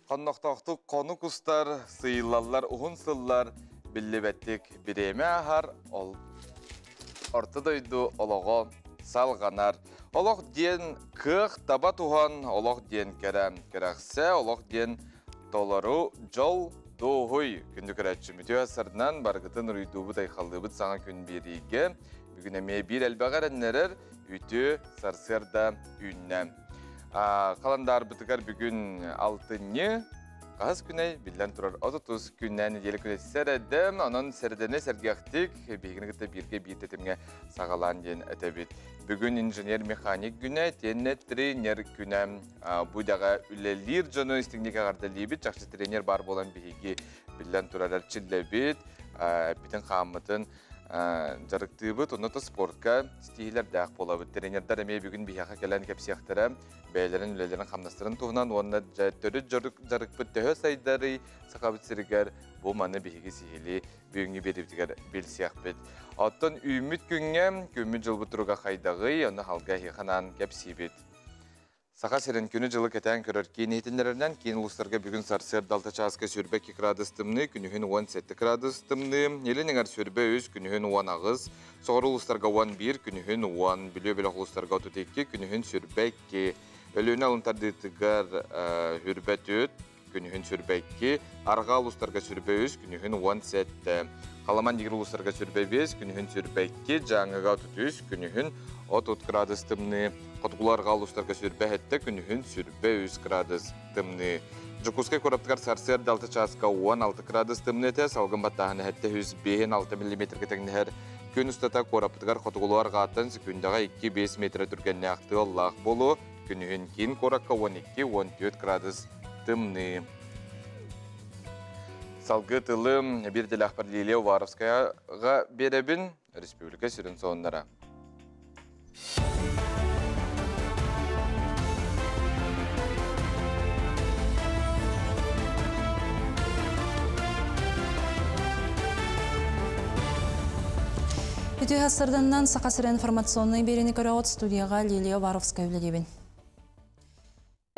Хоннохтоохтук хонук устар, сыыйыллаллар уһун сыллар, биллибэттик бириэмэ аһар, ол орто дойду олоҕо салҕанар. Олох диэн кыах таба туһан, олох диэн кэрэ кэрэхсэ, олох диэн толору дьол дуоһуй. Күндү көрөөччүм, үтүө сарынан барыгытын уруйдуубут, айхаллыыбыт саҥа күн биэриигэ. Бүгүн эмиэ биир элбэҕи эрэннэрэр үтүө сарсыарда үүннэ. Халандаарбытыгар бүгүн алтынньы хаһыс күнэй биллэн турар 30 күннээн нэдиэлэ күнэ сэрэдэм, онон сэрэдэни сэргэхтик биһигини кытта бииргэ биир тэтимҥэ саҕалаан диэн этэбит. Бүгүн инженер-механик күнэ, тиэннэ тренер күнэ. Бу идэҕэ үлэлиир дьону истиҥник эҕэрдэлиибит. Чахчы тренер баар буолан биһиги биллэн турар эрчиллэбит, эппитин-хааммытын дьарыктыыбыт, онно да спортка ситиһиилэрдээх буолабыт. Тренердэр эмиэ бүгүн биһиэхэ кэлэн кэпсиэхтэрэ, бэйэлэрин үлэлэрин-хамнастарын туһунан уонна төрүт дьарыкпыт төһө сайдарый Сахабыт сиригэр бу маны биһиги сиһилии бүгүҥҥү биэриибитигэр билсиэхпит. Оттон үүммүт күҥҥэ күммүт-дьылбыт туруга хайдаҕый, ону халга эһиэхэ анаан кэпсиибит. Саха сирин күнү-дьылы кэтээн көрөр киин иһитиннэрэринэн, киин улуустарга бүгүн сарсыарда 6 чааска 22 градус тымныы, күнүһүн 17 градус тымныы, илин эҥэр 23, күнүһүн 18, соҕуруу улуустарга 11, күнүһүн 10, Бүлүү бөлөх улуустарга 32, күнүһүн 22, Өлүөнэ алын тардыытыгар 24, күнүһүн 22, арҕаа улуустарга 23, күнүһүн 17, Халаман дигир улуустарга 25, күнүһүн 22, Дьааҥыга 33, күнүһүн 30 градус тымныы, Хотугулуу арҕаа улуустарга 27, күнүһүн 23 градус тымныы. Дьокуускай куораттыгар сарсыарда 6 чааска 16 градус тымныы этэ, салгын баттааһын эһэттэ 105 миллиметргэ тэҥнэһэр. Күн устата куораппытыгар хотугулуу арҕааттан секундаҕа 2-5 метр түргэннээх тыаллаах буолуо, Күнүһүн киин куоракка 12-14 градус тымныы. Салгыы тылым биир дэлэхпэр Лилия Уваровскаяҕа биэрэбин, республика сүрүн сонуннара. Үтүө сарсыарданнан Саха сирэ информационнай биэриини көрөҕүт студияҕа Лилия Уваровская үлэлиибин.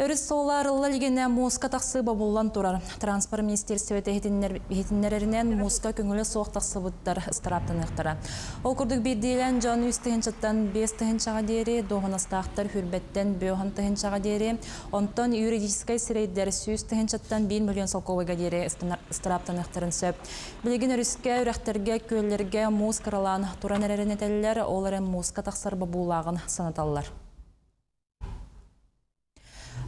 Өрүс суола арылла илигинэ мууска тахсыы бобуллан турар. Транспорт министиэристибэтэ иһитиннэрэринэн мууска көҥүлэ суох тахсыбыттар ыстарааптаныахтара. Ол курдук биирдиилээн дьон үс тыһыынчаттан биэс тыһыынчаҕа диэри, дуоһунастаахтар хүрбэттэн бөһөн тыһыынчаҕа диэри, онтон юридическай сирэйдэр сүүс тыһыынчаттан биир миллион солкуобайга диэри ыстарааптаныахтарын сөп. Билигин өрүскэ, үрэхтэргэ, күөллэргэ муус кыралаан туран эрэрин этэллэр, ол эрэн мууска тахсар бобуулааҕын санаталлар.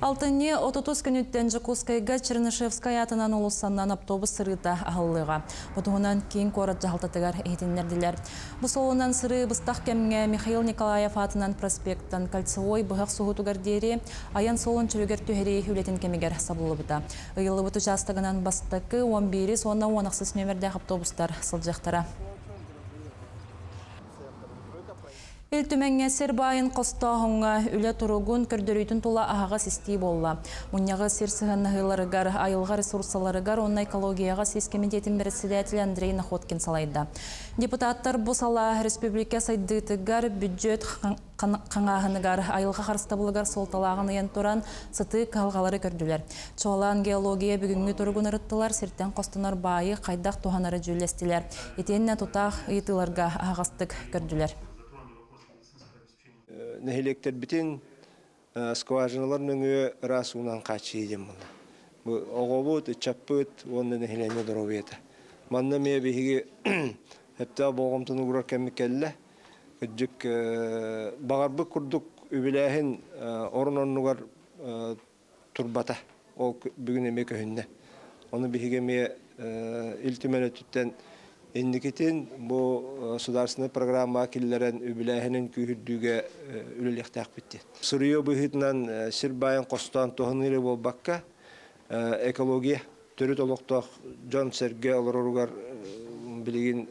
Алтынньы 30 күнүттэн Дьокуускайга Чернышевскай аатынан уулуссаннан автобус сырыыта аһыллыаҕа. Бу туһунан киин куорат дьаһалтатыгар иһитиннэрдилэр. Бу суолунан сырыы быстах кэмҥэ Михаил Николаев аатынан проспектан Кольцевой быһах суһуутугар диэри айан суолун чөлүгэр түһэрии үлэтин кэмигэр сабыллыбыта. Ыйыллыбыт учаастагынан бастакы, 11 уонна 16 нүөмэрдээх автобустар сылдьыахтара. Ил Түмэҥҥэ сир баайын хостооһуҥҥа үлэ туругун көрдөрүүтүн тула аһаҕас истии буолла. Мунньаҕы сир сыһыаннаһыыларыгар, айылҕа ресурсаларыгар уонна экологияҕа сис кэмитиэтин бэрэссэдээтэлэ Андрей Находкин салайда. Депутаттар бу салаа республика сайдыытыгар бүддьүөт хаҥааһыныгар, айылҕа харыстабылыгар суолталааҕын ыйан туран, сытыы кыһалҕалары көрдүлэр. Чуолаан геология бүгүҥҥү туругун ырыттылар, сиртэн хостонор баайы хайдах туһанары дьүүллэстилэр. Итиэннэ тутаах ыйытыыларга аһаҕастык көрдүлэр. Нэһилиэктэрбитин скважиналар нөҥүө ыраас уунан хааччыйыы диэн буолла. Бу оҕобут, ыччаппыт уонна нэһилиэнньэ доруобуйата. Манна эмиэ биһиги сөптөөх болҕомтону уурар кэммит кэллэ. Кырдьык, баҕарбыт курдук үбүлээһин орун-оннугар турбата. Ол бүгүн эмиэ көһүннэ. Ону биһиги эмиэ Ил Түмэн өттүттэн инникитин бу судаарыстыбаннай программаҕа киллэрэн үбүлээһинин күүһүрдүүгэ үлэлиэхтээхпит диэн. Суруйуу быһыытынан сир баайын хостоон туһаныы эрэ буолбакка, экология төрүт олохтоох дьон-сэргэ олороругар билигин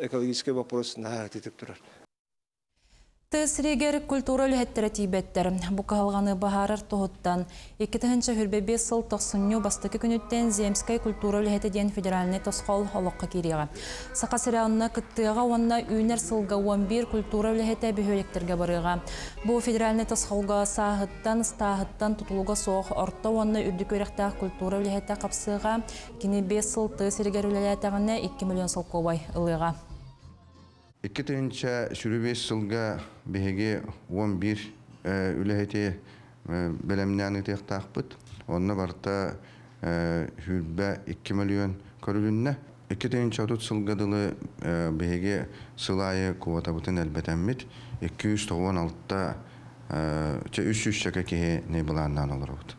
экологическай боппуруос наһаа ытытык турар. Тыа сиригэр культура үлэһиттэрэ тиийбэттэр. Бу кыһалҕаны быһаарар туһуттан 2025 сыл тохсунньу бастакы күнүттэн Земскэй культура үлэһитэ диэн федеральнай тосхол олоххо киириэҕэ. Саха сирэ онно кыттыаҕа уонна үүнэр сылга 11 культура үлэһитэ бөһүөлэктэргэ барыаҕа. Бу федеральнай тосхолго сааһыттан, ыстааһыттан тутулуга суох орто уонна үрдүк үөрэхтээх культура үлэһитэ хапсыаҕа. Кини 5 сыл тыа сиригэр үлэлээтэҕинэ 2 миллион солкуобай ылыаҕа. 2025 сылга биһиги 11 үлэһити бэлэмнээн ыытыахтаахпыт. Онно барыта сүүрбэ 2 мөлүйүөн көрүлүннэ. 2030 сылга дылы биһиги сыл аайы квотабытын элбэтэммит 296 300 киһини былааннаан олоробут.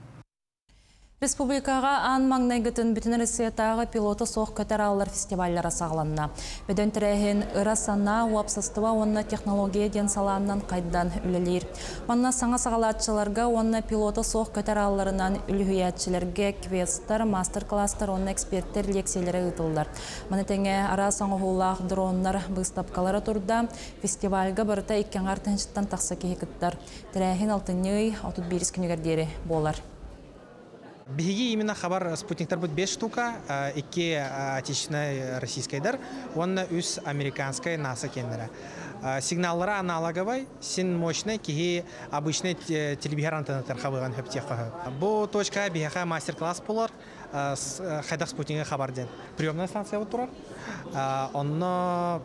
Республикаҕа аан маҥнайгытын Бүтүн Россиятааҕы пилота суох көтөр ааллар фестиваллара саҕаланна. Бөдөҥ тэрээһин Ыра санаа, уопсастыба уонна технология диэн салааннан хайдан үлэлиир. Манна саҥа саҕалааччыларга уонна пилота суох көтөр аалларынан үлүһүйээччилэргэ квесттар, маастар-кылаастар уонна эксперттэр лиэксийэлэрэ ыытыллар. Маны тэҥэ араас оҥоһуулаах дроннар быыстапкалара турда. Фестивальга барыта икки аҥаар тыһыынчаттан тахса киһи кыттар. Тэрээһин алтынньы ый 31 күнүгэр диэри буолар. Биһиги именно хабар спутниктарбыт 5 штука, икки отечественнай российскайдар уонна үс американскай НАСА киэннэрэ. Сигналлара аналоговай, син мощный киһи обычный телевизор антеннатар хабыган хөптиэххэ. Бу точка биһиэхэ мастер-класс болар, хайдах спутнига хабар диэн. Приемная станция турар. Онно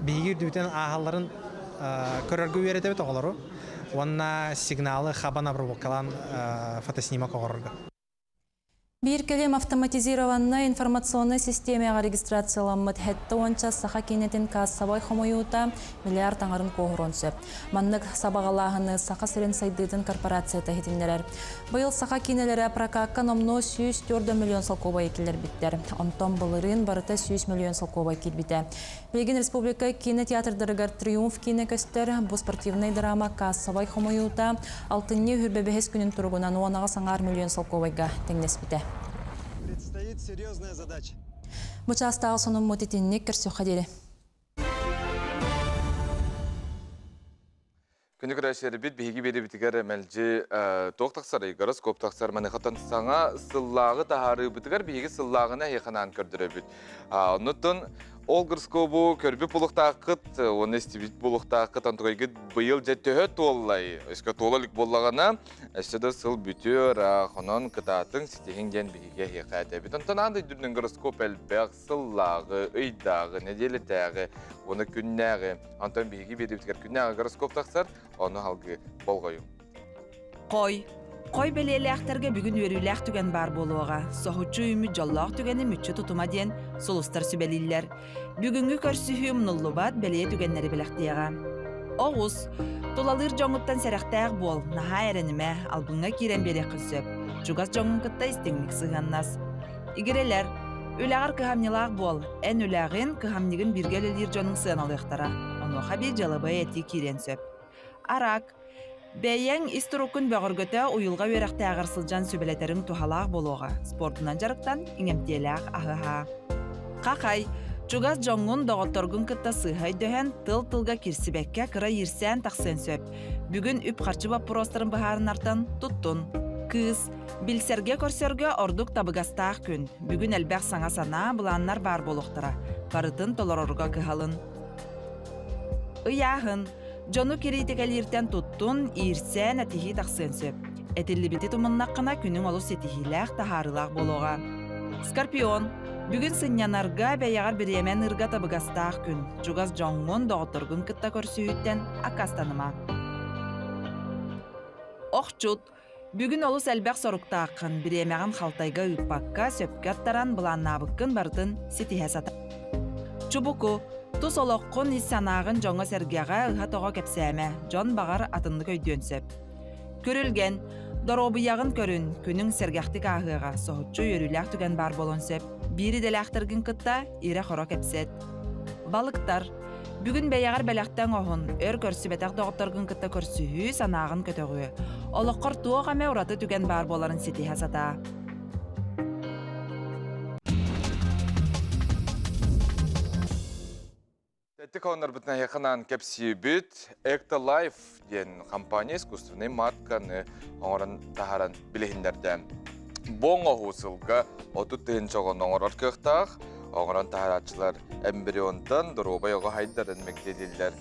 биһиги үрдүбүтүн ааһалларын көрөргө үөрэтэбит оҕолору уонна сигналы хабан обработкалаан фотоснимок оҥорорго. Биир кэлим автоматизированнай информационнай систиэмэҕэ регистрацияламмыт сэттэ уонча саха киинэтин кассовай хомуйуута миллиард аҥарын куоһуруон сөп. Маннык сабаҕалааһыны Саха сирин сайдыытын корпорацията иһитиннэрэр. Быйыл саха киинэлэрэ прокакка номнуо 104 миллион солкуобай киллэрбиттэр. Онтон былырыын барыта 100 миллион солкуобай киирбитэ. Билигин республика киинэ театрдарыгар Триумф киинэ көстөр. Бу спортивнай драма кассовай хомуйуута алтынньы хүрбэ бэһис күнүн туругунан уон аҕыс миллион солкуобайга тэҥнэспитэ. Предстоит серьезная задача. Бу чаастааҕы сонуммут итинник көрсүөххэ диэри. Күнү көрөөччүлэрбит биһиги биэрэбитигэр мэлдьи туох тахсарый, гороскоп тахсар маныхаттан саҥа сыллааҕы таһаарыыбытыгар биһиги сыллааҕына эһиэхэ көрдөрөбүт. Оннуттан ол гороскобу көрбүт булуктааххыт, уонна истибит булуктааххыт, онтугайгыт быйыл дьэ төһө туоллай, өскө туола илик буоллаҕына, өссө да сыл бүтүөр, онон кытаатыҥ, ситиһиҥ диэн биһиги эһиэхэ этэбит. Онтон аан дойдунан гороскоп элбэх сыллааҕы, ыйдааҕы, нэдиэлэтээҕи, уонна күннээҕи. Онтон биһиги биэрэбитигэр күннээҕи гороскоп тахсар, ону салгыы болҕойуҥ. Хой. Хой бэлиэлээхтэргэ бүгүн үөрүүлээх түгэн баар буолуоҕа. Соһуччу үүммүт дьоллоох түгэни мүччү тутума диэн сулустар сүбэлииллэр. Бүгүҥҥү көрсүһүү умнуллубат бэлиэ түгэннэри бэлэхтиэҕэ. Оҕус. Тулалыыр дьоҥҥуттан сэрэхтээх буол, наһаа эрэнимэ, албыҥҥа киирэн биэриэххин сөп. Чугас дьоҥҥун кытта истиҥник сыһыаннас. Игирэлэр. Үлэҕэр кыһамньылаах буол. Эн үлэҕин, кыһамньыгын бииргэ үлэлиир дьонуҥ сыаналыахтара. Онуоха биир дьыалабыай этии киириэн сөп. Арак. Бэйэҥ ис туруккун бөҕөргөтө уйулҕа үөрэхтээҕэр сылдьан сүбэлэтэриҥ туһалаах буолуоҕа. Спордунан дьарыктан иҥэмтиэлээх аһы-аһаа. Хахай. Чугас дьоҥҥун, доҕотторгун кытта сыыһа өйдөһөн, тыл-тылга киирсибэккэ кыра иирсээн тахсыан сөп. Бүгүн үп-харчы боппуруостарын быһаарынартан туттун. Кыыс. Билсэргэ-көрсөргө ордук табыгастаах күн. Бүгүн элбэх саҥа санаа, былааннар баар буолуохтара. Барытын толорорго кыһалын. Ыйааһын. Дьону кириитикэлииртэн туттун, иирсээн, этиһии тахсыан сөп. Этиллибити тумуннаххына күнүҥ олус ситиһиилээх, таһаарыылаах буолуоҕа. Скорпион. Бүгүн сынньанарга, бэйэҕэр бириэмэн ыырга табыгастаах күн. Чугас дьоҥҥун, доҕотторгун кытта көрсүһүүттэн аккаастаныма. Охчут. Бүгүн олус элбэх соруктааххын, бириэмэҕин халтайга ыыппакка, сөпкө аттаран, былааннаабыккын барытын ситиһэ сата. Чубуку, тус олоххун, ис санааҕын дьоҥҥо-сэргэҕэ ыһа-тоҕо кэпсээмэ, дьон баҕар атыннык өйдүөн сөп. Күрүлгэн, доруобуйаҕын көрүн, күнүҥ сэргэхтик ааһыаҕа, соһуччу үөрүүлээх түгэн баар буолуон сөп. Биир идэлээхтэргин кытта ирэ-хоро кэпсэт. Балыктар, Бүгүн бэйэҕэр бэлэхтэ оҥоһун, өр көрсүбэтэх доҕотторгун кытта көрсүһүү, санааҕын көтөҕүө. Олоххор туох эмэ ураты түгэн баар буоларын ситиһэ сатаа. Эттик оннарбытына яханан кэпсиибит Ectolife диэн компания искусственный матканы оҥорон таһааран билиһиннэрдэ. Бу оҥоһуу сылга 30 тыһыынча оҕону оҥорор кыахтаах, оҥорон таһаарааччылар эмбрионтан доруобай оҕо хайдарын мэктиэлииллэр.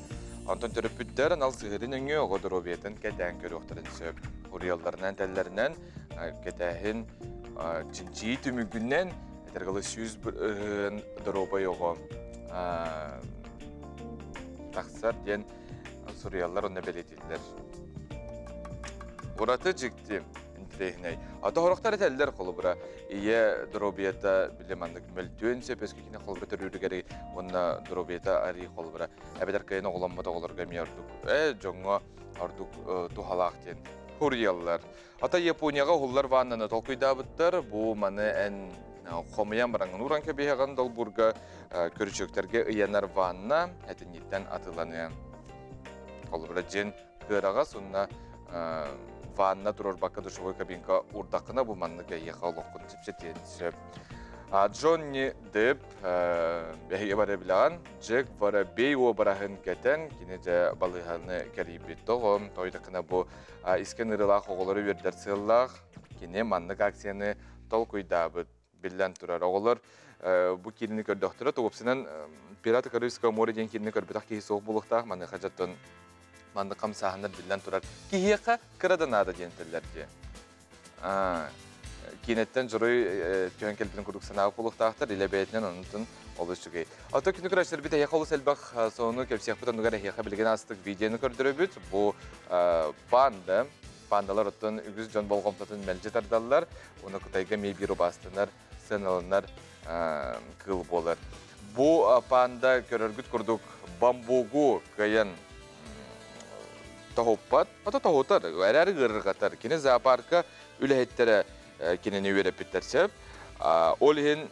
Онтон төрөппүттэр анал сыһыары нөҥүө оҕо доруобуйатын кэтээн көрүөхтэрин сөп. Уруйалларынан тэллэринэн кэтээһин чинчийии түмүгүнэн этэргалы 100 доруобай оҕо тахсар диэн суруйаллар онно бэлиэтииллэр. Ураты дьикти интэриэһинэй. Ата хорохтор этэллэр холобура ийэ доруобуйата били маннык мөлтүөн сөп өскө холобура төрүүрүгэр уонна доруобуйата арыы холобура эбэтэр кыайан оҕоломмот оҕолорго эмиэ ордук дьоҥҥо ордук туһалаах диэн хуруйаллар. Ата Японияҕа уһуллар ваннаны толкуйдаабыттар. Бу маны эн хомуйан бараҥын уран кэбиһэҕин долбуурга көрүчүөктэргэ ыйанар ванна этинниттэн атыланыа. Холобура дьин кыараҕас уонна ванна турарбакка душевой кабинка урдаххына бу маннык эйиэхэ олоххун чэпчэтиэн сөп. Джонни Депп эһиги бары билэҕин Джек Воробей уобараһын кэтэн кини дьэ балыыһаны кэрийбит тоҕо тойдакына бу искэн ырылаах оҕолору үөрдэр сыаллаах кини маннык акцияны толкуйдаабыт биллэн турар. Оҕолор бу киинини көрдөхтөрө, тугупсынан «Пираты Карибского моря» диэн киинини көрбөтөх киһи суох буолуохтаах. Маныаха дьоттон маннык хамсааһыннар биллэн турар. Киһиэхэ кыра да наада диэн этэллэр дии. Киинэттэн дьоруй түһэн кэлбитин курдук санаабыт буолуохтаахтар, илэ бэйэтинэн онтун олус үчүгэй. Ото күнү көрөччүлэрбит эһиэхэ олус элбэх сонуну кэпсиэхпит оннугар эһиэхэ билигин астык видеону көрдөрөбүт. Бу панда Пандалар оттон үгүс дьон болҕомтотун мэлдьи тардаллар, уонна Кытайга эмиэ биир убаастанар, сыаналанар кыыл буолар. Бу панда көрөргүт курдук бамбугу кыайан тоһуппат, ото тоһутар, эрээри ыарырҕатар. Кини зоопарка үлэһиттэрэ кинини үөрэппиттэр сөп. Ол иһин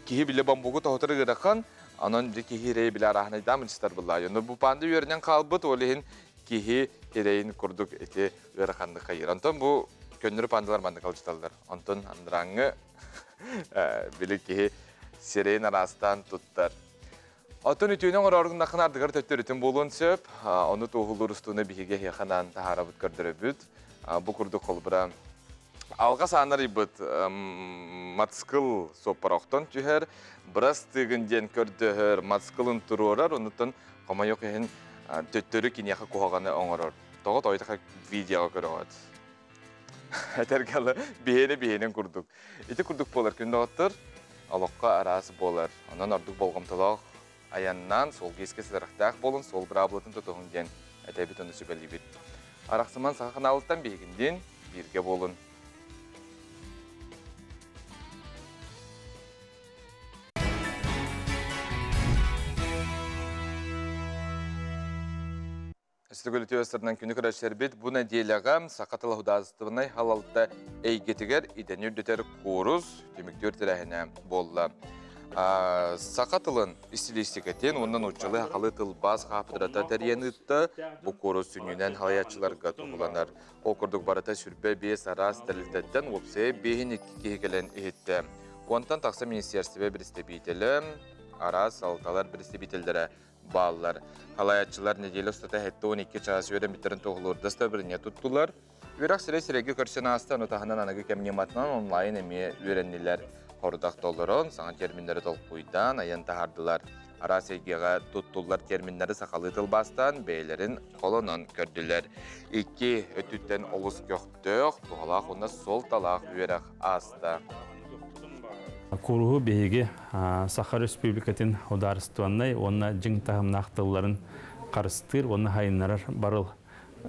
киһи биле бамбугу тоһутар ыарахан, онон киһи ирэйи биле арааһынайдаан мынчытар буллаа. Онно бу панда үөрэнэн хаалбыт, ол иһин киһи ирэйин курдук ити ыараханнык хайыр. Онтон бу көннөрү пандалар маннык алжыталлар. Онтон андрааҥҥы били киһи сирэйин араастаан туттар. Оттон үтүөнү оҥороргун ардыгар төттөрүтүн буолуон сөп. Ону туоһулуур устууну биһиги эһиэхэ анаан таһаарабыт көрдөрөбүт. Бу курдук холбура алҕас аанарыйбыт матскыл суоппар охтон түһэр, бырас тыгын диэн көрдөһөр, матскылын туруорар, онуттан хомойуох иһин төттөрү киниэхэ куһаҕаны оҥорор. Тоҕо тойтаха видеоҕа көрөҕөт. Этэргалы биһиэни биһиэнин курдук. Ити курдук буолар күн доҕоттор, олоххо араас буолар. Онон ордук болҕомтолоох айаннаан суолга искэ сытарахтаах буолун, суол быраабылатын тутуһун диэн этэбит ону сүбэлиибит. Арахсыман саха ханаалыттан биһигиндиин бииргэ буолун. Өстөгөл үтүө күнү көрөччөрбүт бу нэдиэлэҕэ саха тыла художественнай халалта эйгэтигэр идэни үрдэтэр куурус түмүктүүр тэрээһинэ буолла. Саха тылын стилистикэтин уонна нууччалыы сахалыы тылбаас хаапыдырата тэрийэн ыытта. Бу куурус сүнньүнэн халайааччыларга туһуланар. Ол курдук барыта сүрбэ биэс араас тэрилтэттэн уопсайа биэһин икки киһи кэлэн иһиттэ. Онтон тахса министерство представителі, араас салалталар представительдері бааллар. Халаяччылар неделя устата 72 чаас үөрэммиттэрин туоһулуур дастабырыня туттулар. Үөрэх сирэй сирэйгэ көрсөн ааста, ону таһынан аныгы кэм ньыматынан онлайн эмиэ үөрэннилэр. Хордах толорон, саҥа терминнэри толкуйдаан айан таһаардылар. Араас эйгэҕэ туттуллар терминнэри сахалыы тылбаастаан бэйэлэрин холонон көрдүлэр. Икки өттүттэн олус көхтөөх, туһалаах уонна суолталаах үөрэх ааста. Кууруһу биһиги Саха Республикатын судаарыстыбаннай уонна дьиҥ таһымнаах тылларын харыстыыр уонна хайыннарар барыл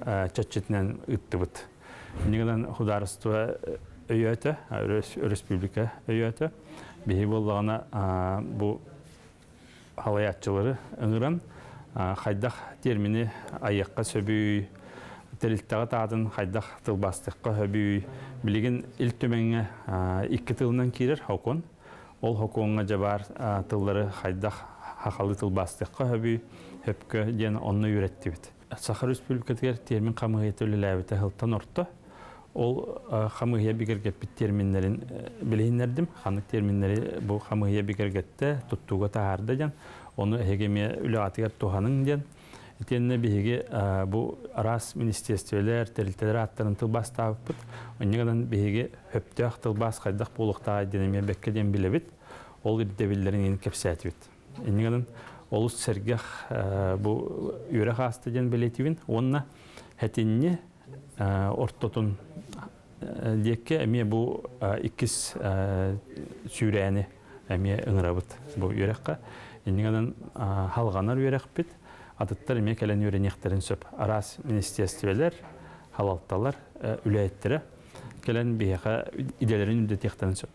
чаччытынан ыыттыбыт. Иннигинэн судаарыстыба өйөөтө, республика өйөөтө. Биһи буоллаҕына бу халайааччылары ыҥыран хайдах термини айыахха сөбүй, тэрилтэҕэ таатын хайдах тылбаастыахха сөбүй, билигин Ил Түмэҥҥэ икки тылынан киирэр хокун. Ол хокуоҥҥа дьабаар тыллары хайдах хахалы тылбаастыахха сөбүй, хөпкө диэн онно үөрэттибит. Саха Республикатыгар термин хамыһыйата үлэлээбитэ сылтан орто. Ол хамыһия бигэргэппит терминнэрин билиһиннэрдим. Ханнык терминнэри бу хамыһия бигэргэтте, туттууга таһаарда диэн. Ону эһиги эмиэ үлэҕитигэр туһаныҥ диэн. Итиэннэ биһиги бу араас министерстволар, тэрилтэлэр ааттарын тылбаастаабыппыт. Онньа гынан биһиги хөптөөх тылбаас хайдах буолуохтааҕый диэн эмиэ бэккэ диэн билэбит. Ол ирдэбиллэрин иһин кэпсээтибит. Инньэ гынан олус сэргэх бу үөрэх ааста диэн бэлиэтиибин. Уонна хэтинни ортотун диэккэ эмиэ бу иккис сүүрээни эмиэ ыҥырабыт бу үөрэххэ. Инньэ гынан халҕанар үөрэхпит, атыттар эмиэ кэлэн үөрэниэхтэрин сөп. Араас министерстволар, халалталар үлэһиттэрэ кэлэн биһиэхэ идэлэрин үрдэтиэхтэрин сөп.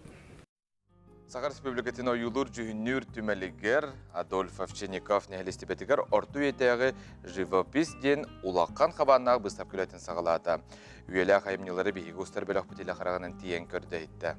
Саха Республикатын ойуулуур дьүһүннүүр түмэлигэр Адольф Овчинников нэһилиэстибэтигэр орто үйэтээҕи живопись диэн улахан хабааннаах быыстапка үлэтин саҕалаата. Үйэлээх айымньылары биһиги устар бөлөхпүт илэ хараҕынан тиийэн көрдө-иһиттэ.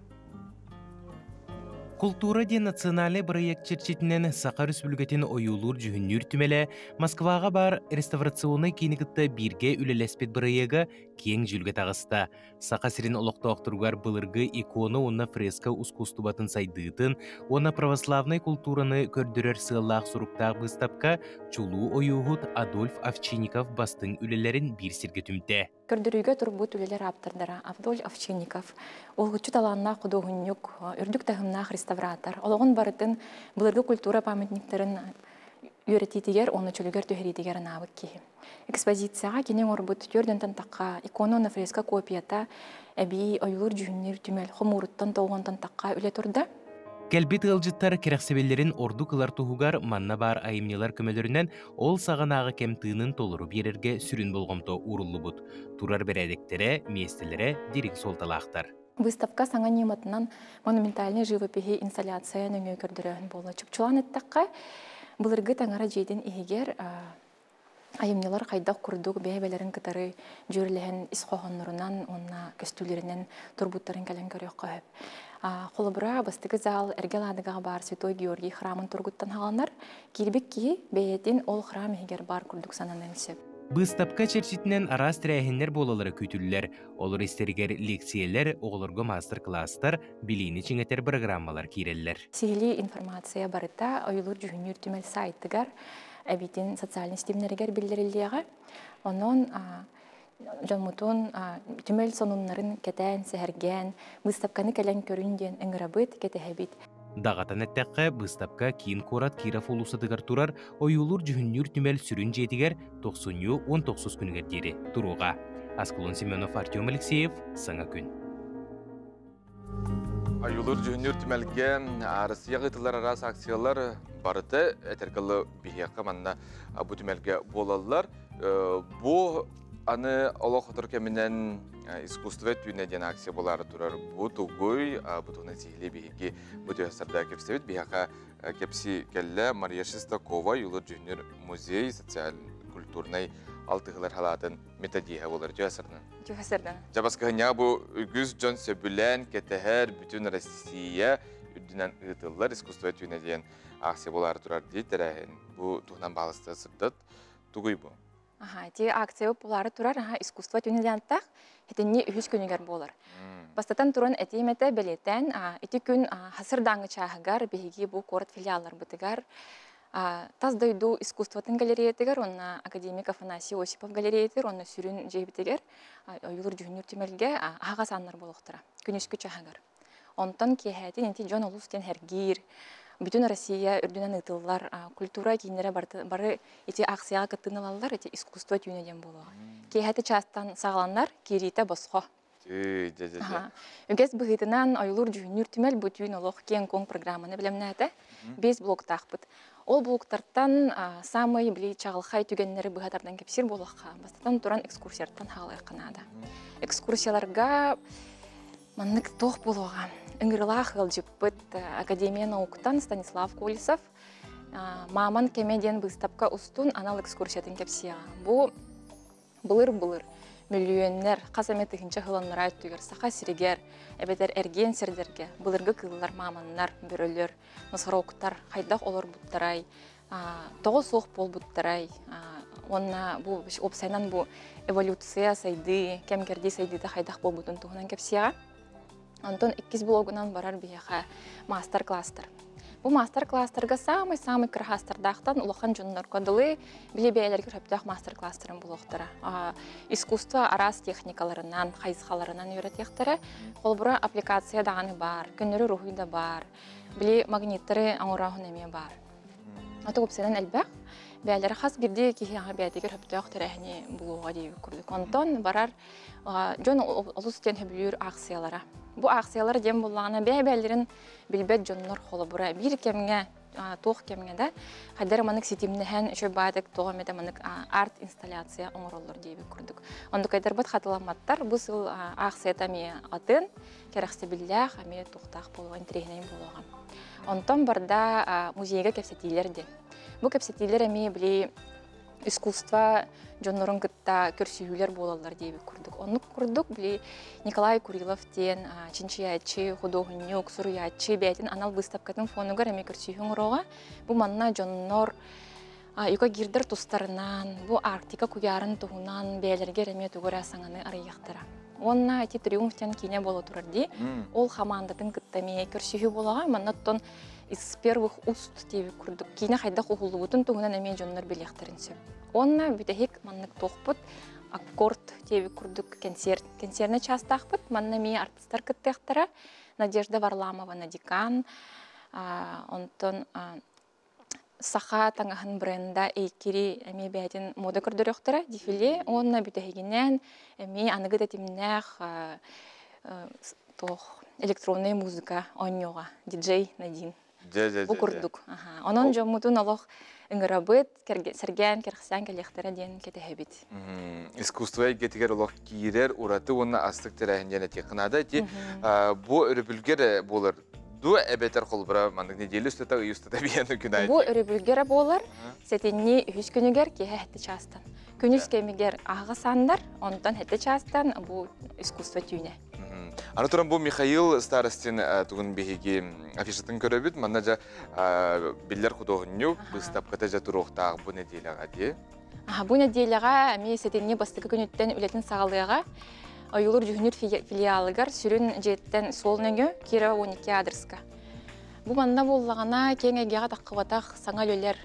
Култуура диэн национальнай бырайыак чэрчитинэн Саха Өрөспүүбүлүкэтин ойуулуур-дьүһүннүүр түмэлэ Москваҕа баар реставрационнай киини кытта бииргэ үлэлэспит бырайыага киэҥ дьүүлгэ таҕыста. Саха сирин олохтоохторугар былыргы икона уонна фреска ускуустубатын сайдыытын уонна православнай култуураны көрдөрөр сыаллаах суруктаах быыстапка чулуу ойууһут Адольф Овчинников бастыҥ үлэлэрин биир сиргэ түмтэ. Көрдөрүүгэ турбут үлэлэр ааптардара Авдоль Овчинников, уһулуччу талааннаах худуоһунньук, үрдүк таһымнаах реставратор, олоҕун барытын былыргы культура памятниктарын үөрэтиитигэр уонна чөлүгэр түһэриитигэр анаабыт киһи. Экспозицияҕа кини оҥорбут түөрдэнтэн тахха икона уонна фреска копията эбии ойуулуур-дьүһүннүүр түмэл хомууруттан тоҕуонтан тахха үлэ турда. Кэлбит ыалдьыттар кэрэхсэбиллэрин ордук ылар туһугар манна баар айымньылар көмөлөрүнэн ол саҕанааҕы кэм тыынын толору биэрэргэ сүрүн болҕомто ууруллубут. Турар бэрээдэктэрэ, миэстэлэрэ дириҥ суолталаахтар. Выставка саҥа ньыматынан монументальнай живопиһи инсталляция нөҥүө көрдөрөөһүн буолла. Чопчулаан эттэххэ, былыргы таҥара дьиэтин иһигэр айымньылар хайдах курдук бэйэ-бэйэлэрин кытары дьүөрэлэһэн ис хоһооннорунан уонна көстүүлэринэн турбуттарын кэлэн көрүөххэ сөп. Холобура, бастакы зал Эргэ Ладогаҕа баар Святой Георгий храмын тургуттан хааланар. Киирбит киһи бэйэтин ол храм иһигэр баар курдук сананыан сөп. Быыстапка чэрчитинэн араас тэрээһиннэр буолаллара күүтүллэр. Олор истэригэр лекциялэр, оҕолорго маастар-кылаастар, билиини чиҥэтэр бырагырааммалар киирэллэр. Сиһилии информация барыта ойуулуур-дьүһүннүүр түмэл сайтыгар, эбиитин социальнай ситимнэригэр биллэриллиэҕэ. Онон дьоммутун түмэл сонуннарын кэтээн, сэһэргээн, быыстапканы кэлэн көрүн диэн ыҥырабыт, кэтэһэбит. Даҕатан эттэххэ, быыстапка киин куорат Киров уулуссатыгар турар ойуулуур-дьүһүннүүр түмэл сүрүн дьиэтигэр тохсунньу уон тохсус күнүгэр диэри туруоҕа. Аскалон Семенов, Артем Алексеев, Саҥа күн. Ойуулуур-дьүһүннүүр түмэлгэ Арасыйа ыытыллар араас акциялар барыта этэргэлы биһиэхэ манна бу түмэлгэ буолаллар. Бу аны олох хотор кэминэн искусство түүнэ диэн акция буолаары турар. Бу тугуй, бу туһунан сиһилии биһиги бу түһэсэрдэ кэпсэбит. Биһиэхэ кэпси кэллэ Мария Шестакова, Юлыр Дьүһүннүүр музей социаль-культурнай алтыһылар халаатын методиһа болар. Түһэсэрдэн. Түһэсэрдэн. Жабаскыһынньаҕа бу үгүс дьон сөбүлээн кэтэһэр бүтүн Россия үрдүнэн ыытыллар искусство түүнэ диэн акция буолаары турар дии тэрээһин. Бу туһунан баалыста сырдат. Тугуй бу? Аха, ити акция буолаары турар, аха, искусство түүнэ диэн хитинни үһүс күнүгэр буолар. Бастатан туран этиим этэ бэлиэтээн, ити күн хасырдааҥы чааһыгар биһиги бу куорат филиалларбытыгар тас дойду искусствотын галереятыгар уонна академик Афанасий Осипов галереятыгар уонна сүрүн дьиэбитигэр ойуулуур дьүһүннүүр түмэлгэ аһаҕас ааннар буолуохтара күнүскү чааһыгар. Онтон киэһээтин ити дьон олус диэн сэргиир, бүтүн Россия үрдүнэн ыытыллар культура кииннэрэ бары ити акцияҕа кыттыыны ылаллар, ити искусство түүнэ диэн буолуоҕа. Киэһэти чаастан саҕаланар, киириитэ босхо. Үгэс быһыытынан ойуулуур-дьүһүннүүр түмэл бу түүн олох киэҥ-куоҥ программаны бэлэмнээтэ. Биэс блоктаахпыт. Ол блоктартан самый били чаҕылхай түгэннэри быһа тардан кэпсиир буолуохха, бастатан туран экскурсияттан хаалыахха наада. Экскурсияларга маннык туох буолуоҕа? Ыҥырылаах ыалдьыппыт Академия науктан Станислав Колесов «Маман кэмэ» диэн быыстапка устун анал экскурсиятын кэпсиэҕэ. Бу былыр-былыр мөлүйүөннэр хас эмэ тыһыынча сыланнара өттүгэр Саха сиригэр эбэтэр эргиэн сирдэргэ былыргы кыыллар маманнар, бөрөлөр, носорогтар хайдах олорбуттарай, Тоҕо суох буолбуттарай уонна бу уопсайынан бу эволюция сайдыы, кэм-кэрдии сайдыыта хайдах буолбутун туһунан кэпсиэҕэ. Онтон иккис блогунан барар биһиэхэ маастар-класстар. Бу маастар-класстарга самый-самый кыраһаастардаахтан улахан дьоннорго дылы били бэйэлэригэр сөптөөх маастар-класстарын булуохтара. Искусство араас техникаларынан, хайысхаларынан үөрэтиэхтэрэ. Холобура, аппликация даҕаны баар, көннөрү уруһуй да баар, били магниттары оҥорооһун эмиэ баар. Аты уопсайынан элбэх. Бэйэлэрэ хас биирдии киһи бэйэтигэр сөптөөх тэрээһини булуоҕа диэбит курдук. Онтон барар дьон олус диэн сөбүлүүр аахсыйалара. Бу аахсыйалар диэн буоллаҕына бэйэ-бэйэлэрин билбэт дьоннор холобура биир кэмҥэ туох кэмҥэ да хайдах маннык ситимнэһэн үчүгэй баатык тоҕо эмэтэ маннык арт инсталляция оҥороллор диэбит курдук. Оннукайдарбыт хатыламматтар бу сыл аахсыйата эмиэ атын, кэрэхсэбиллээх, эмиэ туохтаах буолуоҕа, интэриэһинэй буолуоҕа. Онтон барда музейга кэпсэтиилэр диэн. Бу кэпсэтиилэр эмиэ били искусство дьоннорун кытта көрсүһүүлэр буолаллар диэбит курдук. Оннук курдук били Николай Курилов диэн чинчийээччи, худуоһунньук, суруйааччы бэйэтин анал быыстапкатын фонугар эмиэ көрсүһүү оҥоруоҕа. Бу манна дьоннор юкагирдар тустарынан, бу Арктика куйаарын туһунан бэйэлэригэр эмиэ тугу эрэ саҥаны арыйыахтара. Уонна ити Триумф диэн киинэ буола турар дии. Ол хамаандатын кытта эмиэ көрсүһүү буолаҕа. Манна оттон из первых уст диэбит курдук киинэ хайдах уһуллубутун туһунан эмиэ дьоннор билиэхтэрин сөп. Уонна бүтэһик маннык туохпут аккорд диэбит курдук кэнсиэр кэнсиэрнэ чаастаахпыт. Манна эмиэ артистар кыттыахтара. Надежда Варламова Надикан, онтон саха таҥаһын бренда Эйкири эмиэ бэйэтин мода көрдөрүөхтэрэ дефиле уонна бүтэһигинэн эмиэ аныгы тэтимнээх туох электронная музыка оонньуоҕа диджей Надин. Бу курдук. Онон дьоммутун олох ыҥырабыт, сэргээн, кэрэхсээн кэлиэхтэрэ диэн кэтэһэбит. Искусство эйгэтигэр олох киирэр ураты уонна астык тэрээһин диэн этиэххэ наада. Ити бу өрөбүлгэ буолар дуо эбэтэр холбура маннык неделя устата ый устата биэн күн аайы Бу өрөбүлгэ буолар. Сэтинньи үһүс күнүгэр киэһэ хэттэ чаастан. Күнүс кэмигэр аһаҕас ааннар, онтон хэттэ чаастан бу искусство түүнэ. Аны туран бу Михаил Старостин тугун биһиги афишатын көрөбүт. Манна дьэ биллэр худуоһунньук быыстапката дьэ туруохтаах бу нэдиэлэҕэ дии. Бу нэдиэлэҕэ эмиэ сэтинньи бастакы күнүттэн үлэтин саҕалыаҕа. Ойуулур дьүһүнүр филиалыгар сүрүн дьиэттэн суол нөҥүө Кирова 12 аадырыска. Бу манна буоллаҕына киэҥ эйгэҕэ таххыбатах саҥа үлэлэр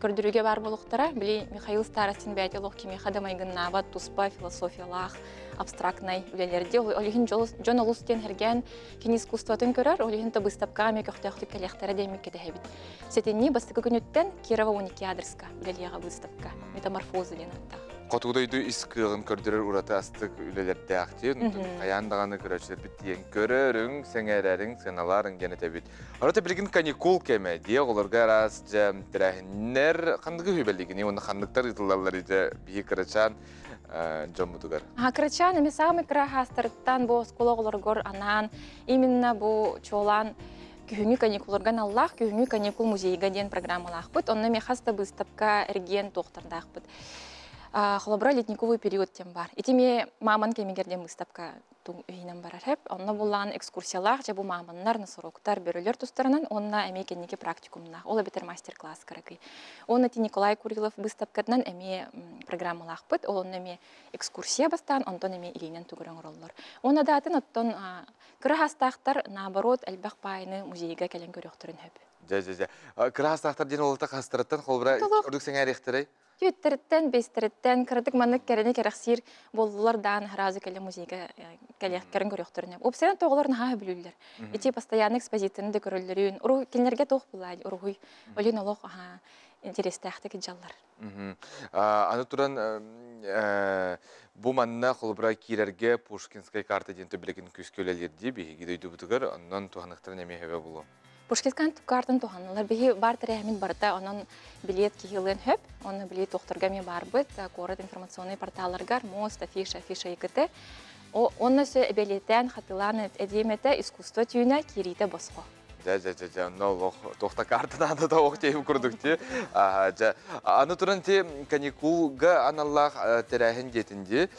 көрдөрүүгэ баар буолуохтара. Били Михаил Старостин бэйэтэ олох кимиэхэ да майгыннаабат туспа философиялаах абстрактнай үлэлэрди. Ол иһин дьон олус диэн сэргээн кини искусствотын көрөр, ол иһин да быыстапкаҕа эмиэ көхтөөхтүк кэлиэхтэрэ диэн кэтэһэбит. Сэтинньи бастакы күнүттэн Кирова 12 аадырыска үлэлиэҕэ быыстапка «Метаморфоза» диэн ааттаах. Хотугу дойду ис кыаҕын көрдөрөр ураты астык үлэлэрдээх диэн, хайаан даҕаны көрөөччүлэрбит диэн көрөрүҥ, сэҥээрэриҥ, сыаналаарыҥ диэн этэбит. Арыта билигин каникул кэмэ дии оҕолорго араас дьэ тэрээһиннэр ханныгы үһүбэлигини уонна ханныктар ыытыллаллар дьэ биһи кырачаан дьоммутугар. Кырачаан эми самый кыра хаастарыттан бу оскуола оҕолоругар анаан именно бу чуолаан күһүҥҥү каникулларга аналлаах күһүҥҥү каникул музейга диэн программалаахпыт. Онно эмиэ хас да быыстапка эргиэн туохтардаахпыт. Холобура, ледниковый период диэн баар. Ити эмиэ мааман кэмигэр диэн быыстапка иһинэн барар хэп. Онно буллаан экскурсиялаах, дьэ бу мааманнар, носорогтар, бөрөлөр тустарынан уонна эмиэ кэнники практикумнаах. Ол эбэтэр мастер-класс кыракый. Уонна ити Николай Курилов быыстапкатынан эмиэ программалаахпыт. Ол онно эмиэ экскурсия бастаан, онтон эмиэ илиинэн тугу оҥороллор. Уонна даатын оттон кыра хастаахтар наоборот элбэх баайыны музейга кэлэн көрүөхтөрүн сөп. Дьэ, дьэ, дьэ. Кыра хастаахтар диэн олота хастарыттан холбура ордук сэҥээриэхтэрэй? Түөттэриттэн, бэстэриттэн кыратык маннык кэрэни кэрэхсиир буоллулар даан сразу кэлэ музейга кэлиэхтэрин көрүөхтөрүнэ. Уопсайынан тоҕолор наһаа сөбүлүүллэр. Ити постоянно экспозицияны да көрөллөрүн, уру кинилэргэ туох булаа уруһуй олин олох интерестэхтик дьаллар. Аны туран бу манна холобура киирэргэ Пушкинскай карта диэн төбүлэгин күүскэ үлэлиир дии биһиги дойдубутугар онон туһаныктарын эмиэ хөбө булуо. Пушкинскай картаны туһанылар. Биһи бар тэрээһимит барыта онон билет киһи ылыан хөп. Онно билет тохторга эмиэ барбыт. Город информационный порталларгар мост, афиша, афиша ИКТ. Онно сө эбэлиэтээн хатылаан эдиэмэтэ искусство түүнэ киириитэ босхо. Жа жа жа жа но лох тохта картына да ох тейм курдук ти. Жа аны туран ти каникулга аналлах терәһин детинди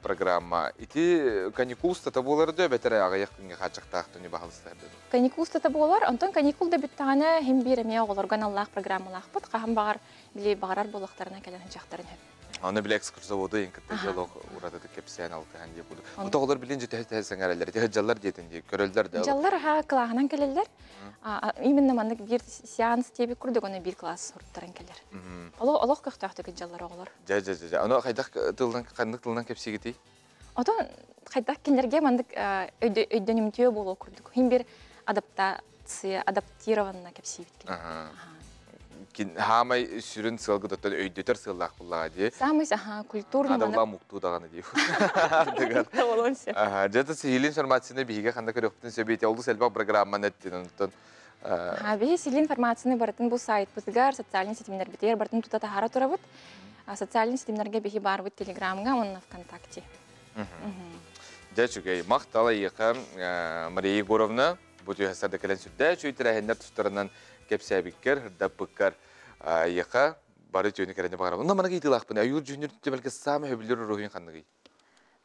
программа. Ити каникул стата болар да бетере ага якынга хачактаах түнү бахалыстар. Каникул стата болар, онтон каникул да бүттәгәнә һәм бир эме оголорган аллах программалаах бут каһам багар били багарар болактарына келен жактарын хөп. Аны биле экскурсоводу ең кытта диалог урады кепсән алты хан деп буду. Бу тоголор билин жете хе сәңәрәләр, те жаллар детин ди, көрөлләр дә. Жаллар ха кылаһынан келелер. Именно мандык бир сеанс теби курдук, оны бир класс сурттаран келер. Олох олох көктөктөк жаллар оголор. Жа жа жа. Аны кайдак тылдан кандык тылдан кепсигити? Отон кайдак киндерге мандык өйдөнүмтүө боло курдук. Хим бир адаптация, адаптированна кепсибит. Кин хамай сүрүн сылгы доттон өйдөтөр сыллах буллага ди. Самый аха культурный Адамла мукту даганы ди. Диган. Аха, жата сихили информацияны биһиге ханда көрөктүн сөбейте олду селбак программаны эттин онтон. Ха, биһи сили информацияны бартын бу сайт бытыгар, социальный сетимнер битер бартын тута тахара турабыт. Социальный сетимнерге биһи барбыт Телеграмга, онна ВКонтакте. Жа чүгей мактала йыка Мария Егоровна бу түйәсәрдә келен сүрдә чөйтәрәһеннәр тустарынан кепсәбиккер, хырдаппыккар йыка бары түйүнү керене багара. Онда мана кейтилахпын, аюр жүнүр төбелке самы хөбүлүр рухин ханныгы.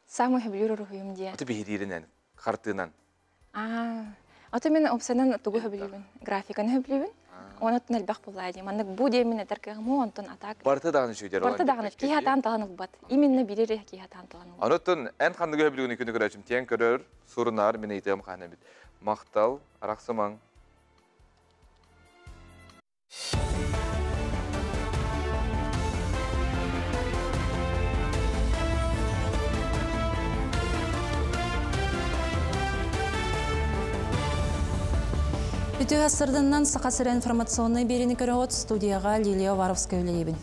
Самы хөбүлүр рухуюм дия. Аты бихириринен, картынан. Аты мен опсанан тугу хөбүлүбүн, графиканы хөбүлүбүн. Оны тунел бах булай ди. Маннык бу дия мен этер кыгыму, онтон атак. Барты даганы шүйдер. Барты даганы, кихатан таланып бат. Именно билери кихатан таланып. Анотон эн ханныгы хөбүлүгүн күнү көрөчүм. Тен көрөр, сурунар, мен ыйтыгым ханы бит. Мактал, араксымаң. Үтүү хасырданнан Саха сирэ информационный берини көрөҕөт, студияға Лилия Варовская үлелейбин.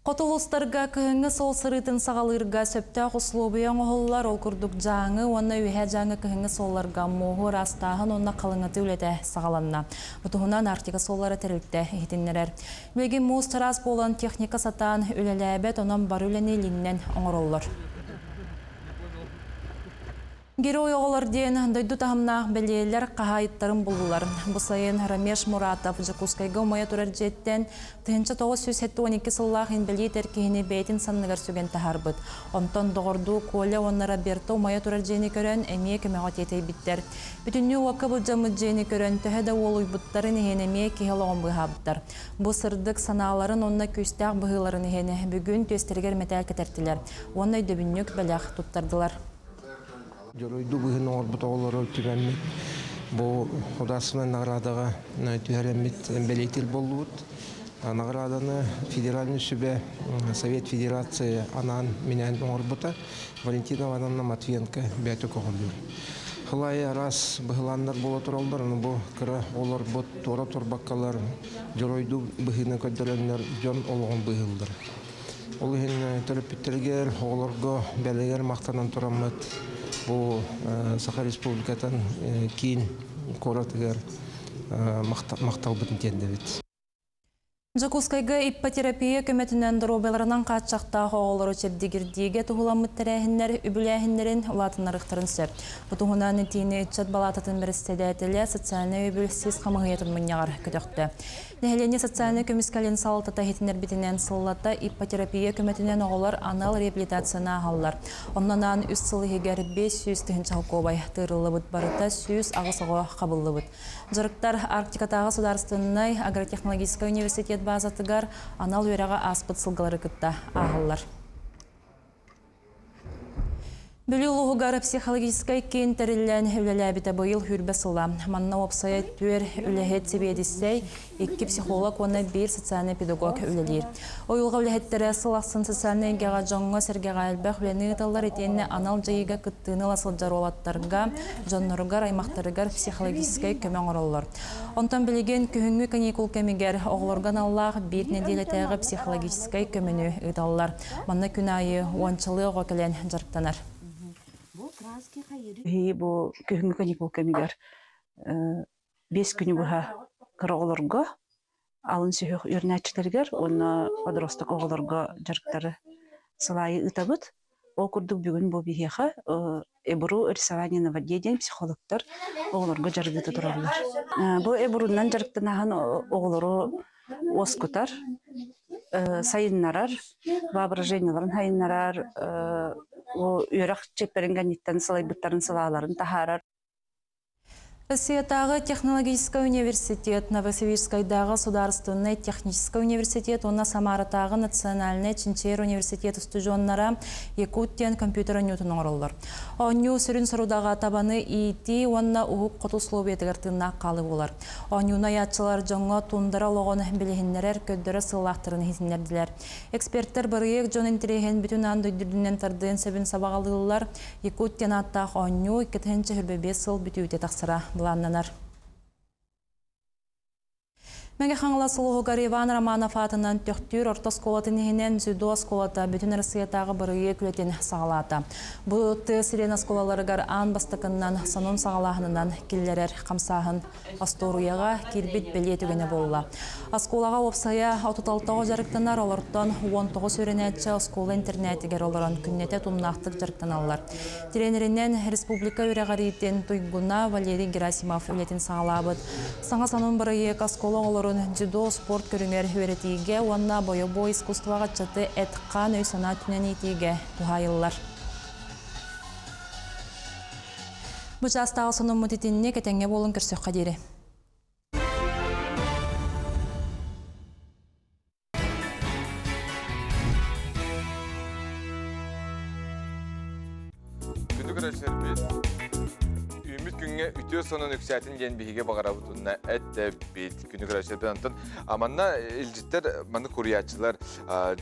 Хотулустарга кыһыҥҥы сол сырыытын саҕалыырга сөптөөх услуобуйа оҥоһуллар, ол курдук дьааҥы уонна үһэ дьааҥы кыһыҥҥы суолларга муоһу ыраастааһын уонна халыҥаты үлэтэ саҕаланна. Бутуһунан Арктика суоллара тэрилтэ иһитиннэрэр. Билигин муус чараас буолан техника сатаан үлэлээбэт, онон бары үлэни илиннэн оҥороллор. Герой оҕолор диэн дойду таһымнаах бэлиэлэр хаһаайыттарын буллулар. Бу сайын Рамеш Муратов Жакускайга умайа турар дьиэттэн 1972 сыллаах инбэлиит эр киһини бэйэтин санныгар сүгэн таһаарбыт. Онтон доҕордуу Коля уонна Роберто умайа турар дьиэни көрөн эмиэ көмөҕө тиэтэйбиттэр. Бүтүннүү уокка былдьаммыт дьиэни көрөн төһө да уолуйбуттарын иһин эмиэ киһи олоҕун быыһаабыттар. Бу сырдык санааларын уонна күүстээх быһыыларын иһин бүгүн түөстэригэр мэтээл кэтэртилэр. Уонна өйдөбүнньүк бэлэх туттардылар. Жоройду быһын оҥорбут оҕолоро түмэммит бу художественный наградаға түһәрэммит бэлиэтил боллубут. Награданы Федеральный сүбэ Совет Федерации анаан минээн оҥорбута Валентина Ивановна Матвиенко бэйэтэ көҕүлүүр. Хылай арас быһылааннар буола тураллар, аны бу кыра олорбут туора турбаккалар жоройду быһыына көрдөрөннөр дьон олоҕун быһыыллар. Ол иһин төрөппүттэригэр, оҕолорго бэлэгэр махтанан тураммыт бу Саха Республикатын киин куоратыгар махталбытын тиэрдэбит. Жакускайга иппотерапия көмөтүнэн доруобайларынан хааччахтаах оҕолору чэбдигирдиигэ туһуламмыт тэрээһиннэр үбүлээһиннэрин улаатыннарыхтарын сөп. Бу туһунан итиини ыччат балаататын бэрэссэдээтэлэ социальнай үбүл сис хамыһыйатын мунньаҕар көтөхтө. Нэһилиэнньэ социальнай көмүскэлин салалтата иһитиннэрбитинэн сыллата иппотерапия көмөтүнэн оҕолор анал реабилитацияны ааһаллар. Онон аан үс сыл иһигэр 500 тыһыынча холкуобай тыырыллыбыт, барыта 108 оҕо хабыллыбыт. Дьарыктар Арктикатааҕы судаарыстыбаннай агротехнологическай университет базатыгар анал үөрэҕэ ааспыт сылгылары кытта ааһаллар. Бүлүү улууһугар психологическай киин тэриллэн үлэлээбитэ быйыл хүрбэ сыла. Манна уопсайа түөр үлэһит сэбиэдиссэй, икки психолог уонна биир социальный педагог үлэлиир. Уйулҕа үлэһиттэрэ сыл ахсын социальнай эйгэҕэ дьоҥҥо сэргэҕэ элбэх үлэни ыыталлар, итиэннэ анал дьайыыга кыттыыны ыла сылдьар уолаттарга, дьонноругар, аймахтарыгар психологическай көмө оҥороллор. Онтон билигин күһүҥҥү каникул кэмигэр оҕолорго аналлаах биир нэдиэлэтээҕи психологическай көмөнү ыыталлар. Манна күн аайы уончалыы оҕо кэлэн дьарыктанар. Биһиги бу күһүҥҥү каникул кэмигэр биэс күнү быһа кыра оҕолорго, алын сүһүөх үөрэнээччилэригэр уонна подросток оҕолорго дьарыктары сылаайы ыытабыт. Ол курдук бүгүн бу биһиэхэ Эбру рисование на воде диэн психологтар оҕолорго дьарыгыта тураллар. Бу эбрунан дьарыктанаһын оҕолору уоскутар, сайыннарар, воображениеларын сайыннарар, үөрэх чэппэрин кэнниттэн салайбыттарын салааларын таһаарар. Россиятааҕы технологическай университет, Новосибирскайдааҕы судаарыстыбаннай техническай университет уонна Самаратааҕы национальнай чинчийэр университет устудьуоннара Якут диэн компьютер оонньуутун оҥороллор. Оонньуу сүрүн сорудаҕа табаны иитии уонна уһук хоту условиятыгар тыыннаах хаалыы буолар. Оонньууну айааччылар дьоҥҥо туундара олоҕун билиһиннэрэр, көрдөрөр сыаллаахтарын иһитиннэрдилэр. Экспертэр бырайыак дьон интэриэһин бүтүн аан дойду үрдүнэн тардыан сөбүн сабаҕалыыллар. Якут диэн ааттаах оонньуу 2025 сыл бүтүүтэ тахсара былааннанар. Мэҥэ Хаҥалас улууһугар Иван Романов аатынан Төхтүүр орто оскуолатын иһинэн дзюдо оскуолата Бүтүн Арассыыйатааҕы бырайыак үлэтин саҕалаата. Бу тыа сирин оскуолаларыгар аан бастакыннан сонун саҕалааһынынан киллэрэр хамсааһын остуоруйаҕа киирбит бэлиэ түгэнэ буолла. Оскуолаҕа уопсайа 36 оҕо дьарыктанар, олортон 19 үөрэнээччи оскуола интернетигэр олорон күннэтэ тумнаахтык дьарыктаналлар. Тренеринэн республика үөрэҕириитин туйгуна Валерий Герасимов үлэтин саҕалаабыт. Саҥа сонун бырайыак оскуола оҕолорун дзюдо спорт көрүҥэр үөрэтиигэ уонна бойобуой искусствоҕа ыччаты эт-хаан өй-санаа өттүнэн иитиигэ туһаайыллар. Бу чаастааҕы сонуммут итинник этэҥҥэ буолун көрсөххө диэри. Күндү көрөөччүлэрбит, үүммүт күҥҥэ үтүө сонун үксээтин диэн биһиги баҕарабыт уонна эттэбит. Күндү көрөөччүлэрбит, онтон манна илдьиттэр, манна куруйааччылар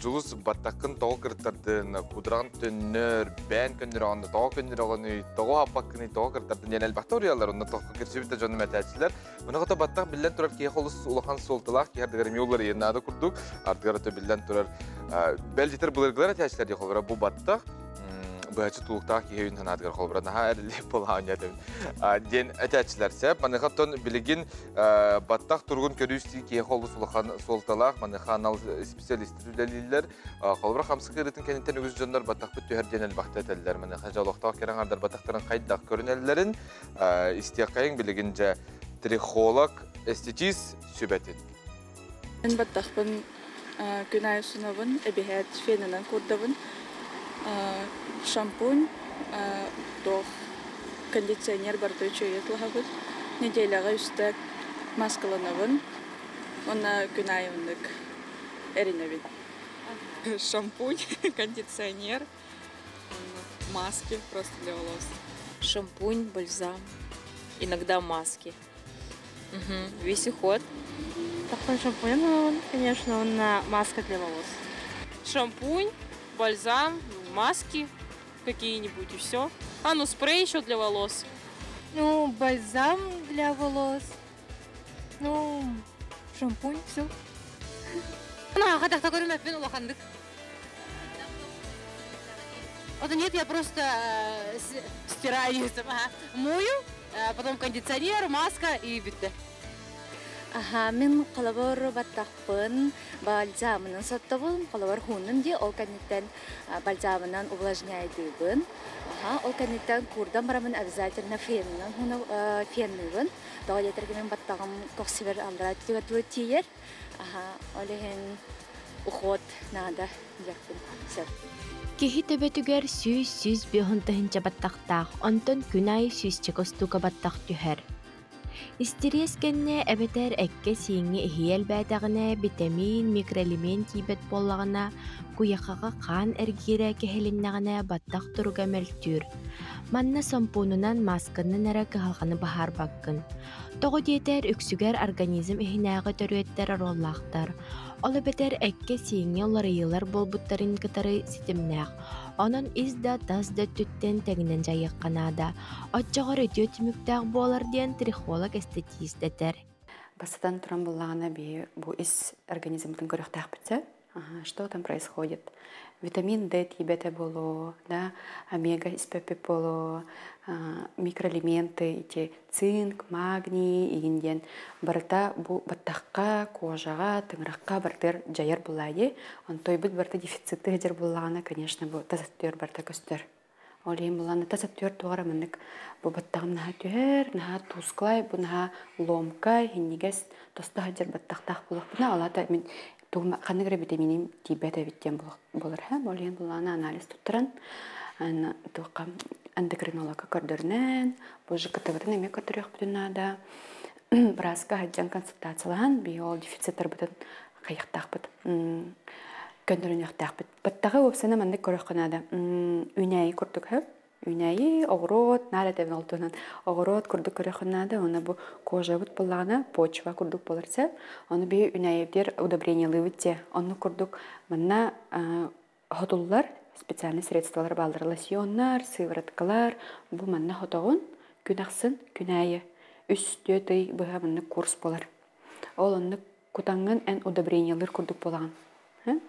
Дьулус баттаххын тоҕо кыртардын, кудраҕын төннөр, бээн көннөрөҕүн, тоҕо көннөрөҕүнүй, тоҕо аппаккыный, тоҕо кыртардын диэн элбэхтэ уруйаллар. Онно тоҕо кирсибит да дьонум этээччилэр. Мунаҕата баттах биллэн турар киһи олус улахан суолталаах киһи ардыгар эмиэ уларыйар наада курдук. Ардыгар ото биллэн турар бэл дитер былыргылар этээччилэр дии холобура бу баттах быһаччы тулуктаах киһи өйүн санаатыгар холобура наһаа эрэллиэх буолаҕын этим диэн этээччилэр сеп маныха оттон билигин Баттах туругун көрүү-истии киһиэхэ олус улахан суолталаах. Маныаха анал специалистар үлэлииллэр. Холобура, хамсык ыарыытын кэнниттэн үгүс дьоннор баттахпыт түһэр диэн элбэхтэ этэллэр. Маныаха дьэ олохтоох кэрэ аҥардар баттахтарын хайдах көрүнэллэрин истиэххэйиҥ билигин дьэ трихолог, эстетист сүбэтин. Мин баттахпын күн аайы сунабын, эбиһээт фенынан куурдабын. Шампунь, туох кондиционер барыта үчүгэй тылаһабыт. Неделяҕа үстэ маскаланабын уонна күн аайы оннук эринэбин. Шампунь, кондиционер, маски просто для волос. Шампунь, бальзам, иногда маски. Угу. Весь уход. Такой шампунь, ну, конечно, он на маска для волос. Шампунь, бальзам, маски какие-нибудь и все. А, ну спрей еще для волос. Ну, бальзам для волос. Ну, шампунь, все. Вот нет, я просто стираю, мою, потом кондиционер, маска и битте. Аха, мин холобур баттахпын бальзамынан соттобун, холобур хууннум дии, ол кэнниттэн бальзамынан увлажняйдыыбын. Аха, ол кэнниттэн куурдан барамын обязательно фенынан хуна фенныыбын. Тоҕо диэтэргэ мин баттаҕым көхсүбэр аллара түгэтуэ тиийэр. Аха, ол иһин уход наада диэхпин сөп. Киһи төбөтүгэр 100-105 тыһыынча баттахтаах, онтон күн аайы сүүсчэкэ устуука баттах түһэр. Истириэс кэннэ эбэтэр эккэ-сииҥҥэ иһийэ элбээтэҕинэ, битэмиин, микроэлемент тиийбэт буоллаҕына, куйахаҕа хаан эргиирэ кэһилиннэҕинэ баттах туруга мөлтүүр. Манна сомпуунунан, маасканан эрэ кыһалҕаны быһаарбаккын. Тоҕо диэтэр, үксүгэр организм иһинээҕи төрүөттэр оруоллаахтар. Ол эбэтэр эккэ-сииҥҥэ уларыйыылар буолбуттарын кытары ситимнээх. Онон ис да, тас да өттүттэн тэҥинэн дьайыахха наада. Оччоҕор үтүө түмүктээх буолар диэн трихолог эстетист этэр. Бастатан туран буллаҕына биһи бу ис организммытын көрүөхтээхпит сөп. Что там происходит? Витамин D тиийбэтэ буолуо, да, омега испэппит буолуо, микроэлементы, эти цинк, магний игин диэн барыта бу баттахха, кожаҕа, тыҥырахха барытыгар дьайар буллаа дии. Онтойбут барыта дефицитты сылдьар буллаҕына, конечно, бу тас өттүгэр барыта көстөр. Ол иһин булан тас өттүгэр туох эрэ маннык бу баттаҕым наһаа түһэр, наһаа тусклай, бу наһаа ломкай, хинньигэс, тосто сылдьар баттахтаах буолуохпуна, ол аата мин тугум ханнык эрэ витаминим тиийбэт эбит диэн буолар һэ. Ол иһин булаана анализ туттаран, туохха эндокринологка көрдөрүнэн, бу ЖКТ-бытын эмиэ көрдөрүөхпүтүн наада. Бырааска сылдьан консультациялаһан, биһи ол дефициттарбытын хайыахтаахпыт көннөрүнүөхтээхпит. Баттаҕы уопсана маннык көрөххө наада. Үүнээйи курдук һэ. Үүнээйи, оҕуруот, наар этэбин ол туһунан. Оҕуруот курдук көрөххө наада. Уонна бу кожабыт буоллаҕына почва курдук буолар сэ. Ону биһи үүнээйибитигэр удобрениелыыбыт дьэ. Оннук курдук манна хотуллар специальный средстволар бааллар лосьоннар, сывороткалар. Бу манна хотоҕун күн ахсын күн аайы үс-түөрт ый быһа маннык курс буолар. Ол оннук кутаҥҥын эн удобрениелыыр курдук буолаҕын.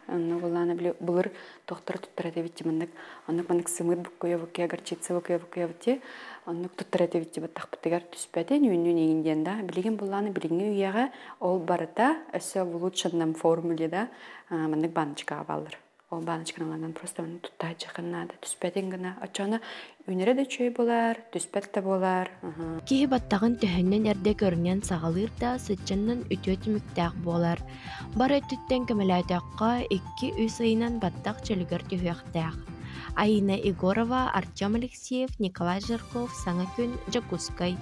Онно буоллаана били былыр тохтор туттар этибит маннык оннук маннык сымыыт буккуйа буккуйа горчица буккуйа буккуйа ти оннук туттар этибит баттахпытыгар түспэтин үүннүүн иҥин диэн да билигин буоллаана билиҥҥи үйэҕэ ол барыта өссө в улучшенном формуле да маннык баночкаҕа бааллар. Ол баночканаларынан просто туттааччыхын наада түспэтин гына оччоно үүнэрэ да үчүгэй буолар, түспэт да буолар. Киһи баттаҕын төһөннөн эрдэ көрүнэн саҕалыыр да сыччаннан үтүө түмүктээх буолар. Бар өттүттэн көмөлөөтөххө, 2-3 ыйынан баттах чөлүгэр түһүөхтээх. Айина Егорова, Артем Алексеев, Николай Жирков, Саҥа күн, Дьокуускай.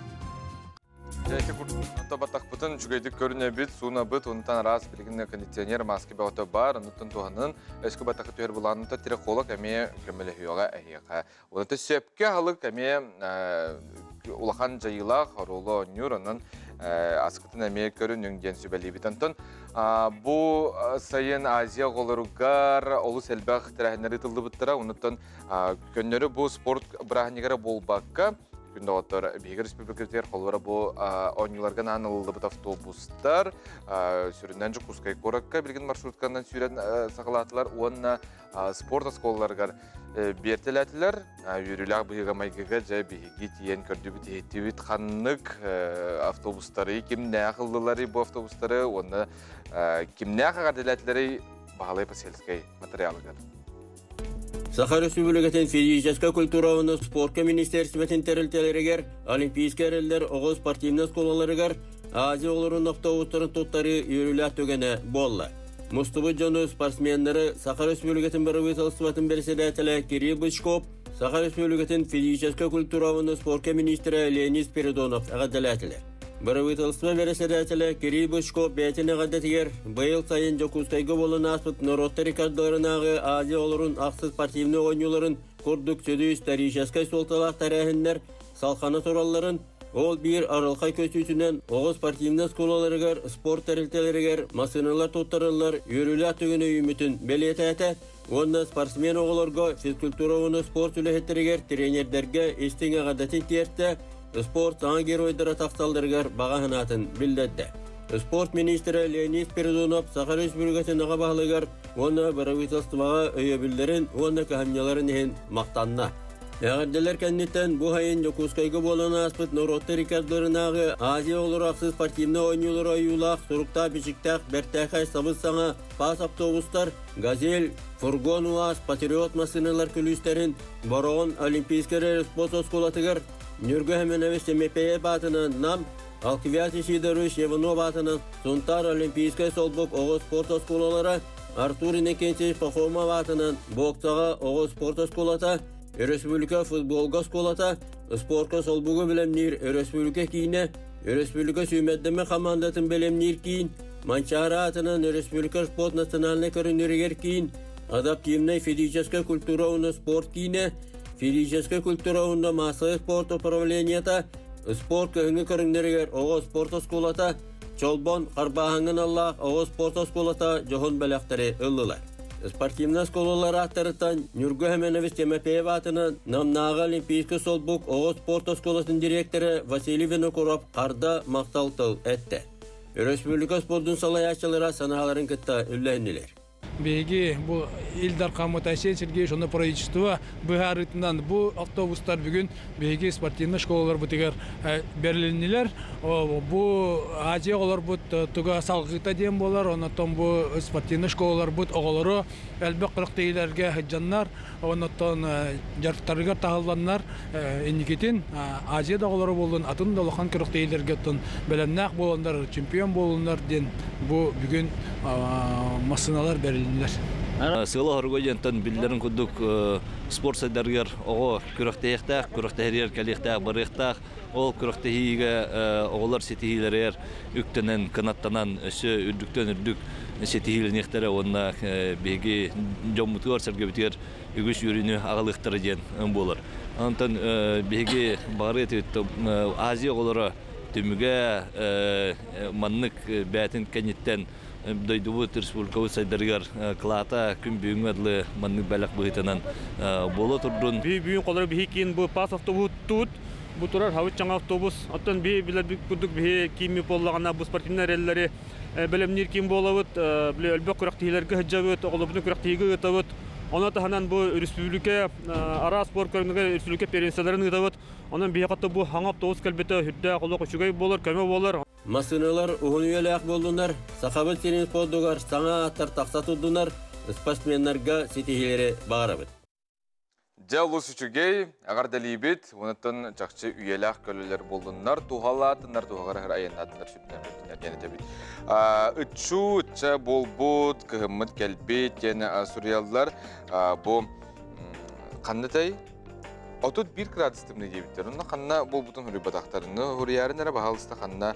Дьэ, курдук батахпытын үчүгэйдик көрүнэбит, суунабыт, онтон араас билигин кондиционер, маска бөҕөтө баар, оннуттан туһанын, өскө батахы түһэр булааннта трихолог эмиэ көмөлөһүөҕэ эһиэхэ. Онон сөпкө аһылык эмиэ улахан дьайыылаах оруолу оонньуур, онон аскытын эмиэ көрүнүҥ диэн сүбэлиибит. Онтон бу сайын Азия оҕолоругар олус элбэх тэрээһиннэр ыытыллыбыттара, оннуттан көннөрү бу спорт бырааһынньыгара буолбакка, Күн доҕоттор, биһиги республикабытыгар холобура бу оонньууларга анаан ылыллыбыт автобустар сүрүннээн Дьокуускай куоракка билигин маршрутканан сүүрэн саҕалаатылар уонна спорт оскуолаларыгар биэртэлээтилэр. Үөрүүлээх быһыыга-майгыга дьэ биһиги тиийэн көрдүбүт, иһиттибит ханнык автобустары, кимнээх ыллыларый бу автобустары уонна кимнээх эҕэрдэлээтилэрий Баһылай Посельскай материалыгар. Саха Өрөспүүбүлүкэтин физическэй культура уонна спорка министиэристибэтин тэрилтэлэригэр Олимпийскай эрэллэр оҕо спортивнай оскуолаларыгар Азия оҕолорун автобустарын туттарыы үөрүүлээх түгэнэ буолла. Мустубут дьону спортсменнары Саха Өрөспүүбүлүкэтин бырабыыталыстыбатын бэрэссэдээтэлэ Кирилл Бычков, Саха Өрөспүүбүлүкэтин физическэй культура уонна спорка министрэ Леонид Спиридонов эҕэрдэлээтилэр. Бырабыыталыстыба бэрэссэдээтэлэ Кирилл Бычков бэйэтин эҕэрдэтигэр быйыл сайын Дьокуускайга буолан ааспыт норуоттар рекордаларынааҕы Азия оҕолорун ахсыс спортивнай оонньууларын курдук сүдү историческай суолталаах тэрээһиннэр салхана туралларын, ол биир арылхай көстүүтүнэн оҕо спортивнай оскуолаларыгар, спорт тэрилтэлэригэр массыыналар туттарыллар үөрүүлээх түгэни үүммүтүн бэлиэтээтэ уонна спортсмен оҕолорго физкультура уонна спорт үлэһиттэригэр, тренердэргэ истиҥ эҕэрдэтин тиэртэ, спорт саҥа геройдара тахсалларыгар баҕа санаатын биллэрдэ. Спорт министрэ Леонид Спиридонов Саха Республикатын аҕа баһылыгар уонна бырабыыталыстыбаҕа өйөбүллэрин уонна кыһамньыларын иһин махтанна. Эҕэрдэлэр кэнниттэн бу сайын Дьокуускайга буолан ааспыт норуоттар иккардыларынааҕы Азия оҕолоро ахсыс спортивнай оонньуулара ойуулаах суруктаах-бичиктээх бэртээхэй сабыс-саҥа паас автобустар, «Газель», фургон УАЗ, «Патриот» массыыналар күлүүстэрин Бороҕон Олимпийскай спорт оскуолатыгар Ньургу Семенович Семепеев аатынан Нам, Алквиас Сидорович Иванов аатынан Сунтаар Олимпийскай солбук оҕо спорт оскуолалара, Артур Иннокентьевич Пахомов аатынан боксаҕа оҕо спорт оскуолата, Өрөспүүбүлүкэ футболга оскуолата, спорка солбугу бэлэмниир өрөспүүбүлүкэ киинэ, Өрөспүүбүлүкэ сүүмэрдэммит хамаандатын бэлэмниир киин, Манчаары аатынан Өрөспүүбүлүкэ спорт национальнай көрүҥнэригэр киин, адаптивнай физическэй культура уонна спорт киинэ, физическэй культура уонна массовай спорт управлениета, спорт кыһыҥҥы көрүҥнэригэр оҕо спорт оскуолата, Чолбон харбааһыҥҥа аналлаах оҕо спорт оскуолата дьоһун бэлэхтэри ыллылар. Спортивнай оскуолалар ааттарыттан Ньургу Семенович Тимофеев аатынан Намнааҕы Олимпийскай солбук оҕо спорт оскуолатын дириэктэрэ Василий Винокуров харда махтал тыл эттэ. Өрөспүүбүлүкэ спордун салайааччылара санааларын кытта үллэһиннилэр. Биһиги бу Ил Дархаммыт Айсен Сергеевич онно правительство быһаарыытынан бу автобустар бүгүн биһиги спортивнай школаларбытыгар бэрилиннилэр. Бу Азия оҕолорбут туга салгыыта диэн буолар, оннотон бу спортивнай школаларбыт оҕолору элбэх күрэхтэһиилэргэ сылдьаннар, оннотон дьарыктарыгар таһылланнар инникитин Азия да оҕолоро буоллун, атын да улахан күрэхтэһиилэргэ оттон бэлэмнээх буоланнар, чемпион буолуннар диэн бу бүгүн массыыналар бэрилиннилэр. Сыала хоруга диэнтэн биллэрин курдук спорт сайдарыгар оҕо күрэхтэһиэхтээх, күрэхтэһэригэр кэлиэхтээх, барыахтаах. Ол күрэхтэһиигэ оҕолор ситиһиилэригэр үктэнэн, кынаттанан өссө үрдүктэн үрдүк ситиһиилэниэхтэрэ уонна биһиги дьоммутугар-сэргэбитигэр үгүс үөрүүнү аҕалыахтара диэн буолар. Онтон биһиги баҕарыа этибит Азия оҕолоро түмүгэ маннык бэйэтин кэнниттэн дойдубут, республикабыт сайдарыгар кылаата күн бүгүҥҥэ дылы маннык бэлэх быһыытынан буола турдун. Биһи бүгүн холоро биһи киин бу пас автобуһуттуут бу турар хабыт чаҥа автобус. Оттон биһи билэрбит курдук биһи киимми буоллаҕына бу спортивнай эрэллэри бэлэмниир киин буолабыт. Били өлбөх күрэхтэһиилэргэ сылдьабыт, оҕолорбутун күрэхтэһиигэ ыытабыт. Ону таһынан бу республика араас спорт көрүҥүгэр республика первенстволарын ыытабыт. Онон биһиэхэ бу хаҥа автобус кэлбитэ сүрдээх олох үчүгэй буолар, көмө буолар. Массыыналар уһун үйэлээх буоллунар, Сахабыт сирин спордугар саҥа ааттар тахса турдунар, спортсменнарга ситиһиилэри баҕарабыт. Дьэ, олус үчүгэй, эҕэрдэлиибит, онуттан чахчы үйэлээх көлөлөр буоллуннар, туһалаатыннар, туһаҕар айаннаатыннар сүппүнэр бүттүнэр диэн этэбит. Ыччуу, ычча буолбут, кыһыммыт кэлбит диэн суруйаллар. Бу ханнытай? 31 градус тымныы диэбиттэр. Онно ханна буолбутун хуруйбатахтарыны хуруйарын эрэ баһаалыста ханна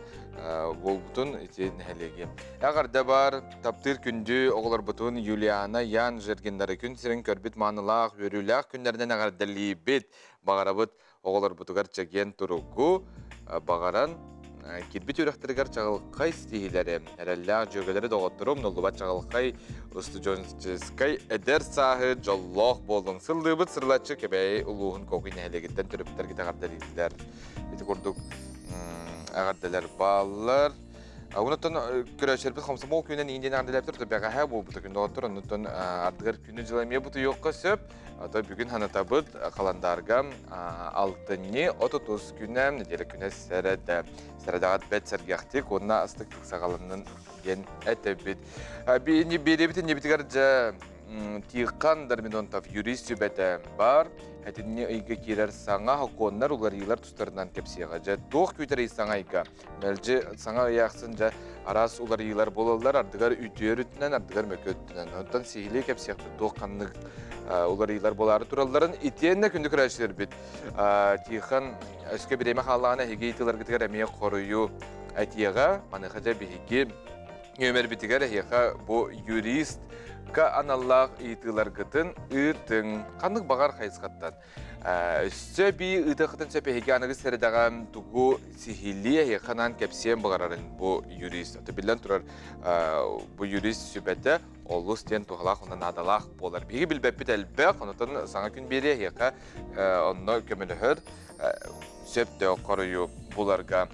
буолбутун ити нэһилиэги. Эҕэрдэ бар, таптыыр күндү оҕолорбутун Юлиана, Ян Жергиннары күн сирин көрбүт маанылаах, үөрүүлээх күннэринэн эҕэрдэлиибит. Баҕарабыт оҕолорбутугар чэгиэн туругу баҕаран кирбит үрэхтэригэр чаҕылхай ситиһиилэри, эрэллээх дьүөгэлэри доҕоттору умнуллубат чаҕылхай устудьуонческай эдэр сааһы дьоллоох буоллун. Сыллыыбыт сырылаччы Кэбээйи улууһун Кокуй нэһилиэгиттэн төрөппүттэргит эҕэрдэлииллэр. Ити курдук эҕэрдэлэр бааллар. Онуттан көрөөччүлэрбит хомсомол күнүнэн иин диэн эҕэрдэлээбиттэр, бэҕэһээ буолбута күн доҕоттор, оннуттан ардыгар күнү дьыла эмиэ бутуйуохха сөп. Ото бүгүн ханатабыт халандаарга алтынньы 30 күнэ, нэдиэлэ күнэ сэрэдэ. Сэрэдэҕит бэт сэргэхтик уонна астыктык саҕаланнын диэн этэбит. Биэриэбит иннибитигэр дьэ Тихон Дармидонтов юрист сүбэтэ бар. Этинни ыйга киирэр саҥа сокуоннар уларыйыылар тустарынан кэпсиэҕэ. Дьэ туох күүтэрий саҥа ыйга? Мэлдьи саҥа ыйаахсын дьэ араас уларыйыылар буолаллар, ардыгар үтүө өрүтүнэн, ардыгар мөкү өттүнэн. Онтон сиһилии кэпсиэхпит туох ханнык уларыйыылар буолаары туралларын итиэннэ күндү көрөөччүлэрбит Тихон өскө бириэмэ хааллаҕына эһиги ыйытыыларгытыгар эмиэ хоруйу этиэҕэ. Маныаха дьэ биһиги нүөмэрбитигэр эһиэхэ бу юристка аналлаах ыйытыыларгытын ыытыҥ. Ханнык баҕар хайысхаттан. Өссө эбии ыытыаххытын сөп эһиги аныгы сэрэдэҕэ тугу сиһилии эһиэхэ анаан кэпсиэн баҕарарын бу юрист. Ото биллэн турар бу юрист сүбэтэ олус диэн туһалаах уонна наадалаах буолар. Биһиги билбэппит элбэх, онотон саҥа күн биэриэ эһиэхэ онно көмөлөһөр сөптөөх хоруйу буларга.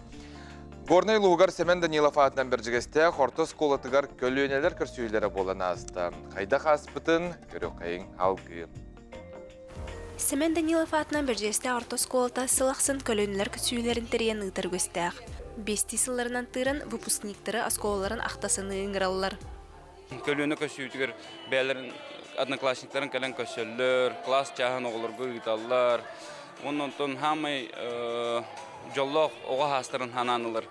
Горнай улууһугар Сэмэн Данилов аатынан Бэрдьигэстээх орто оскуолатыгар көлүөнэлэр көрсүһүүлэрэ буолан ааста. Хайдах ааспытын көрүөххэйиҥ алгыы. Сэмэн Данилов аатынан Бэрдьигэстээх орто оскуолата сыл ахсын көлүөнэлэр көсүһүүлэрин тэрийэн ыытар үгэстээх. Биэстии сылларынан тыыран выпускниктары оскуолаларын ахтасыныы ыҥыраллар. Көлүөнэ көсүһүүтүгэр бэйэлэрин одноклассниктарын кэлэн көрсөллөр, класс чааһын оҕолорго ыыталлар. Уонна онтон хаамай дьоллоох оҕо хаастарын ханаан ылар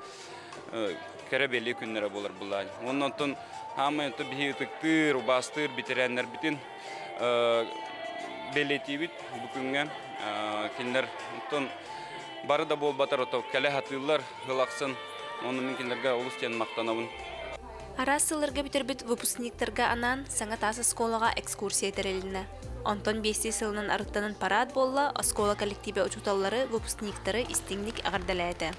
кэрэ бэлиэ күннэрэ буолар булаан. Уонна онтон хаамай биһи ытыктыыр, убаастыыр бэтэрээннэрбитин бэлиэтиибит бу күҥҥэ кинилэр оттон бары да буолбатар ото кэлэ сатыыллар сыл ахсын онно мин кинилэргэ олус диэн махтанабын. Араас сылларга бүтэрбит выпускниктарга анаан саҥа таас оскуолаҕа экскурсия тэрилиннэ. Онтон биэстии сылынан арыттанан парад буолла, оскуола коллективэ учууталлары, выпускниктары истиҥник эҕэрдэлээтэ.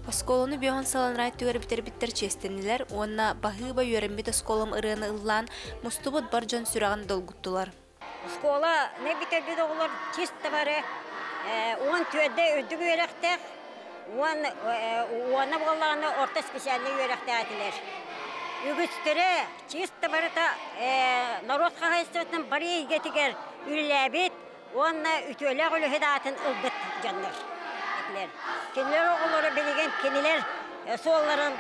Оскуоланы биоһун сыланрай түгэр бүтэрбиттэр чиэстэннилэр уонна баһыыба үөрэммит оскуолам ырыаны ыллаан мустубут бар дьон сүрэҕин долгуттулар. Оскуола не бүтэрбит оҕолор чисто бары уон түөрдэ үрдүк үөрэхтээх, уон уона буоллаҕына орто специальнай үөрэхтээх этилэр. Үгүстэрэ чисто барыта норуот хаһаайыстыбатын бары эйгэтигэр үлэлээбит уонна үтүөлээх үлэһит аатын ылбыт дьоннор этилэр. Кинилэр оҕолоро билигин кинилэр суолларын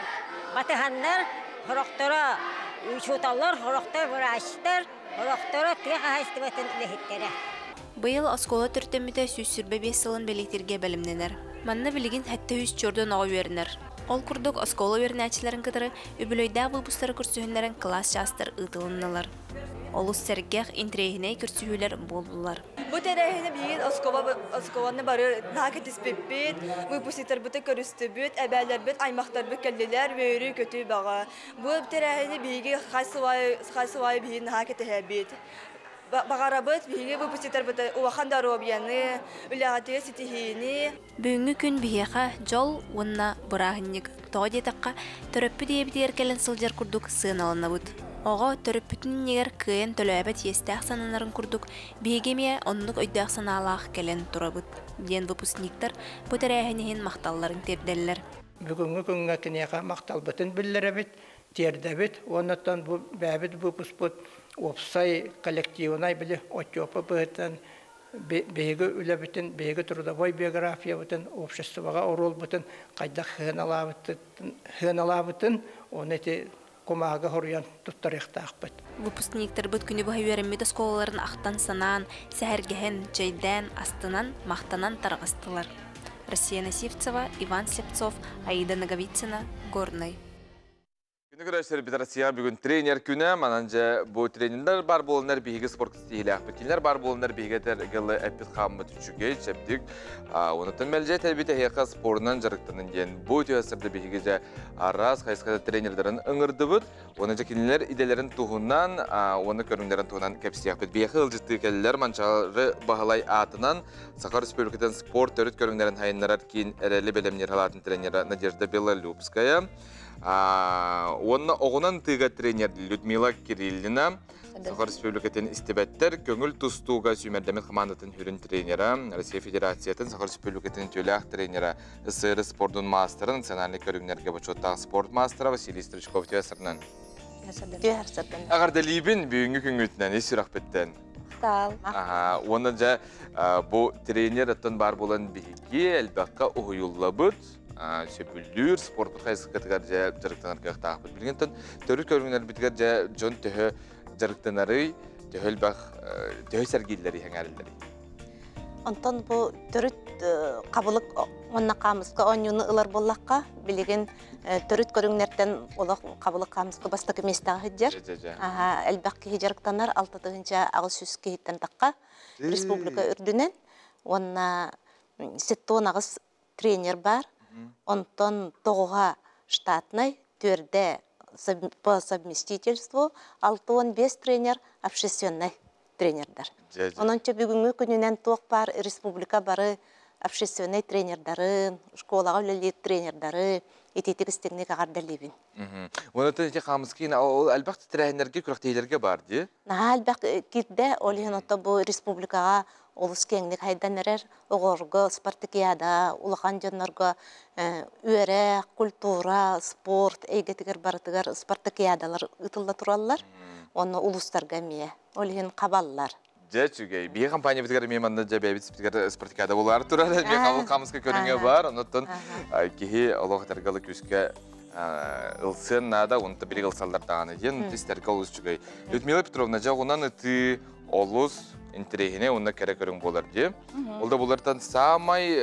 батыһаннар, сорохторо учууталлар, сорохторо врачтар, сорохторо тыа хаһаайыстыбатын үлэһиттэрэ. Быйыл оскуола төрүттэммитэ 125 сылын бэлиэтииргэ бэлэмнэнэр. Манна билигин 700 чордон оҕо үөрэнэр. Ол курдук оскуола үөрэнээччилэрин кытары үбүлүөйдээх выпустары көрсүһүннэрэн кылаас чаастар ыытылыннылар. Олус сэргэх, интэриэһинэй көрсүһүүлэр буоллулар. Бу тэрээһини биһиги оскуоланы бары наһаа кэтиспиппит, выпускниктарбытын көрүстүбүт, эбээлэрбит, аймахтарбыт кэллилэр, үөрүү-көтүү бөҕө. Бу тэрээһини биһиги хас сыл аайы биһиги наһаа кэтэһэбит. Баҕарабыт биһиги выпускниктарбыт улахан доруобуйаны, үлэҕитигэр ситиһиини. Бүгүҥҥү күн биһиэхэ дьол уонна бырааһынньык. Тоҕо диэтэххэ, төрөппүт ийэбитигэр кэлэн сылдьар курдук сыаналанабыт. Оҕо төрөппүтүн иннигэр кыайан төлөөбөт иэстээх сананарын курдук, биһиги эмиэ оннук өйдөөх-санаалаах кэлэн турабыт, диэн выпускниктар бу тэрээһин иһин махталларын тиэрдэллэр. Бүгүҥҥү күҥҥэ киниэхэ махталбытын биллэрэбит, тиэрдэбит уонна оттон бу бэйэбит выпускпут уопсай коллективнай били отчуоппа быһыытынан биһиги үлэбитин, биһиги трудовой биографиябытын, обществоҕа оруолбутун хайдах сыаналаабытын, оны ити кумааҕыга хоруйан туттарыахтаахпыт. Выпускниктарбыт күнү быһа үөрэммит оскуолаларын ахтан-санаан, сэһэргэһэн, чэйдээн, астынан, махтанан тарҕастылар. Россия Насивцева, Иван Слепцов, Аида Ноговицына, Горнай. Күнү көрөсөр Россияҕа бүгүн тренер күнэ. Манан же бу тренерлер бар буоланнар биһиги спорт ситиһилээхпит. Кинилэр бар буоланнар биһиги этэр гылы эппит хааммыт үчүгэй, чэбдик. Онуттан мэлдьи этэбит эһиэхэ спорунан дьарыктанын диэн бу үтүө биһиги же араас хайысхада тренердарын ыҥырдыбыт. Уонна же кинилэр идэлэрин туһунан, уонна көрүҥнэрин туһунан кэпсиэхпит. Биһиэхэ ыалдьыттыы кэллилэр Манчаары Баһылай аатынан Саха Республикатын спорт төрүт көрүҥнэрин хайыннарар киин эрэли бэлэмниир халаатын тренера Надежда Белолюбская. Уонна оҕунан тыыга тренер Людмила Кириллина, Саха Республикатын истибэттэр көҥүл тустууга сүүмэрдэммит хамаандатын сүрүн тренера, Россия Федерациятын Саха Республикатын үтүөлээх тренера, СССР спордун маастара, национальнай көрүҥнэргэ бочуоттаах спорт маастара Василий Стручков түһэ Аҕардалиибин бүгүҥҥү күҥҥүтүнэн ис сүрэхпиттэн. Тал. Уонна дьэ бу тренер оттон баар буолан биһиги элбэххэ уһуйуллабыт, сөбүлүүр спорт хайысхатыгар дьэ дьарыктанар кыахтаахпыт. Билигин төрүт көрүҥнэрбитигэр дьэ дьон төһө дьарыктанарый, төһө элбэх, төһө сэргииллэрий, сэҥээриллэрий? Онтон бу төрүт қабылык уонна хаамыска оонньууну ылар буоллахха, билигин төрүт көрүҥнэртэн олох қабылык хаамыска бастакы миэстэҕэ сылдьар. Элбэх киһи дьарыктанар, 6800 киһиттэн тахха республика үрдүнэн уонна 78 тренер бар. Онтон тоҕуһа штатнай, төрдө по совместительству, 65 тренер общественный тренердар. Онон бүгүҥҥү күнүнэн туох баар республика бары общественный тренердарын, школаҕа үлэлиир тренердары итиитик истиҥник аҕардалиибин. Уонна ити хаамыскыын ол элбэх тэрээһиннэргэ, күрэхтэһиилэргэ бар дии? Наһаа элбэх киирдэ, ол иһин ото бу республикаҕа олус киэҥник хайдан эрэр оҕолорго спартакиада, улахан дьоннорго үөрэх, культура, спорт эйгэтигэр барытыгар спартакиадалар ыытылла тураллар. Онно улуустарга эмиэ. Ол иһин хабаллар. Дьэ, үчүгэй. Биһи компаниябытыгар эмиэ манна дьэ бэйэбит спитигэр спартакиада болар турар. Эмиэ хабыл хамыска көрүҥэ бар. Оннуттан киһи олох этэргалы күүскэ ылсыан наада, онто бириг ылсаллар даҕаны диэн истэргэ олус үчүгэй. Людмила Петровна, дьэ оҕунан ытыы олус интэриэһинэй уонна кэрэ көрүҥ буолар дии. Ол да булартан саамай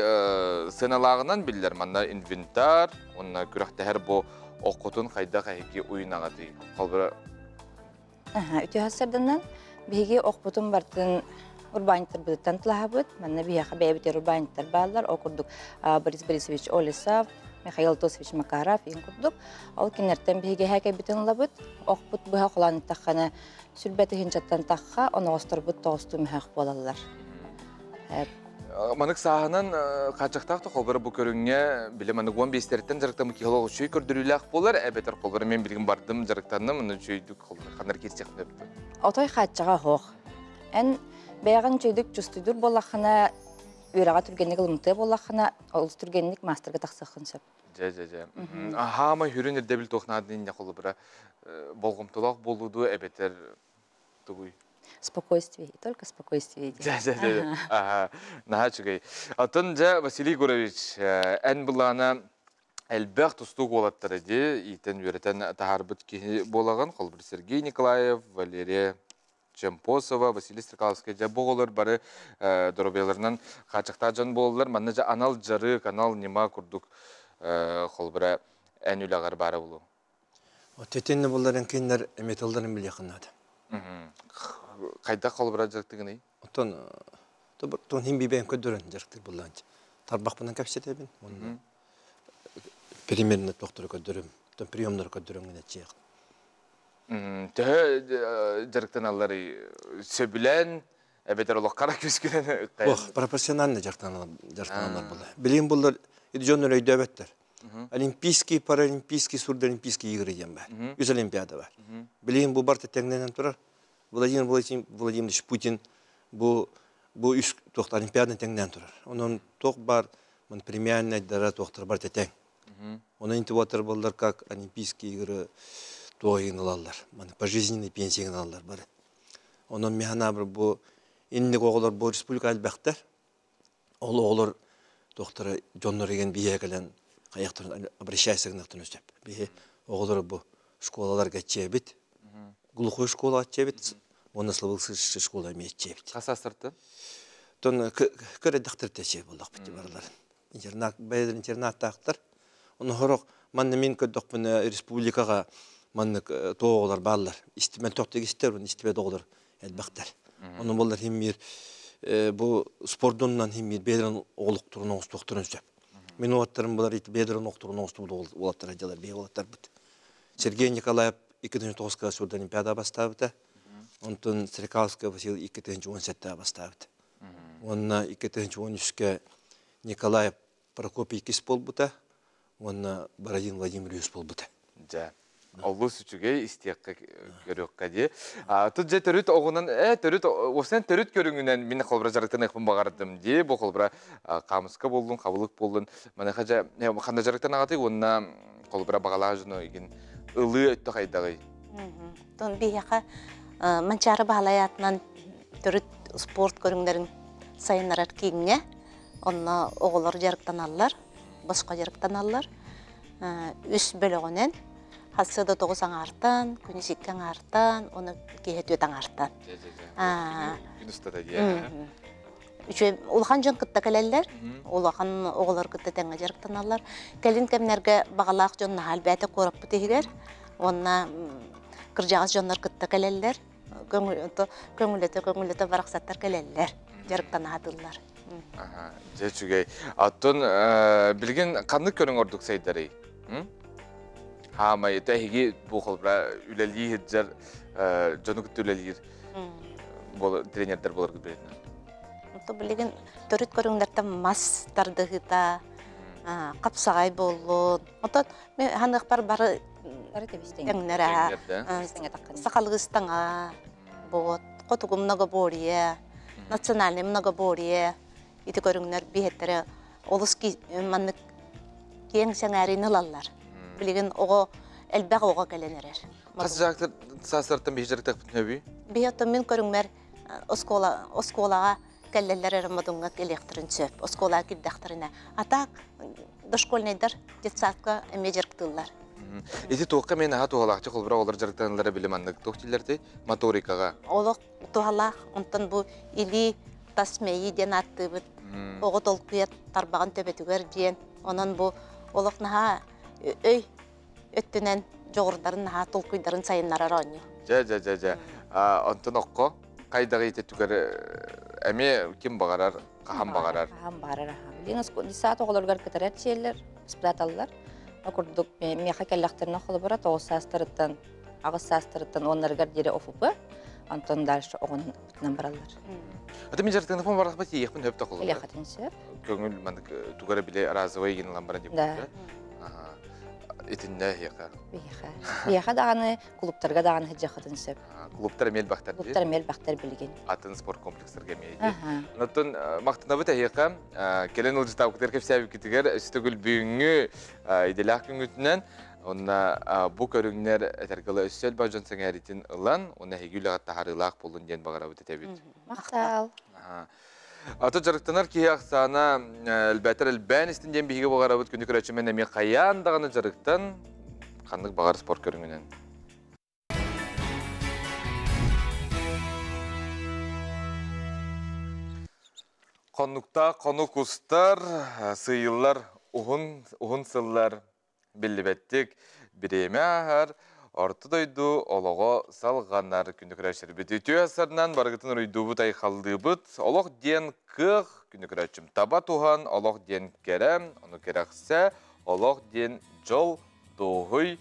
сыаналааҕынан биллэр манна инвентарь, уонна күрэхтэһэр бу оккутун хайдах эһиги уйунаҕытый? Холбура Үтүө сарданан биһиги охпутун бартын урбаанньыттарбытыттан тылаһабыт. Манна биһиэхэ бэйэбитигэр урбаанньыттар бааллар. Ол курдук Борис Борисович Олесов, Михаил Тосович Макаров иин курдук. Ол кинилэртэн биһиги эһээкэйбитин ылабыт. Охпут быһа холоон иттаххана сүрбэ тыһыынчаттан тахха оноҕосторбут тоҕустуу мөһөөх буолаллар. Манык сааһынан хааччахтаах да холбора бу көрүҥҥэ били манык 15-тэриттэн дьарыктаммыт киһи олох үчүгэй көрдөрүүлээх буолар, эбэтэр холбора мен билигин бардым дьарыктанным, онно үчүгэйдик ханнар киирсиэхпин өптө. Отой хааччаҕа оһох. Эн бэйэҕин үчүгэйдик чувствуйдуур буоллаххына, үөрэҕэ түргэнник ылымтыа буоллаххына, олус түргэнник маастарга тахсыаххын сөп. Дьэ, дьэ, дьэ. Хаамай хүрүн ирдэбил туох наадын инньэ холобура болҕомтолоох буолуу дуу эбэтэр тугуй? Спокойствие, и только спокойствие. Дьэ, дьэ, дьэ. Аха, наһаа үчүгэй. Оттон дьэ, Василий Егорович, эн былаана элбэх тустуук уолаттары ди иитэн үөрэтэн таһаарбыт киһи буолаҕын. Холобур, Сергей Николаев, Валерия Чемпосова, Василий Стрекаловскай дьэ бу оҕолор бары доруобуйаларынан хааччахтаах дьон буолаллар. Манна дьэ анал дьарык, анал ньыма курдук холобура эн үлэҕэр баара буолуо. Тетенне булларын кинилэр металларын билиэххин наада. Хайдах холобура дьарыктыгыный? Оттон тон хин бибээн көрдөрөн дьарыктыр буллаанчы. Тарбахпынан кэпсэтэбин. Онно примерно тохтору көрдөрөм. Тон приемнары көрдөрөм гына чиэх. Төһө дьарыктаналларый сөбүлээн эбэтэр олоххара күскүнэн Ох, профессионально дьарыктаналлар була. Билин буллар дьоннор өйдөөбөттөр. Олимпийский, паралимпийский, сурдолимпийский игры диэн бар. Үс олимпиада бар. Билин бу барта тэҥнэнэн турар. Владимир Владимирович Путин бу бу үс туохта олимпиаданы тэҥнээн турар. Онон туох бар премиальнайдара туохтар барта тэҥ. Онон интубатор буоллар как олимпийские игры туойун ылаллар. Маны пожизненный пенсияны ылаллар бары. Онон механабыр бу инник оҕолор бу республика элбэхтэр. Ол оҕолор туохтара дьоннор еген биһиэ кэлэн хайахтарын обращайся гынахтын өсөп. Биһи оҕолор бу школаларга чебит. Глухой школа чебит. Уонна слабых школа эмиэ чебит. Хасастырты? Тон кырдахтыр тече боллах бити барыларын. Интернат бэйэлэр интернаттаахтар. Ону хорох манна мин көрдөхпүнэ республикаҕа маннык туоҕулар бааллар. Истимэн тохтук истэр, истибэт оҕолор элбэхтэр. Ону боллар химмир бу спордунан химмир бэйэлэрин оҕолуктурун оҥостуохтарын сөп. Мин уолаттарым булар бэйэлэрин оҕолуктурун оҥостубут уолаттар дьалар бэйэ уолаттарбыт. Сергей Николаев 2009 сурда Олимпиада бастаабыта. Онтон Стрекаловская Василий 2017 бастаабыта. Уонна 2013-кэ Николай Прокопий иккис буолбута уонна Бородин Владимир үһүс буолбута. Дьэ, олус үчүгэй истиэххэ көрүөххэ дии. Тут дьэ төрүт оҕунан төрүт уопсайынан төрүт көрүҥүнэн мин холобура дьарыктаныахпын баҕардым дии. Бу холобура хаамыска буоллун, хабылык буоллун. Маныаха дьэ ханна дьарыктанаҕытый уонна холобура баҕалаах дьону игин ылыы өттө хайдаҕый? Тон биһиэхэ Манчаары Баһылай аатынан төрүт спорт көрүҥнэрин сайыннарар кииҥҥэ онно оҕолор дьарыктаналлар, босхо дьарыктаналлар. Үс бөлөҕүнэн хасса да тоҕус аҥаартан, күнүс икки аҥаартан, уонна киэһэ түөрт аҥаартан. Күн устата дии. Үчүгэй улахан дьон кытта кэлэллэр, улахан оҕолор кытта тэҥҥэ дьарыктаналлар. Кэлин кэмнэргэ баҕалаах дьон наһаа элбээтэ куораппыт иһигэр уонна кырдьаҕас дьоннор кытта кэлэллэр. Көҥүлэтэ көҥүлэтэ барахсаттар кэлэллэр, дьарыктана сатыыллар. Дьэ үчүгэй. Оттон билигин ханнык көрүҥ ордук сайдарый? Хаамай, эһиги бу холбура үлэлии сылдьар дьону кытта үлэлиир тренердэр буоларгыт бэйэтинэн. Ото билигин төрүт көрүҥнэртэн мас тардыһыыта, хапсаҕай буоллун. Отон мен ханыахпар бары тэҥнэрэ сахалыы ыстаҥа, вот, хотугу многоборье, национальный многоборье ити көрүҥнэр биһэттэрэ олус маннык киэҥ сэҥээриини ылаллар. Билигин оҕо элбэх оҕо кэлэн эрэр. Хас дьарыктар саастартан биһи дьарыктахпытын өбүй? Биһи оттон мин көрүҥмэр оскуола оскуолаҕа кэллэллэр эрэ модуҥҥа кэлиэхтэрин сөп. Оскуолаҕа киирдэхтэринэ. А так дошкольнайдар детсадка эмиэ дьарыктыыллар. Ити туохха мен аха туһалаахчы холбура олор дьарыктаналлара билим аннык туох дииллэртэй моторикаҕа. Олох туһалаах. Онтон бу илии тас мэйии диэн ааттыыбыт. Оҕо толкуйа тарбаҕын төбөтүгэр диэн. Онон бу олох наһаа өй өттүнэн дьоҕурдарын наһаа толкуйдарын сайыннарар оонньуу. Дьэ, дьэ, дьэ, дьэ. Онтон окко хайдаҕы ититүгэр эмиэ ким баҕарар, хаһан баҕарар. Хаһан баҕарар аха. Билигин саат оҕолоругар кытарар сиэллэр, воспитателлар. Ол курдук миэхэ кэллэхтэринэ холобура тоҕус саастарыттан аҕыс саастарыттан уоннарыгар диэри ОФП, онтон дальше оҕонун бараллар. Аты мин дьарыктаныхпын барахпа тиийиэхпин сөп да холобура. Илиэхэтин сөп. Көҥүл маннык тугара биле разовый гин ылан баран Да. Итиннэ эһиэхэ. Биһиэхэ. Биһиэхэ даҕаны клубтарга даҕаны сылдьыаххытын сөп. Клубтар эмиэ элбэхтэр. Клубтар эмиэ элбэхтэр билигин. Атын спорт комплекстарга эмиэ. Онтон махтанабыт эһиэхэ. Кэлэн ылдьытаабыкытыгар кэпсээбиккитигэр өссө төгүл бүгүҥҥү идэлээх күҥҥүтүнэн Онна бу көрүҥнэр этэргэ дылы өссө элбэх дьон сэҥээриитин ылан, уонна эһиги үлэҕит таһаарыылаах буоллун диэн баҕарабыт этэбит. Махтал. Аты дьарыктанар киһи ахсаана элбээтэр элбээн истин диэн биһиги баҕарабыт күнү көрөөччүмэн эмиэ хайаан даҕаны дьарыктан ханнык баҕар спорт көрүҥүнэн. Хоннуктаах хонук устар, сыыйыллар уһун уһун сыллар биллибэттик бириэмэ ааһар, орто дойду олоҕо салҕанар. Күндү көрөөччүлэрбит үтүө сарынан барыгытын уруйдуубут, айхаллыыбыт. Олох диэн кыах, күндү көрөөччүм таба туһан, олох диэн кэрэ, ону кэрэхсэ, олох диэн дьол, дуоһуй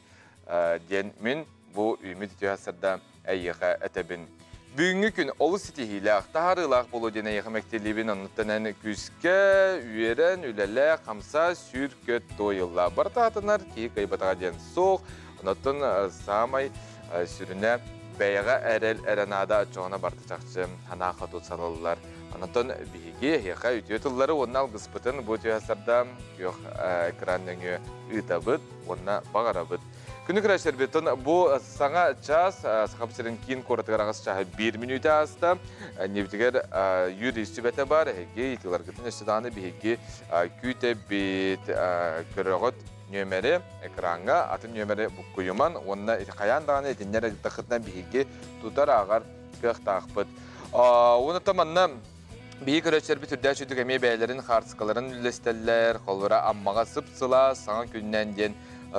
диэн мин бу үүмүт үтүө сарда эйиэхэ этэбин. Бүгүҥҥү күн олус ситиһиилээх, таһаарыылаах буолуо диэн эйиэхэ мэктиэлиибин. Оннуттан эн күүскэ үөрэн, үлэлээ, хамсаа, сүүр-көт туойуллаа. Барыта атынар, киһи кыайбатаҕа диэн суох. Онуттан саамай сүрүнэ бэйэҕэ эрэл эрэ наада оччоҕуна барыта чахчы санаа хоту салаллар. Онтон биһиги эһиэхэ үтүө тыллары уонна алгыспытын бу үтүө сарда күөх экран нөҥүө ыытабыт уонна баҕарабыт. Күнү көрөөччүлэрбитин бу саҥа час Сахам сирин киин куоратыгар аҕыс чааһы биир мүнүүтэ ааста. Небитигэр Юрий сүбэтэ бар, эһиги ыйытыыларгытын өссө даҕаны биһиги күүтэбит көрөҕүт нүөмэри экраҥҥа атын нүөмэри буккуйуман уонна хайаан даҕаны итиннэр ыйыттаххытына биһиги тутар ааҕар кыахтаахпыт. Уонна манна Биһи көрөөччүлэрбит үрдээх үрдүк эмиэ бэйэлэрин хаартыскаларын үллэстэллэр, холобура Аммаҕа сып-сылаас, саҥа күннээн диэн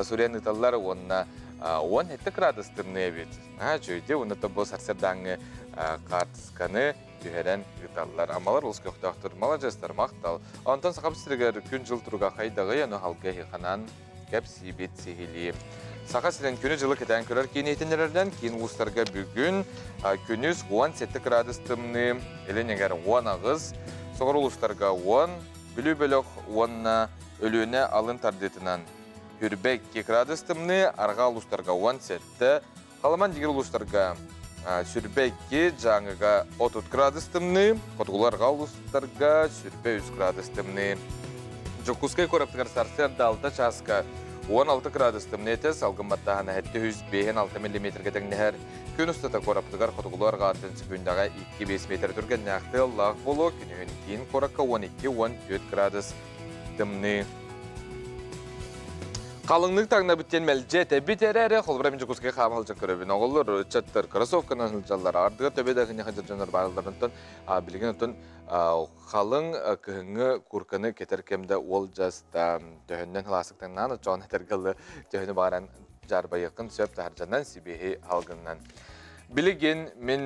суруйан ыыталлар уонна 17 градус тымныы эбит. Аа, үчүгэйдик уонна бу сарсыардааҥҥы хаартысканы түһэрэн ыыталлар. Аммалар олус көхтөөхтөр, маладьыастар, махтал. Онтон Сахабыт сиригэр күн-дьыл туруга хайдаҕый, ону халга эһиэханан кэпсиибит сиһилии. Саха сирин күнү-дьылы кэтээн көрөр киин иһитиннэрэринэн киин улуустарга бүгүн күнүс 17 градус тымныы, илин эҥэр 18, соҕуруу улуустарга 10, Бүлүү бөлөх уонна Өлүөнэ алын тардыытынан Хүрбэ 2 градус тымныы, арҕаа улуустарга 17, Халаман дигир улуустарга Сүрбэ 2, Дьааҥыга 30 градус тымныы, хотугулар арҕаа улуустарга Сүрбэ 3 градус тымныы. Дьокуускай куораттыгар сарсыарда 6 чааска 16 градус тымныы этэ, салгын баттааһына 756 миллиметргэ тэҥнэһэр. Күн устата куораппытыгар хотугулуу арҕааттан секундаҕа 2-5 метр түргэннээх тыаллаах буолуо, күнүһүн киин куоракка 12-14 градус тымныы. Халыҥнык таҥнабыт диэн мэлдьи этэбит эрээри, холобура мин Дьокуускайга хаама сылдьан көрөбүн. Оҕолор, ыччаттар кроссовканан сылдьаллар, ардыгар төбө да киниэхэ дьоннор баалларыттан билигин оттон халыҥ кыһыҥҥы курканы кэтэр кэмдэ уол дьаста төһөннөн ылаасыктаҥнаан оччоҕун этэргэ дылы төһөнү баҕаран дьаарбайыаххын сөп таһырдьанан сибиэһи алгыннан. Билигин мин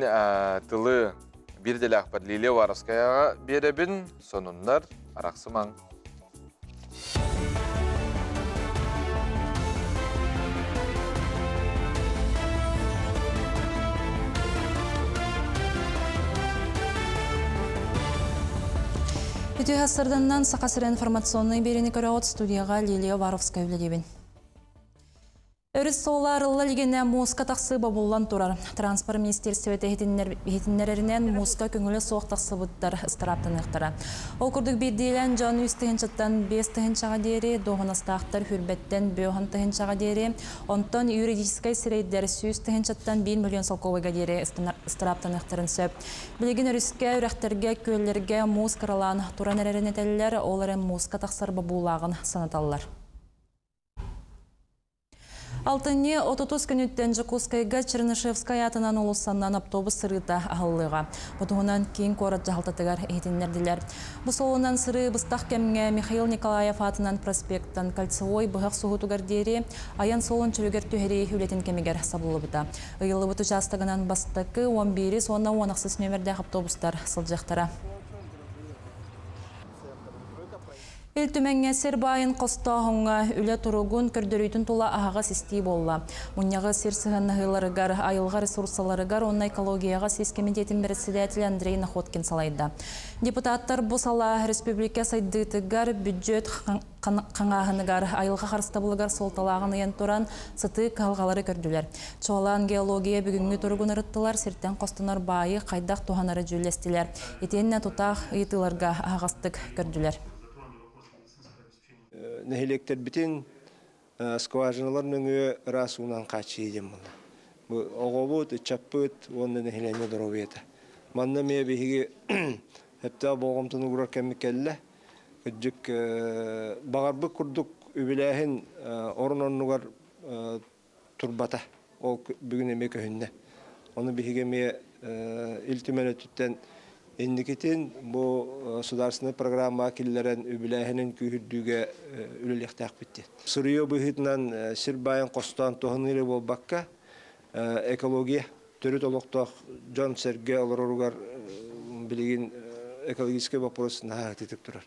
тылы биир идэлээхпэр Лилия Уваровскаяҕа биэрэбин, сонуннар арахсымаҥ. Үтүө сарсыарданнан Саха сирэ информационнай биэриини көрөҕүт студияҕа Лилия Уваровская үлэлиибин. Өрүс суола арылла илигинэ мууска тахсыы бобуллан турар. Транспорт министиэристибэтэ иһитиннэрэринэн мууска көҥүлэ суох тахсыбыттар ыстарааптаныахтара. Ол курдук биирдиилээн дьон үс тыһыынчаттан биэс тыһыынчаҕа диэри, дуоһунастаахтар хүрбэттэн бөһөн тыһыынчаҕа диэри, онтон юридическай сирэйдэр 100 тыһыынчаттан 1 миллион солкуобайга диэри ыстарааптаныахтарын сөп. Билигин өрүскэ, үрэхтэргэ, күөллэргэ муус кыралаан туран эрэрин этэллэр, ол эрэн мууска тахсар бобуулааҕын санаталлар. Алтынньы 30 күнүттэн Дьокуускайга Чернышевскай аатынан уулуссаннан автобус сырыыта аһыллыаҕа. Бу туһунан киин куорат дьаһалтатыгар иһитиннэрдилэр. Бу суолунан сырыы быстах кэмҥэ Михаил Николаев аатынан проспекттан Кольцевой быһах суһутугар диэри айан суолун чөлүгэр түһэрии үлэтин кэмигэр сабыллыбыта. Ыйыллыбыт учаастагынан бастакы 11 уонна 16 нүөмэрдээх автобустар сылдьыахтара. Ил Түмэҥҥэ сир баайын хостооһуҥҥа үлэ туругун көрдөрүүтүн тула аһаҕас истии буолла. Мунньаҕы сир сыһыаннаһыыларыгар, айылҕа ресурсаларыгар уонна экологияҕа сис кэмитиэтин бэрэссэдээтэлэ Андрей Находкин салайда. Депутаттар бу салаа республика сайдыытыгар, бүддьүөт хаҥааһыныгар, айылҕа харыстабылыгар суолталааҕын ыйан туран, сытыы кыһалҕалары көрдүлэр. Чуолаан геология бүгүҥҥү туругун ырыттылар, сиртэн хостонор баайы хайдах туһанары дьүүллэстилэр. Итиэннэ тутаах ыйытыыларга аһаҕастык көрдүлэр. Нэһилиэктэрбитин скважиналар нөҥүө ыраас уунан хааччыйыы диэн буолла. Бу оҕобут, ыччаппыт уонна нэһилиэнньэ доруобуйата. Манна эмиэ биһиги сөптөөх болҕомтону уурар кэммит кэллэ. Кырдьык, баҕарбыт курдук үбүлээһин орун-оннугар турбата. Ол бүгүн эмиэ көһүннэ. Ону биһиги эмиэ Ил Түмэн өттүттэн инникитин бу судаарственнай программаҕа киллэрэн үбүлээһинин күүһүрдүүгэ үлэлиэхтээхпит диэн. Сырье быһыытынан сир баайын хостоон туһаныы эрэ буолбакка, экология төрүт олохтоох дьон-сэргэ олороругар билигин экологическай вопрос наһаа ытытык турар.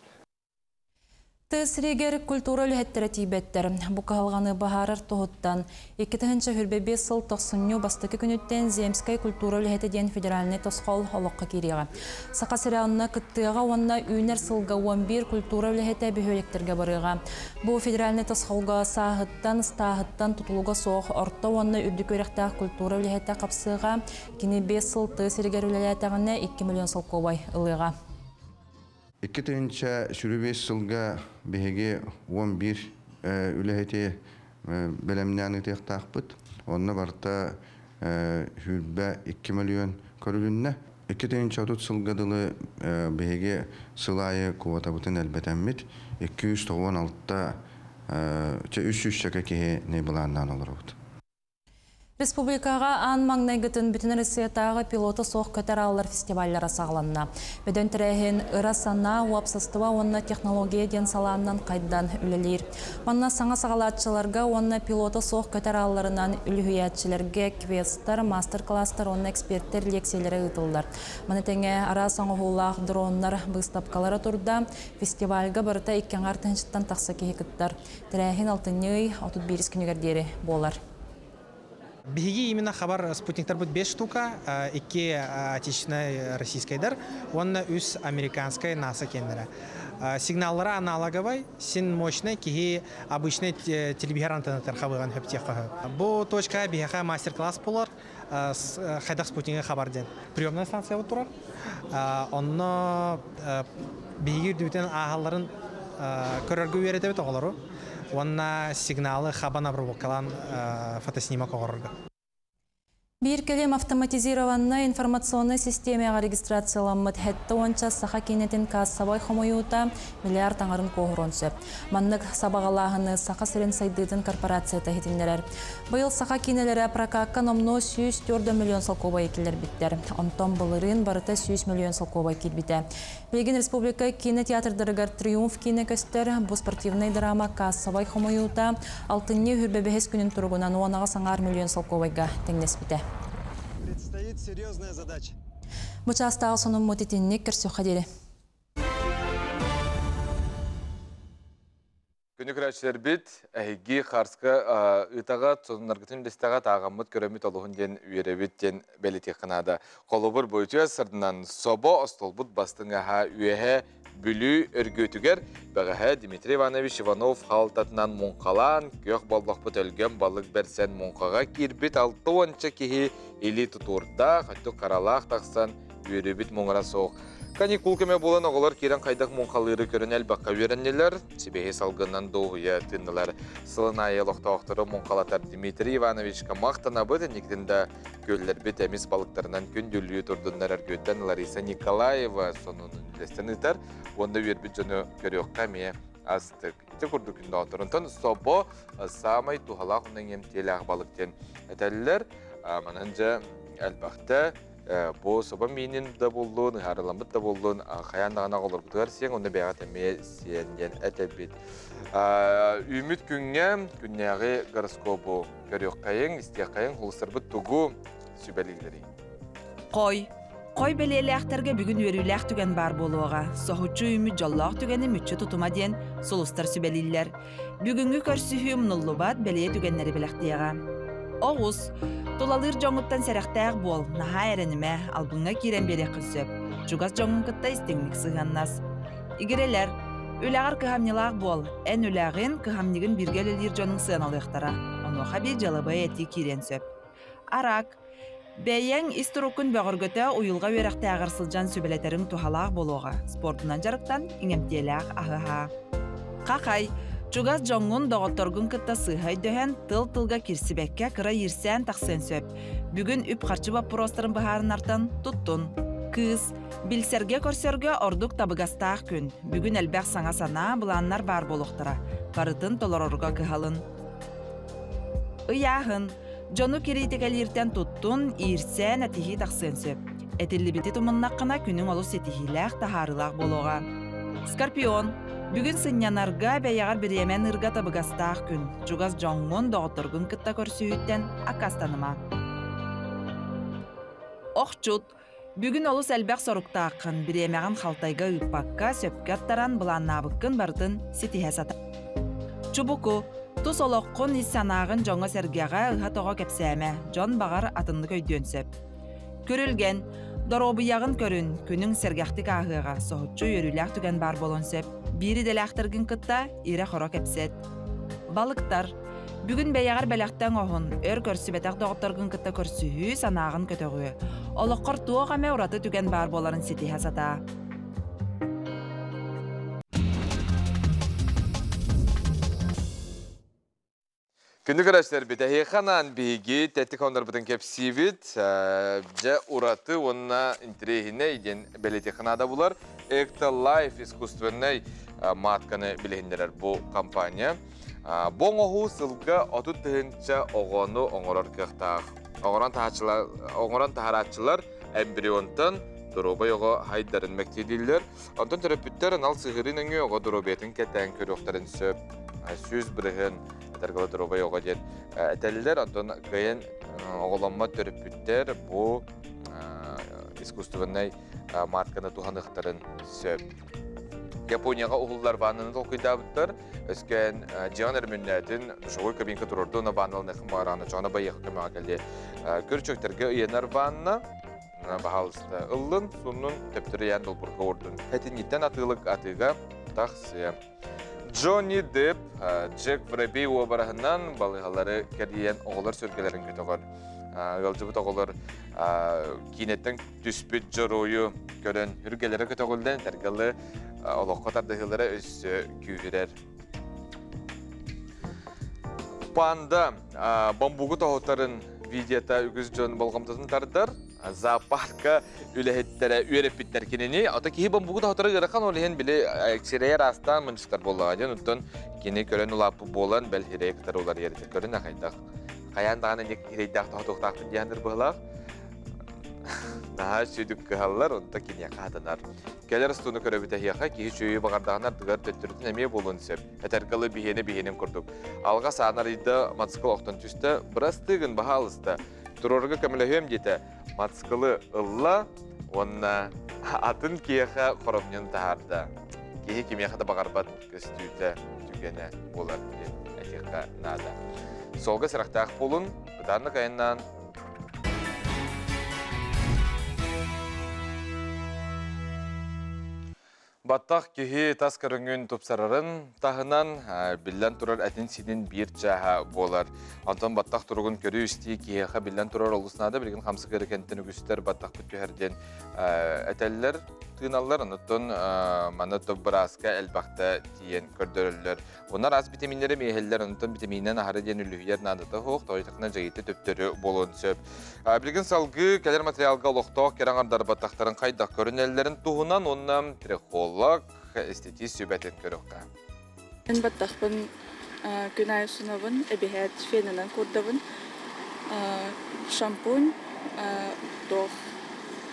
Тыа сиригэр культура үлэһиттэрэ тиийбэттэр. Бу кыһалҕаны быһаарар туһуттан 2025 сыл тохсунньу бастакы күнүттэн Земскэй культура үлэһитэ диэн федеральнай тосхол олоххо киириэҕэ. Саха сирэ онно кыттыаҕа уонна үүнэр сылга 11 культура үлэһитэ бөһүөлэктэргэ барыаҕа. Бу федеральнай тосхолго сааһыттан, ыстааһыттан тутулуга суох орто уонна үрдүк үөрэхтээх культура үлэһитэ хапсыаҕа. Кини 5 сыл тыа сиригэр үлэлээтэҕинэ 2 миллион солкуобай ылыаҕа. 2025 сылга биһиги 11 үлэһити бэлэмнээн ыытыахтаахпыт. Онно барыта 22 мөлүйүөн көрүлүннэ. 2030 сылга дылы биһиги сыл аайы квотабытын элбэтэммит 296 300 чөкө киһини былааннаан олоробут. Республикаҕа аан маҥнайгытын Бүтүн Россиятааҕы пилота суох көтөр ааллар фестиваллара саҕаланна. Бөдөҥ тэрээһин ыра санаа, уопсастыба уонна технология диэн салааннан хайдан үлэлиир. Манна саҥа саҕалааччыларга уонна пилота суох көтөр аалларынан үлүһүйээччилэргэ квесттар, маастар-кылаастар уонна эксперттэр лиэксийэлэрэ ыытыллар. Маны тэҥэ араас оҥоһуулаах дроннар быыстапкалара турда. Фестивальга барыта икки аҥаар тыһыынчаттан тахса киһи кыттар. Тэрээһин алтынньы ый 31 күнүгэр диэри буолар. Биһиги именно хабар спутниктарбыт 5 штука, икки отечественнай российскайдар уонна үс американскай НАСА киэннэрэ. Сигналлара аналоговай, син мощный киһи обычный телевизор антеннатыгар хабыган хөптиэххэ Бу точка биһиэхэ мастер-класс болар, хайдах спутнига хабар диэн. Приемная станция турар. Онно биһиги үрдүбүтүн ааһалларын көрөргө үөрэтэбит оҕолору уонна сигналы хабан обработкалаан фотоснимок оҥорорго. Биир кэлим автоматизированнай информационнай систиэмэҕэ регистрацияламмыт сэттэ уонча саха киинэтин кассовай хомуйуута миллиард аҥарын куоһуруон сөп. Маннык сабаҕалааһыны Саха сирин сайдыытын корпорацията иһитиннэрэр. Быйыл саха киинэлэрэ прокакка номнуо 104 миллион солкуобайы киллэрбиттэр. Онтон былырыын барыта 100 миллион солкуобай киирбитэ. Билигин республика киинэ театрдарыгар Триумф киинэ көстөр. Бу спортивнай драма кассовай хомуйуута алтынньы хүрбэбэһис күнүн туругунан уонаҕа саҥаар миллион солкуобайга тэҥнэспитэ. Предстоит серьезная задача. Бу чаастааҕы сонуммут итинник көрсүөххэ диэри. Күнү көрөөччүлэрбит, эһиги Харска ыытаҕа сонуннаргытын үллэстэҕэ тааҕаммыт көрөммүт олуһун диэн үөрэбит диэн бэлитиэххэ наада. Холобур, бу үтүө сырдынан собо остуолбут бастыҥ аһа үөһэ Бүлүү өргүөтүгэр бэҕэһээ Дмитрий Иванович Иванов хаалтатынан муҥхалаан, күөх боллохпут өлгөм балык бэрсэн муҥхаҕа киирбит алта уонча киһи илии тутуурдаах, өттүк харалаах тахсан үөрүүбүт муҥура суох. Каникул кэмэ буолан оҕолор киирэн хайдах муҥхалыыры көрөн элбэххэ үөрэннилэр, сибиэһи салгынынан дуоһуйа тыыннылар. Сылын аайы олохтоохтору муҥхалатар Дмитрий Ивановичка махтанабыт, инникитин да күөллэрбит эмис балыктарынан күндүлүү турдуннар өргүөттэн Лариса Николаева сонунун үллэстэн ыытар уонна үөрбүт дьону көрүөххэ эмиэ астык. Ити курдук күннээҕтэр. Онтон собо саамай туһалаах уонна иҥэмтиэлээх балык диэн этэллэр. Манан дьэ элбэхтэ бу собо миинин да буоллун, ыһаарыламмыт да буоллун, хайаан даҕаны оҕолоргутугар сиэҥ, онно бэйэҕит эмиэ сиэн диэн этэбит. Үүммүт күҥҥэ күннээҕи гороскобу көрүөххэйиҥ, истиэххэйиҥ, холустарбыт тугу сүбэлииллэрий? Хой. Хой бэлиэлээхтэргэ бүгүн үөрүүлээх түгэн баар буолуоҕа. Соһуччу үүммүт дьоллоох түгэни мүччү тутума диэн сулустар сүбэлииллэр. Бүгүҥҥү көрсүһүү умнуллубат бэлиэ түгэннэри бэлэхтиэҕэ. Оҕус, тулалыыр дьоҥҥуттан сэрэхтээх буол, наһаа эрэнимэ, албыҥҥа киирэн биэриэххин сөп. Чугас дьоҥҥун кытта истиҥник сыһыаннас. Игирэлэр, үлэҕэр кыһамньылаах буол. Эн үлэҕин, кыһамньыгын бииргэ үлэлиир дьонуҥ сыаналыахтара. Онуоха биир дьыалабыай этии киириэн сөп. Арак, бэйэҥ ис туруккун бөҕөргөтө уйулҕа үөрэхтээҕэр сылдьан сүбэлэтэриҥ туһалаах буолуоҕа. Спордунан дьарыктан иҥэмтиэлээх аһы аһаа. Хахай, чугас дьоҥҥун, доҕотторгун кытта сыыһа өйдөһөн, тыл-тылга киирсибэккэ кыра иирсээн тахсыан сөп. Бүгүн үп-харчы боппуруостарын быһаарынартан туттун. Кыыс, билсэргэ-көрсөргө ордук табыгастаах күн. Бүгүн элбэх саҥа санаа, былааннар баар буолуохтара. Барытын толорорго кыһалын. Ыйааһын. Дьону кириитикэлииртэн туттун, иирсээн, этиһии тахсыан сөп. Этиллибити тумуннаххына күнүҥ олус ситиһиилээх, таһаарыылаах буолуоҕа. Скорпион. Бүгүн сынньанарга, бэйэҕэр бириэмэ аныырга табыгастаах күн. Чугас дьоҥҥун, доҕотторгун кытта көрсүһүүттэн аккаастаныма. Охчут. Бүгүн олус элбэх соруктааххын, бириэмэҕин халтайга ыыппакка, сөпкө аттаран, былааннаабыккын барытын ситиһэ сата. Чубуку, тус олоххун, ис санааҕын дьоҥҥо-сэргэҕэ ыһа-тоҕо кэпсээмэ, дьон баҕар атыннык өйдүөн сөп. Күрүлгэн, доруобуйаҕын көрүн, күнүҥ сэргэхтик ааһыаҕа, соһуччу үөрүүлээх түгэн баар буолуон сөп. Биир идэлээхтэргин кытта ирэ-хоро кэпсэт. Балыктар, Бүгүн бэйэҕэр бэлэхтэ оҥоһун, өр көрсүбэтэх доҕотторгун кытта көрсүһүү санааҕын көтөҕүө. Олоххор туох эмэ ураты түгэн баар буоларын ситиһэ сатаа. Күндү көрөөччүлэрбит, эһиэхэ анаан биһиги тэттик хоннорбутун кэпсиибит. Дьэ ураты уонна интэриэһинэй диэн бэлиэтиэххэ наада булар. Экта Life искусственнай матканы билиһиннэрэр бу компания. Бу оҥоһуу сылга 30 тыһыынча оҕону оҥорор кыахтаах. Оҥорон таһарааччылар эмбрионтан доруобай оҕо хайдарын мэктиэлииллэр. Онтон төрөппүттэр анал сыһыарыы нөҥүө оҕо доруобуйатын кэтээн көрүөхтэрин сөп. 100% этэргэ доруобай оҕо диэн этэллэр. Онтон кыайан оҕоломмот төрөппүттэр бу искусственнай матканы туһаныахтарын сөп. Японияҕа уһуллар ваннаны толкуйдаабыттар. Өскөөн дьиэҕин өрөмүннээтин душевой кабинка турорду, уонна ванналаныахын баҕараҕына чоҕуна байыаха көмөҕө кэлиэ. Көрчөктөргө ыйанар ванна баһаалыста ыллын, суннун, төптөрү ыйаан долбурга уурдун. Этинниттэн атыылык атыыга тахсыа. Джонни Депп Джек Воробей уобараһынан балыыһалары кэрийэн оҕолор сүргэлэрин көтөҕөр. Ыалдьыбыт оҕолор киинэттэн түспүт дьоруойу көрөн үргэлэрэ көтөҕүллэн этэргалы олоххо тардыһыылара өссө күүһүрэр. Панда бамбугу тоһутарын видеота үгүс дьон болҕомтотун тардар. Зоопарка үлэһиттэрэ үөрэппиттэр кинини. Ото киһи бамбугу тоһутара ыарахан, ол иһин били сирэйэр аастаан мунчуктар буоллаҕа диэн, оттон кини көрөн улааппыт буолан, бэл хирэйи кытары уларыйар этэ. Көрүн ахайдах. Хайаан даҕаны ник хирэйдээх тоһутуохтаахпын диэхэннэр быһылаах. Наһаа сүдүк кыһаллар, онто киниэхэ хатанар. Кэлэр устууну көрөбүт эһиэхэ, киһи үчүгэйи баҕардаҕына ардыгар төттөрүтүн эмиэ буолуон сөп. Этэргалы биһиэнэ биһиэнин курдук. Алҕас аан арыйда, мотоцикл охтон түстэ, бырастыыгын баһаалыста, туруорга көмөлөһүөм диэтэ. Мотоциклы ылла уонна атын киһиэхэ хоромньун таһаарда. Киһи кимиэхэ да баҕарбат көстүүтэ, түгэнэ буолар диэн этиэххэ наада. Суолга сэрэхтээх буолун, бытааннык айаннаан. Баттах киһи тас көрүҥүн тупсарарын таһынан, биллэн турар этин-сиинин биир чааһа буолар. Онтон баттах туругун көрүү-истии киһиэхэ биллэн турар олус наада. Билигин хамсык эрэ үгүстэр баттахпыт түһэр диэн этэллэр, тыыналлар. Онуттан маны бырааска элбэхтэ тиийэн көрдөрөллөр. Онно араас витаминнэри миэһэллэр, онтон витамининэн аһары диэн үлүһүйэр наадата суох, тоойутахына дьайыыта төптөрү буолуон сөп. Билигин салгыы кэлэр материалга олохтоох кэрэ аҥардар баттахтарын хайдах көрүнэллэрин туһунан уонна трихолог эстетист сүбэтин көрүөххэ. Мен баттахпын күн аайы сунабын, эбиһээт фенынан курдабын. Шампунь, туох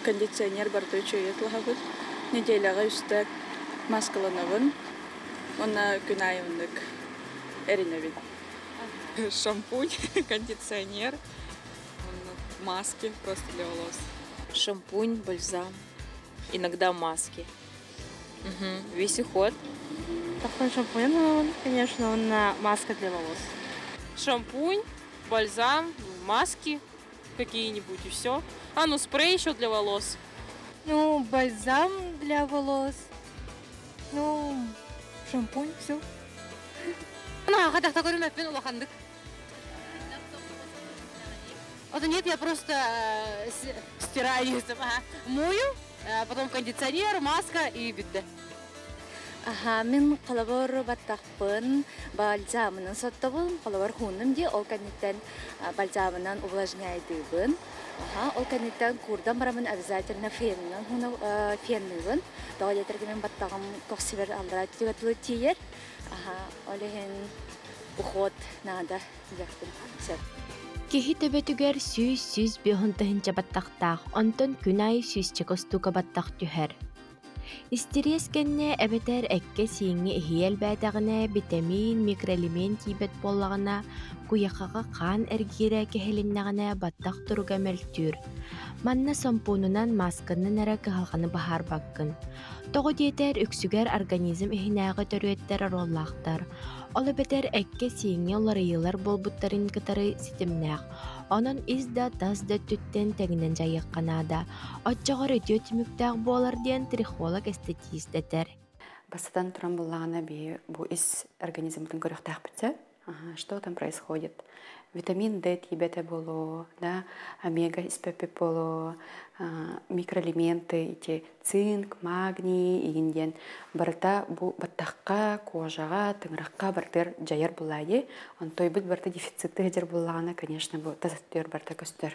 кондиционер барыта үчүгэй тылаһабыт. Неделяҕа үстэ маскаланабын. Уонна күн аайы оннук эринэбин. Шампунь, кондиционер, маски просто для волос. Шампунь, бальзам, иногда маски. Угу. Весь уход. Такой шампунь, ну, конечно, он на маска для волос. Шампунь, бальзам, маски какие-нибудь и все. А, ну спрей еще для волос. Ну, бальзам для волос. Ну, шампунь, все. Вот нет, я просто стираю, мою, потом кондиционер, маска и битте. Аха, мин қалабор баттақпын, бальзамынан соттобун, қалабор хунным ди, ол кәнеттен бальзамынан увлажняйдыбын. Аха, ол кәнеттен курдан барамын обязательно феннен хуна фенныбын. Тоға детерге мен баттағым коксибер алдыра тигатылы тиер. Аха, олехен уход надо дияктым. Все. Киһи төбөтүгэр 100-105 тыһыынча баттахтаах, онтон күн аайы сүүсчэкэ устуука баттах түһэр. Истириэс кэннэ эбэтэр эккэ-сииҥҥэ иһийэ элбээтэҕинэ битэмиин, микроэлемент тиийбэт буоллаҕына, куйахаҕа хаан эргиирэ кэһилиннэҕинэ баттах туруга мөлтүүр. Манна сомпуунунан, маасканан эрэ кыһалҕаны быһаарбаккын. Тоҕо диэтэр, үксүгэр организм иһинээҕи төрүөттэр оруоллаахтар. Ол эбэтэр эккэ-сииҥҥэ уларыйыылар буолбуттарын кытары ситимнээх. Онон ис да, тас да өттүттэн тэҥинэн дьайыахха наада. Оччоҕор үтүө түмүктээх буолар диэн трихолог эстетист этэр. Бастатан туран буллаҕына биһи бу ис организммытын көрүөхтээхпит Что там происходит? Витамин D тиийбэтэ буолуо, да, омега испэппит буолуо, микроэлементы, ити цинк, магний игин диэн барыта бу баттахха, кожаҕа, тыҥырахха барытыгар дьайар буллаайы. Онтойбут барыта дефицитты сылдьар буллаҕына, конечно, бу тас өттүгэр барыта көстөр.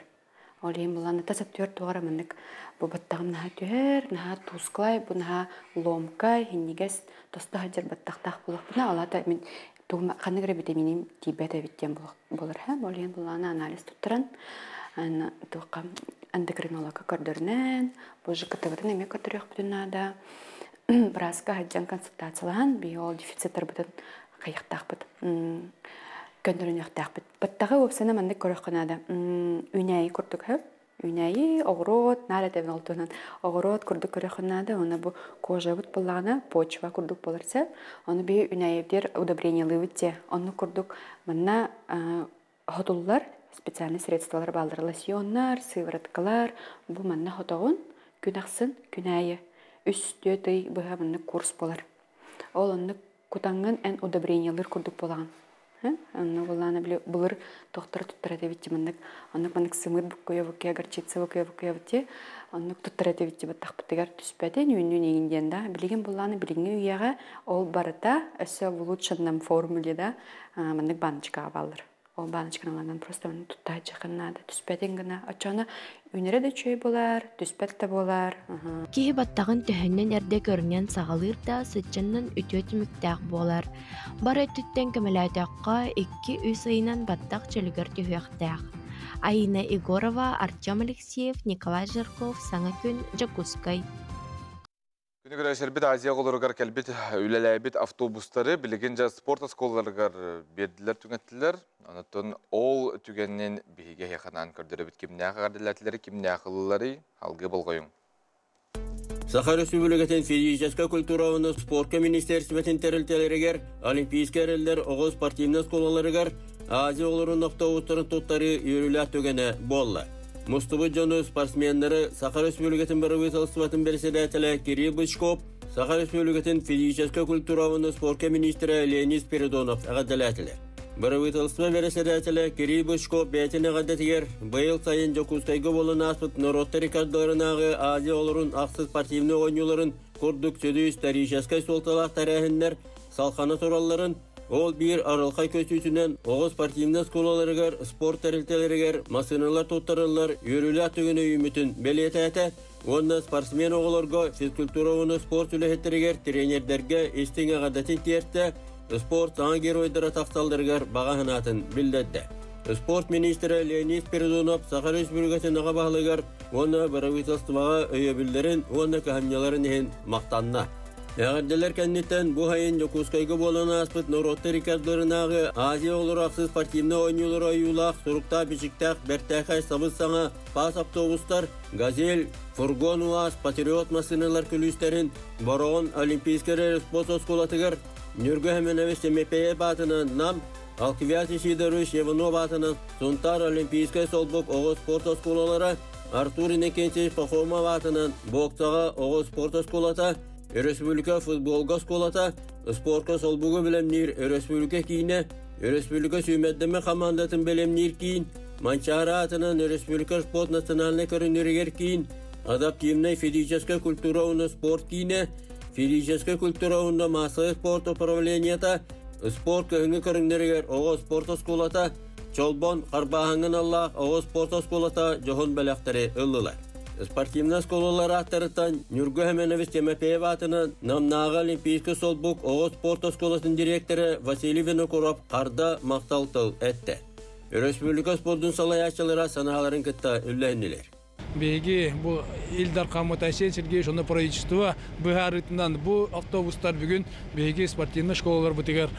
Ол иһин буллаана тас өттүгэр туох эрэ маннык бу баттаҕым наһаа түһэр, наһаа тусклай, бу наһаа ломкай, иһинньигэс, тосто сылдьар баттахтаах буолуохпуна, ол аата мин тугум ханнык эрэ витаминим тиийбэт эбит диэн буолар һэ. Ол иһин буллаана анализ туттаран, туохха эндокринологка көрдөрүнэн, бу ЖКТ-бытын эмиэ көрдөрүөхпүтүн наада. Бырааска сылдьан консультациялаһан, биһи ол дефициттарбытын хайыахтаахпыт көннөрүнүөхтээхпит. Баттаҕы уопсайынан маннык көрүөххэ наада. Үүнээйи курдук һэ. Үүнээйи, оҕуруот, наар этэбин ол туһунан. Оҕуруот курдук көрүөххэ наада. Уонна бу кожабыт буоллаҕына почва курдук буолар сэ. Ону биһи үүнээйибитигэр удобрениелыыбыт дьэ. Оннук курдук манна хотуллар специальный средстволар бааллар лосьоннар, сывороткалар. Бу манна хотоҕун күн ахсын күн аайы үс-түөрт ый быһа маннык курс буолар. Ол оннук кутаҥҥын эн удобрениелыыр курдук буолаҕын. Онно буоллаана били былыр тохтор туттар этибит маннык оннук маннык сымыыт буккуйа буккуйа горчица буккуйа буккуйа бутти оннук туттар этибит баттахпытыгар түспэтин үүннүүн игин диэн да билигин буоллаана билиҥҥи үйэҕэ ол барыта өссө в улучшенном формуле да маннык баночкаҕа бааллар. Ол баночканы ыланан просто оны туттааччыхын наада түспэтин гына. Оччоно үүнэрэ да үчүгэй буолар, түспэт да буолар. Киһи баттаҕын төһөннөн эрдэ көрүнэн саҕалыыр да, сыччаннан үтүө түмүктээх буолар. Бары өттүттэн көмөлөөтөххө, 2-3 ыйынан баттах чөлүгэр түһүөхтээх. Айина Егорова, Артем Алексеев, Николай Жирков, Саҥа күн, Дьокуускай. Күнү көрөсөрбүт Азия оҕолоругар кэлбит үлэлээбит автобустары билигин дьэ спорт оскуолаларыгар биэрдилэр түҥэттилэр. Онтон ол түгэнин биһиги эһиэхэ көрдөрөбүт кимнээх эҕэрдэлээтилэр, кимнээх ыллыларый? Алгыы болҕойуҥ. Саха Өрөспүүбүлүкэтин физическэй культура уонна спорка министиэристибэтин тэрилтэлэригэр Олимпийскай эрэллэр оҕо спортивнай оскуолаларыгар Азия оҕолорун автобустарын туттарыы үөрүүлээх түгэнэ буолла. Мустубут дьону спортсменнары Саха Өрөспүүбүлүкэтин бырабыыталыстыбатын бэрэссэдээтэлэ Кирилл Бычков, Саха Өрөспүүбүлүкэтин физическэй культура уонна спорка министрэ Леонид Спиридонов эҕэрдэлээтилэр. Бырабыыталыстыба бэрэссэдээтэлэ Кирилл Бычков бэйэтин эҕэрдэтигэр быйыл сайын Дьокуускайга буолан ааспыт норуоттар рекордаларынааҕы Азия оҕолорун ахсыс спортивнай оонньууларын курдук сүдү историческай суолталаах тэрээһиннэр салхана туралларын Ол биир арылхай көстүүтүнэн оҕо спортивнай оскуолаларыгар, спорт тэрилтэлэригэр массыыналар туттарыллар үөрүүлээх түгэни үүммүтүн бэлиэтээтэ уонна спортсмен оҕолорго физкультура уонна спорт үлэһиттэригэр, тренердэргэ истиҥ эҕэрдэтин тиэртэ, спорт саҥа геройдара тахсалларыгар баҕа санаатын биллэрдэ. Спорт министрэ Леонид Спиридонов Саха Республикатын аҕа баһылыгар уонна бырабыыталыстыбаҕа өйөбүллэрин уонна кыһамньыларын иһин махтанна. Эҕэрдэлэр кэнниттэн бу сайын Дьокуускайга буолан ааспыт норуоттар иккардыларынааҕы Азия оҕолоро ахсыс спортивнай оонньуулара ойуулаах, суруктаах-бичиктээх бэртээхэй сабыс-саҥа паас автобустар, «Газель», фургон УАЗ, «Патриот» массыыналар күлүүстэрин Бороҕон Олимпийскай спорт оскуолатыгар Ньургу Семенович Семепеев аатынан Нам, Алквиас Сидорович Иванов аатынан Сунтаар Олимпийскай солбук оҕо спорт оскуолалара, Артур Иннокентьевич Пахомов аатынан боксаҕа оҕо спорт оскуолата, Өрөспүүбүлүкэ футболга оскуолата, спорка солбугу бэлэмниир өрөспүүбүлүкэ киинэ, өрөспүүбүлүкэ сүүмэрдэммит хамаандатын бэлэмниир киин, Манчаары аатынан өрөспүүбүлүкэ спорт национальнай көрүҥнэригэр киин, адаптивнай физическэй культура уонна спорт киинэ, физическэй культура уонна массовай спорт управлениета, спорт кыһыҥҥы көрүҥнэригэр оҕо спорт оскуолата, Чолбон харбааһыҥҥа аналлаах оҕо спорт оскуолата дьоһун бэлэхтэри ыллылар. Спортивнай оскуолалар ааттарыттан Ньургу Семенович Тимофеев аатынан Намнааҕы Олимпийскай солбук оҕо спорт оскуолатын дириэктэрэ Василий Винокуров харда махтал тыл эттэ. Өрөспүүбүлүкэ спордун салайааччылара санааларын кытта үллэһиннилэр. Биһиги бу Ил Дархаммыт Айсен Сергеевич уонна правительство быһаарыытынан бу автобустар бүгүн биһиги спортивнай школаларбытыгар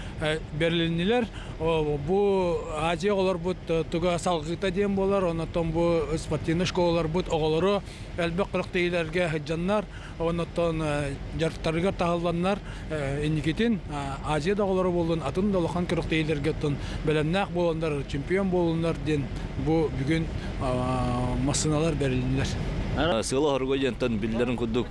бэрилиннилэр. Бу Азия оҕолорбут туга салҕыыта диэн буолар, оннотон бу спортивнай школаларбыт оҕолору элбэх күрэхтэһиилэргэ сылдьаннар, оннотон дьарыктарыгар таһылланнар инникитин Азия да оҕолоро буоллун, атын да улахан күрэхтэһиилэргэ оттон бэлэмнээх буоланнар, чемпион буолуннар диэн бу бүгүн массыыналар бэрилиннилэр. Сыала хоруга диэнтэн биллэрин курдук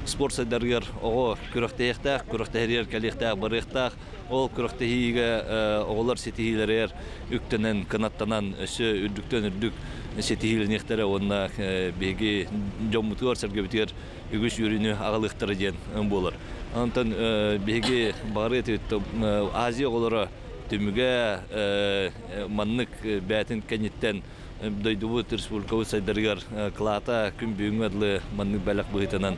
спорт сайдарыгар оҕо күрэхтэһиэхтээх, күрэхтэһэригэр кэлиэхтээх, барыахтаах. Ол күрэхтэһиигэ оҕолор ситиһиилэригэр үктэнэн, кынаттанан өссө үрдүктэн үрдүк ситиһиилэниэхтэрэ уонна биһиги дьоммутугар-сэргэбитигэр үгүс үөрүүнү аҕалыахтара диэн буолар. Онтон биһиги баҕарыы Азия оҕолоро түмүгэ маннык бээтин кэнниттэн дойдубут, республикабыт сайдарыгар кылаата күн бүгүҥҥэ дылы маннык бэлэх быһыытынан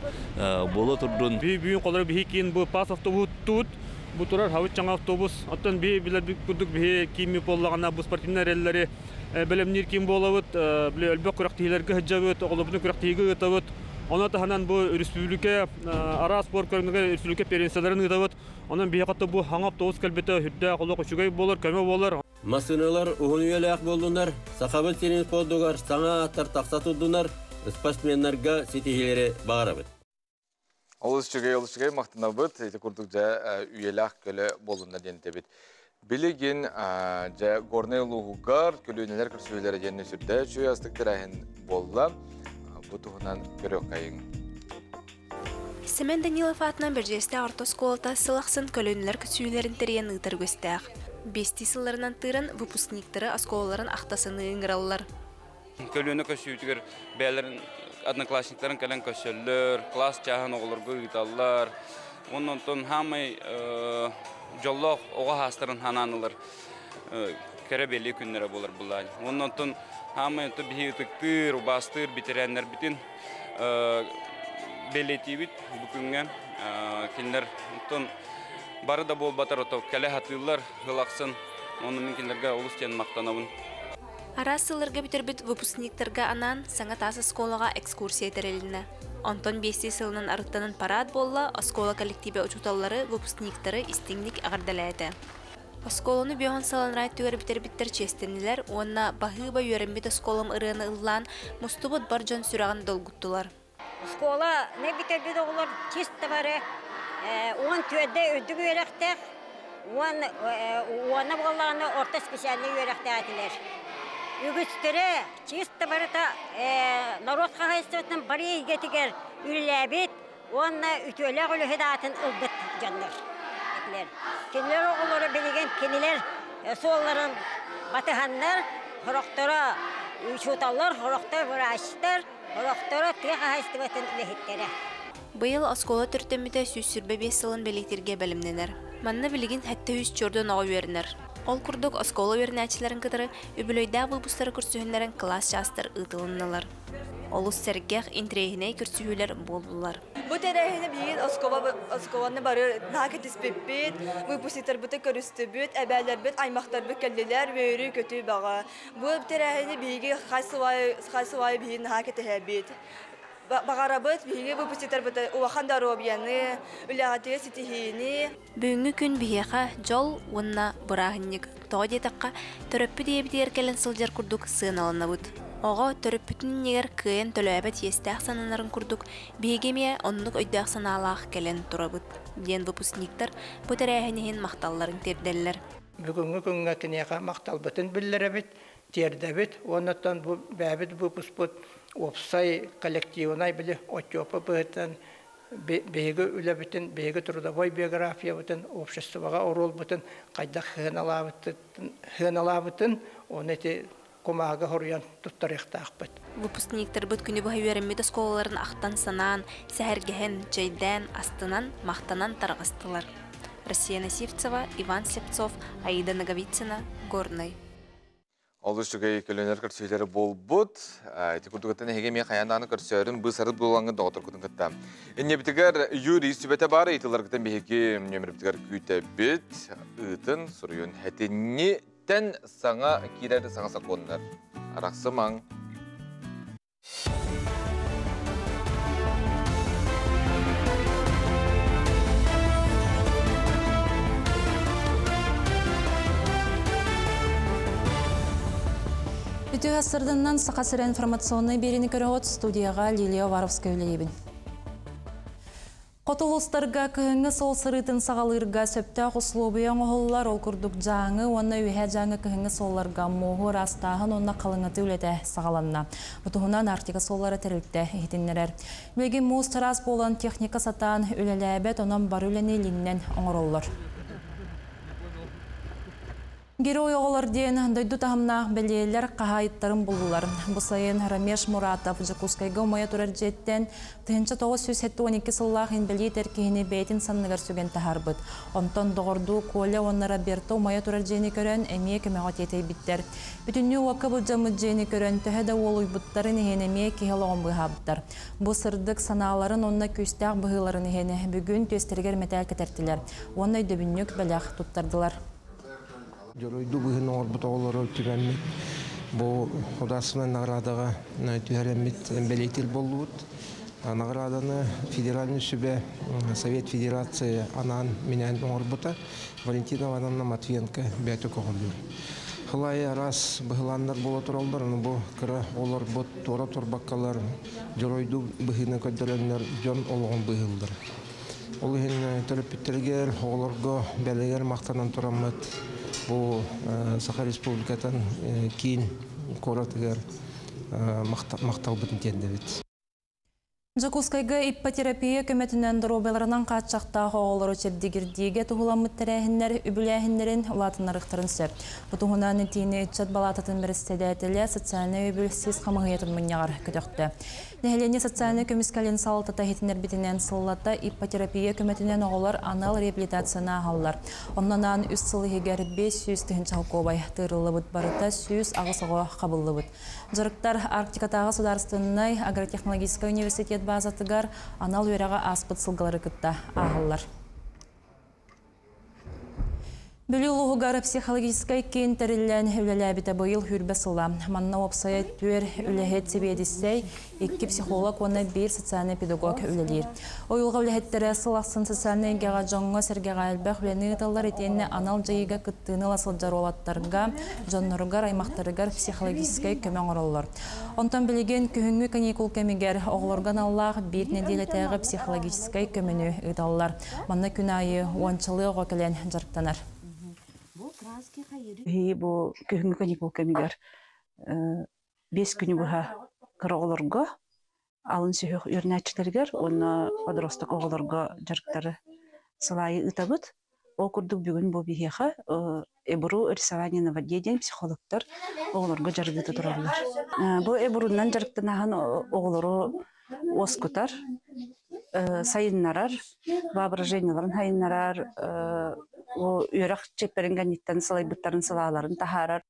буола турдун. Би бүгүн холоро биһи киин бу пас автобус тут бу турар хабыт чаҥа автобус. Оттон би билэр курдук биһи киимми буоллаҕына бу спортивнай реллери бэлэмниир киин буолабыт. Били өлбөх күрэхтэһиилэргэ сылдьабыт, оҕолорбутун күрэхтэһиигэ ыытабыт. Ону таһынан бу республика араас спорт көрүҥүгэр республика первенстволарын ыытабыт. Онон биһиэхэ бу хаҥа автобус кэлбитэ сүрдээх олох үчүгэй буолар, көмө буолар. Массыыналар уһун үйэлээх буоллунар, Сахабыт сирин спордугар саҥа ааттар тахса турдунар, спортсменнарга ситиһиилэри баҕарабыт. Олус үчүгэй, олус үчүгэй махтанабыт. Ити курдук дьэ үйэлээх көлө буолунна диэн этэбит. Билигин дьэ Горнай улууһугар көлүөнэлэр көрсүһүүлэрэ диэн сүрдээх үчүгэй астык тэрээһин буолла. Бу туһунан көрүөххэйиҥ. Семен Данилов аатынан Бэрдьигэстээх орто оскуолата сыл ахсын көлүөнэлэр көсүһүүлэрин тэрийэн ыытар үгэстээх. Биэстии сылларынан тыыран выпускниктары оскуолаларын ахтасыныы ыҥыраллар. Көлүөнэ көсүүтүгэр бэйэлэрин одноклассниктарын кэлэн көрсөллөр, класс чааһын оҕолорго ыыталлар. Уонна онтон хаамай дьоллоох оҕо хаастарын ханаан ылар кэрэ бэлиэ күннэрэ буолар булаан. Уонна онтон хаамай онтон биһи ытыктыыр, убаастыыр бэтэрээннэрбитин бэлиэтиибит бу күҥҥэ. Кинилэр онтон бары да буолбатар ото кэлэ сатыыллар сыл ахсын. Онно мин кинилэргэ олус диэн махтанабын. Араас сылларга бүтэрбит выпускниктарга анаан саҥа таас оскуолаҕа экскурсия тэрилиннэ. Онтон биэстии сылынан арыттанан парад буолла, оскуола коллективэ учууталлары, выпускниктары истиҥник эҕэрдэлээтэ. Оскуоланы биоһун сыланрай түгэр бүтэрбиттэр чиэстэннилэр уонна баһыыба үөрэммит оскуолам ырыаны ыллаан мустубут бар дьон сүрэҕин долгуттулар. Оскуола не бүтэрбит оҕолор чисто бары уон түөрдэ үрдүк үөрэхтээх, уон уона буоллаҕына орто специальнай үөрэхтээх этилэр. Үгүстэрэ чисто барыта норуот хаһаайыстыбатын бары эйгэтигэр үлэлээбит уонна үтүөлээх үлэһит аатын ылбыт дьоннор этилэр. Кинилэр оҕолоро билигин кинилэр суолларын батыһаннар, сорохторо учууталлар, сорохторо врачтар, Олохторо тыа хаһаайыстыбатын үлэһиттэрэ. Быйыл оскуола төрүттэммитэ 125 сылын бэлиэтииргэ бэлэмнэнэр. Манна билигин 700 чордон оҕо үөрэнэр. Ол курдук, оскуола үөрэнээччилэрин кытары үбүлүөйдээх выпустары көрсүһүннэрэн кылаас чаастар ыытылыннылар. Олус сэргэх, интэриэһинэй көрсүһүүлэр буоллулар. Бу тэрээһини биһиги оскуола оскуоланы бары наһаа кэтиспиппит, выпускниктарбытын көрүстүбүт, эбээлэрбит, аймахтарбыт кэллилэр, үөрүү-көтүү бөҕө. Бу тэрээһини биһиги хас сыл аайы биһиги наһаа кэтэһэбит. Бағарабыт, биһиги выпустиктарбыт улахан доруобуйаны, үлэҕитигэр ситиһиини. Бүгүҥҥү күн биһиэхэ дьол уонна бырааһынньык. Тоҕо диэтэххэ, төрөппүт ийэбитигэр кэлэн сылдьар курдук сыаналанабыт. Оҕо төрөппүтүн иннигэр кыайан төлөөбөт иэстээх сананарын курдук, биһиги эмиэ оннук өйдөөх-санаалаах кэлэн турабыт, диэн выпускниктар бу тэрээһин иһин махталларын тиэрдэллэр. Бүгүҥҥү күҥҥэ киниэхэ махталбытын биллэрэбит, тиэрдэбит уонна оттон бу бэйэбит выпуспут уопсай коллективнай били отчуоппа быһыытынан биһиги үлэбитин, биһиги трудовой биографиябытын, обществоҕа оруолбутун хайдах сыаналаабытын, оны ити кумааҕыга хоруйан туттарыахтаахпыт. Выпускниктарбыт күнү быһа үөрэммит оскуолаларын ахтан-санаан, сэһэргэһэн, чэйдээн, астынан, махтанан тарҕастылар. Россия Насивцева, Иван Слепцов, Аида Ноговицына, Горнай. Олус үчүгэй көлөнөр көрсүһүүлэрэ буолбут. Ити курдугуттан эһиги эмиэ хайаан даҕаны көрсөөрүн быысарыт буолаҥҥыт доҕотторгутун кытта. Иннибитигэр Юрий сүбэтэ баар ыйытыыларгытын биһиги нүөмэрбитигэр күүтэбит. Ыытын, суруйун этинниттэн саҥа киирэр саҥа сокуоннар. Арахсымаҥ. Үтүө сырдыннан Саха сирэ информационнай биэриини көрөҕүт студияға Лилия Уваровская үлэлиибин. Хоту улуустарга кыһыҥҥы суол сырыытын саҕалыырга сөптөөх услуобуйа оҥоһуллар, ол курдук Дьааҥы уонна Үөһээ Дьааҥы кыһыҥҥы суолларга муоһу ыраастааһын уонна халыҥатыы үлэтэ саҕаланна. Бу туһунан Арктика суоллара тэрилтэ иһитиннэрэр. Билигин муус чараас буолан техника сатаан үлэлээбэт, онон бары үлэни илииннэн оҥороллор. Герой оҕолор диэн дойду таһымнаах бэлиэлэр хаһаайыттарын буллулар. Бу сайын Рамеш Муратов Дьокуускайга умайа турар дьиэттэн 1972 сыллаах инбэлиит эр киһини бэйэтин санныгар сүгэн таһаарбыт. Онтон доҕордуу Коля уонна Роберто умайа турар дьиэни көрөн, эмиэ көмөҕө тиэтэйбиттэр. Бүтүннүү уокка былдьаммыт дьиэни көрөн, төһө да уолуйбуттарын иһин эмиэ киһи олоҕун быыһаабыттар. Бу сырдык санааларын уонна күүстээх быһыыларын иһин бүгүн түөстэригэр мэтээл кэтэртилэр уонна өйдөбүнньүк бэлэх туттардылар. Дьоруойдуу быһыыны оҥорбут оҕолору түмэммит бу художественнай наградаҕа түһэрэммит бэлиэтиир буоллубут. Награданы Федеральный сүбэ Совет Федерации анаан минээн оҥорбута Валентина Ивановна Матвиенко бэйэтэ көҕүлүүр. Хылайы араас быһылааннар буола тураллар, ону бу кыра оҕолорбут туора турбаккалар дьоруойдуу быһыыны көрдөрөннөр дьон олоҕун быыһыыллар. Ол иһин төрөппүттэригэр, оҕолорго бэлэгэр махтанан тураммыт бу Саха Республикатын киин куоратыгар махталбытын тиэрдэбит. Дьокуускайга иппотерапия көмөтүнэн доруобуйаларынан хааччахтаах оҕолору чэбдигирдиигэ туһуламмыт тэрээһиннэр үбүлээһиннэрин улаатыннарыахтарын сөп. Бу туһунан итиини ыччат балаататын бэрэссэдээтэлэ социальнай өйөбүл сис хамыыһыйатын мунньаҕар көтөхтө. Нэһилиэнньэ социальнай көмүскэлин салалтата иһитиннэрбитинэн сыллата иппотерапия көмөтүнэн оҕолор анал реабилитацияны ааһаллар. Онно анаан үс сыл иһигэр 500 тыһыынча солкуобай тыырыллыбыт, барыта 108 оҕо хабыллыбыт. Дьарыктар Арктикатааҕы судаарыстыбаннай агротехнологическай университет баазатыгар анал үөрэҕи ааспыт сылгылары кытта ааһаллар. Бүлүү улууһугар психологическай киин тэриллэн үлэлээбитэ быйыл сүүрбэ сыла. Манна уопсайа түөр үлэһит сэбиэдиссэй, икки психолог уонна биир социальный педагог үлэлиир. Уйулҕа үлэһиттэрэ сыл ахсын социальнай эйгэҕэ дьоҥҥо-сэргэҕэ элбэх үлэни ыыталлар итиэннэ анал дьайыыга кыттыыны ыла сылдьар уолаттарга, дьонноругар, аймахтарыгар психологическай көмө оҥороллор. Онтон билигин күһүҥҥү каникул кэмигэр оҕолорго аналлаах биир нэдиэлэтээҕи психологическай көмөнү ыыталлар. Манна күн аайы уончалыы оҕо кэлэн дьарыктанар. Бу күһүҥҥү каникул кэмигэр биэс күнү быһа кыра оҕолорго, алын сүһүөх үөрэнээччилэригэр уонна подросток оҕолорго дьарыктары сыл аайы ыытабыт. Ол курдук бүгүн бу биһиэхэ Эбру рисование на воде диэн психологтар оҕолорго дьарыгы тураллар. Бу Эбрунан дьарыктанаһын оҕолору уоскутар, сайыннарар, воображениеларын сайыннарар, үөрэх чиэппэрин кэнниттэн салайбыттарын салааларын таһаарар.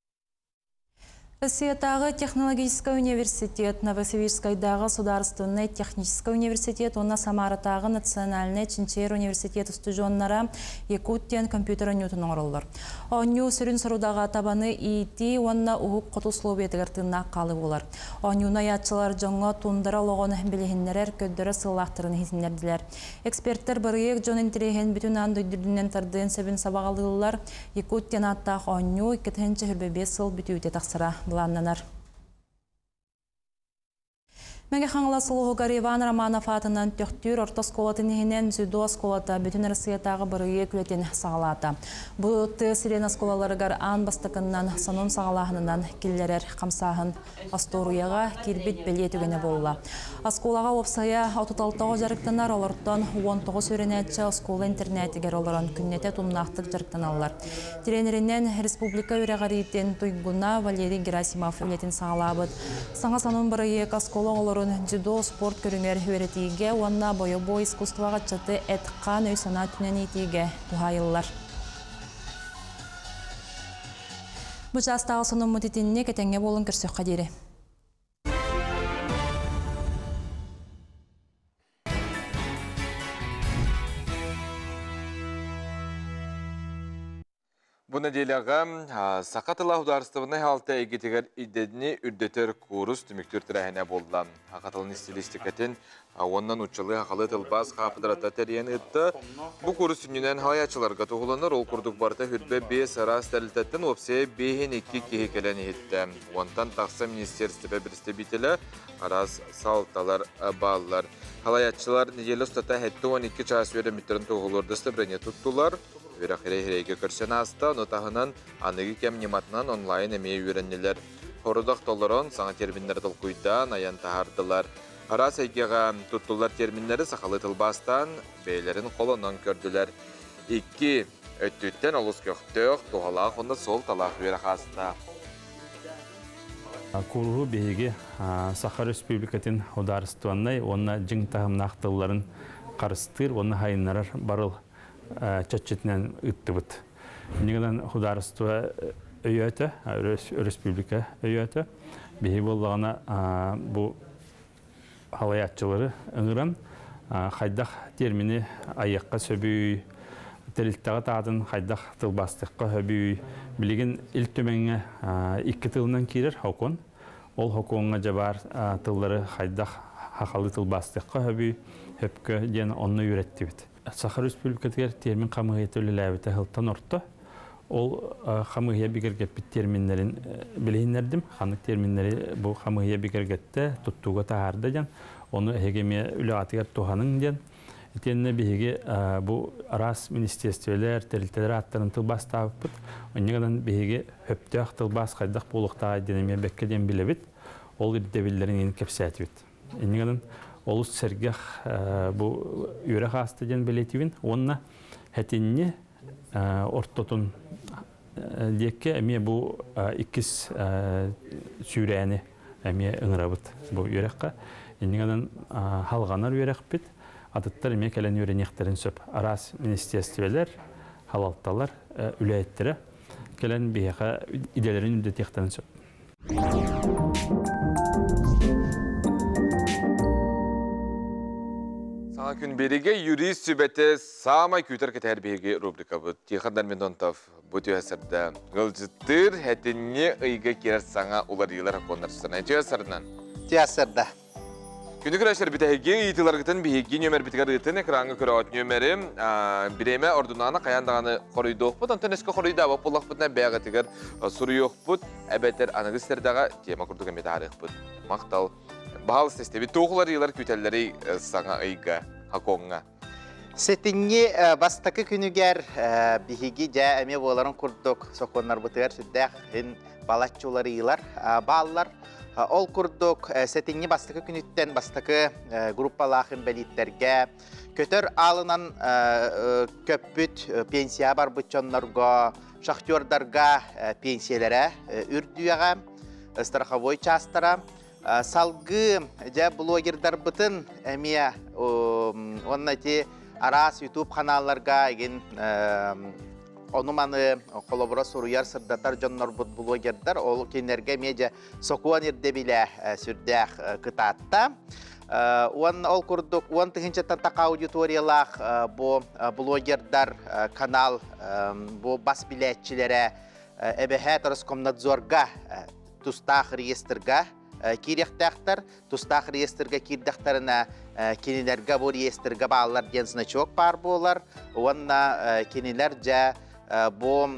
Россиятааҕы технологическай университет, Новосибирскайдааҕы судаарыстыбаннай техническай университет уонна Самаратааҕы национальнай чинчийэр университет устудьуоннара Якут диэн компьютер оонньуутун оҥороллор. Оонньуу сүрүн сорудаҕа табаны иитии уонна уһук хоту условиятыгар тыыннаах хаалыы буолар. Оонньууну айааччылар дьоҥҥо туундара олоҕун билиһиннэрэр, көрдөрөр сыаллаахтарын иһитиннэрдилэр. Экспертэр бырайыак дьон интэриэһин бүтүн аан дойду үрдүнэн тардыан сөбүн сабаҕалыыллар. Якут диэн ааттаах оонньуу 2025 сыл бүтүүтэ тахсара былааннанар. Мэҥэ Хаҥалас улууһугар Иван Романов аатынан Төхтүүр орто оскуолатын иһинэн дзюдо оскуолата Бүтүн Арассыыйатааҕы бырайыак үлэтин саҕалаата. Бу тыа сирин оскуолаларыгар аан бастакыннан сонун саҕалааһынынан киллэрэр хамсааһын остуоруйаҕа киирбит бэлиэ түгэнэ буолла. Оскуолаҕа уопсайа 36 оҕо дьарыктанар, олортон 19 үөрэнээччи оскуола интернетигэр олорон күннэтэ тумнаахтык дьарыктаналлар. Тренеринэн республика үөрэҕириитин туйгуна Валерий Герасимов үлэтин саҕалаабыт. Саҥа сонун бырайыак оскуола оҕолорун дзюдо спорт көрүҥэр үөрэтиигэ уонна бойобуой искусствоҕа ыччаты эт-хаан өй-санаа өттүнэн иитиигэ туһаайыллар. Бу чаастааҕы сонуммут итинник этэҥҥэ буолун көрсөххө диэри. Бу нэдиэлэҕэ саха тыла судаарыстыбаннай хаалта эйгэтигэр идэни үрдэтэр куурус түмүктүүр тэрээһинэ буолла. Саха тылын стилистикэтин уонна нууччалыы сахалыы тылбаас хаапыдырата тэрийэн ыытта. Бу куурус сүнньүнэн халайааччыларга туһуланар, ол курдук барыта хүрбэ биэс араас тэрилтэттэн уопсайа биэһин икки киһи кэлэн иһиттэ. Уонтан тахса министиэристибэ представителэ, араас салталар бааллар. Халайааччылар нэдиэлэ устата 72 чаас үөрэммиттэрин туоһулуур дастабырыанньа туттулар. Үөрэх хирей-хирейгэ көрсөн ааста, ону таһынан аныгы кэм ньыматынан онлайн эмиэ үөрэннилэр. Хорудах толорон, саҥа терминнэри толкуйдаан, айан таһаардылар. Араас эйгэҕэ туттуллар терминнэри сахалыы тылбаастаан, бэйэлэрин холонон көрдүлэр. Икки өттүттэн олус көхтөөх, туһалаах уонна суолталаах үөрэх ааста. Кууруһу биһиги Саха Республикатын судаарыстыбаннай уонна дьиҥ таһымнаах тылларын харыстыыр уонна хайыннарар барыл чаччытынан ыыттыбыт. Иннигинэн судаарыстыба өйөөтө, өрөспүүбүлүкэ өйөөтө. Биһи буоллаҕына бу халайааччылары ыҥыран хайдах термини айыахха сөбүй, тэрилтэҕэ таатын хайдах тылбаастыахха сөбүй. Билигин Ил Түмэҥҥэ икки тылынан киирэр хокун. Ол хокуоҥҥа дьабаар тыллары хайдах хахалы тылбаастыахха сөбүй, хөпкө диэн онно үөрэттибит. Саха Республикатыгар термин хамыыһыйата үлэлээбитэ сылтан орто. Ол хамыыһыйа бигэргэппит терминнэрин билиһиннэрдим. Ханнык терминнэри бу хамыыһыйа бигэргэттэ, туттууга таһаарда диэн. Ону эһиги эмиэ үлэҕитигэр туһаныҥ диэн. Итиэннэ биһиги бу араас министиэстибэлэр, тэрилтэлэр ааттарын тылбаастаабыппыт. Онньа гынан биһиги сөптөөх тылбаас хайдах буолуохтааҕый диэн эмиэ бэккэ диэн билэбит. Ол ирдэбиллэрин кэпсээтибит. Инньэ гынан олус сэргэх бу үөрэх ааста диэн бэлиэтиибин уонна хэтинни ортотун диэккэ эмиэ бу иккис сүүрээни эмиэ ыҥырабыт бу үөрэххэ. Инньэ гынан халҕанар үөрэхпит атыттар эмиэ кэлэн үөрэниэхтэрин сөп. Араас министиэстибэлэр, халалталар үлэһиттэрэ кэлэн биһиэхэ идэлэрин үрдэтиэхтэрин сөп. Саҥа күн биэригэ юрист сүбэтэ саамай күүтэр кэтэһэр биһиги рубрикабыт. Тихон Дармидонтов бу түһэ сырда. Ыалдьыттыыр этинни ыйга киирэр саҥа уларыйыылар окуоннар сырна. Түһэ сырынан. Түһэ сырда. Күнү көрөсөр бүтэһиги ыйытыыларгытын биһиги нүөмэрбитигэр ыытын экраҥҥа көрөҕүт нүөмэри бириэмэ ордунаана хайаан даҕаны хоруйдуохпут онтон өскө хоруйдаабат буоллахпытына бэйэҕитигэр суруйуохпут эбэтэр аныгы сэрдэҕэ тема курдук эмиэ таарыахпыт махтал баһаалыста истэбит туох уларыйыылар күүтэллэрий саҥа ыйга хакоҥҥа Сэтинньи бастакы күнүгэр биһиги дьэ эмиэ буоларын курдук сокуоннарбытыгар сүрдээх иһин балачча уларыйыылар бааллар. Ол курдук сэтинньи бастакы күнүттэн бастакы группалаах инбэлииттэргэ көтөр аалынан көппүт пенсия барбыт дьоннорго, шахтердарга пенсиялэрэ үрдүөҕэ, страховой чаастара. Салгыы дьэ блогердарбытын эмиэ уонна ити араас YouTube ханаалларга игин Ону-маны холобура суруйар, сырдатар дьоннорбут блогердар, ол кинилэргэ эмиэ дьэ сокуон ирдэбилэ сүрдээх кытаатта. Уон ол курдук 10 000-тан таха аудиториялаах бу блогердар канал бу бас билээччилэрэ эбэһээт Роскомнадзорга тустаах реестрга киириэхтээхтэр. Тустаах реестрга киирдэхтэринэ кинилэргэ бу реестрга бааллар диэн значок баар буолар. Уонна кинилэр дьэ бу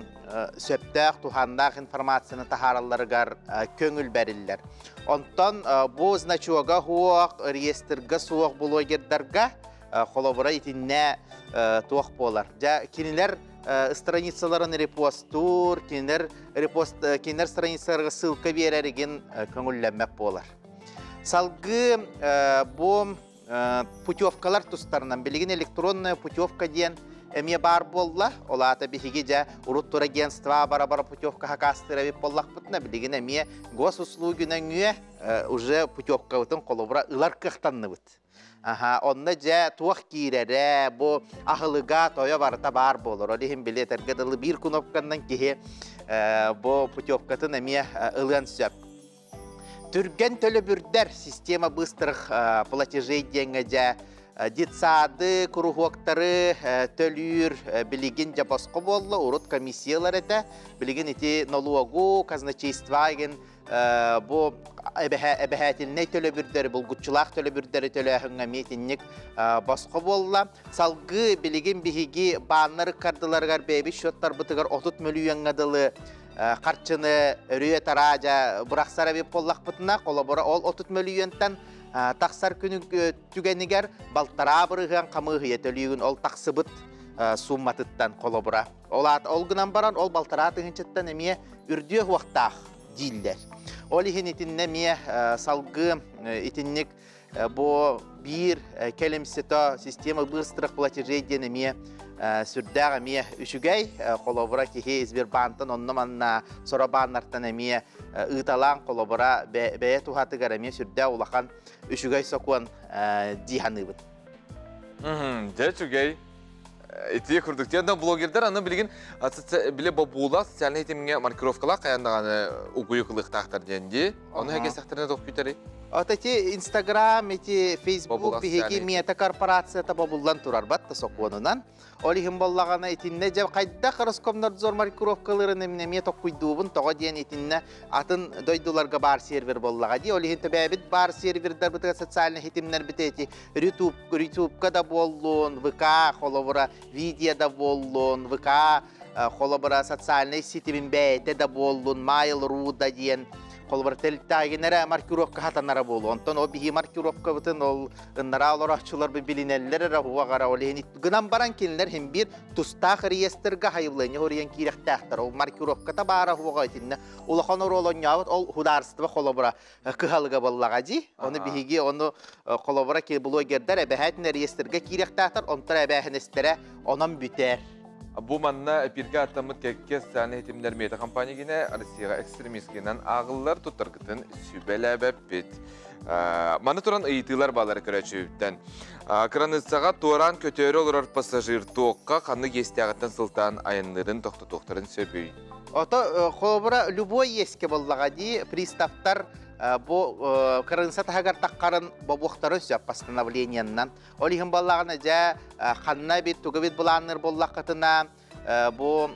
сөптөөх туһааннаах информацияны таһааралларыгар көҥүл бэриллэр. Онтон бу значога суох, реестрга суох блогердарга холобура итиннэ туох буолар. Дьэ кинилэр страницаларын репостуур, кинилэр репост кинилэр страницаларга ссылка биэрэригин көҥүллэммэт буолар. Салгыы бу путевкалар тустарынан билигин электронная путевка диэн эмиэ баар буолла. Ол аата биһиги дьэ урут турагентство бара-бара путевка хакаастыыр эбит буоллахпытына, билигин эмиэ госуслуги нөҥүө уже путевкабытын холобура ылар кыахтанныбыт. Аха, онно дьэ туох киирэрэ, бу аһылыга тойо барыта баар буолар. Ол иһин били этэргэ дылы биир кнопканан киһи бу путевкатын эмиэ ылыан сөп. Түргэн төлөбүрдэр система быстрых платежей диэҥҥэ дьэ детсады, куруһуоктары төлүүр билигин дьэ босхо буолла, урут комиссиялар этэ. Билигин ити нолуогу, казначейство игин бу эбэһээтилинэй төлөбүрдэри, булгуччулаах төлөбүрдэри төлөөһүҥҥэ митинник босхо буолла. Салгыы билигин биһиги бааннар ыккардыларыгар бэйэбит счеттарбытыгар 30 мөлүйүөҥҥэ дылы харчыны өрүө тараадьа бырахсар эбит буоллахпытына, холобура ол 30 мөлүйүөнтэн тахсар күнү түгэнигэр 1,5% хамыыһыйа төлүүгүн ол тахсыбыт сумматыттан холобура. Ол аат ол гынан баран ол 1,5 тыһыынчаттан эмиэ үрдүө хуохтаах дииллэр. Ол иһин итиннэ эмиэ салгыы итинник бу биир кэлимсито система быстрых платежей диэн эмиэ сүрдээх эмиэ үчүгэй. Холобура киһи Сбербантан онно манна соробааннартан эмиэ ыыталаан холобура бэйэ туһатыгар эмиэ сүрдээх улахан үчүгэй сокуон дии саныыбын. Дьэ үчүгэй. Ити курдук. Тиэнде блогердар аны билигин биле бобуула социальный тимҥэ маркировкалаах хайандаганы угуйу кылыктаахтар диэн ди. Ону хэгесэхтерине тох күтери. От эти Инстаграм, эти Фейсбук биһиги Мета корпорацията бобуллан турар батта сокуонунан. Ол иһин боллаҕана итиннэ дьэ хайдах Роскомнадзор маркировкаларын эмне токкуйдуубун тоҕо диэн итиннэ атын дойдуларга баар сервер боллаҕа ди. Ол иһин төбөөбүт баар сервердар бытыга социальный хитимнер бите эти Рютуб, Рютубка да боллун, ВК холобура видео да боллун, ВК холобура социальный сетибин бэйэтэ да боллун, Mail.ru да диэн холобура телтаагинere маркировка хатанара болу. Онтон о биһи маркировкабытын ол ыннара олорочулар билинеллер эра хуагара ол иһин гынан баран кинилер хим бир тустаах реестрга хайыллыны хориен киирехтээхтер. Ол маркировката баара хуага итинне улахан оролонньообут ол хударство холобура кыһалыга боллаға ди. Оны биһиги ону холобура ки блогердер эбэһээтин реестрга киирехтээхтер, онтор эбэһинестере онон бүтэр. Бу манна пирге аттамыт кекке социальный хитимнер Мета компания гине Россияга экстремисткинен агыллар туттаргытын сүбеләбәппит. Маны туран ыйытыылар балары көрөчүбүттен. Кыраныцаға туоран көтөрө олорор пассажир туокка ханны естягаттан сылтан айыннырын тоқтотуқтарын сөбүй. Ото холобура любой еске боллаға ди приставтар бу кырынса тахагар таққарын бобуқтары сөп постановленияннан. Ол иһин боллағына жа ханна бит тугы бит буланныр боллаққытына бу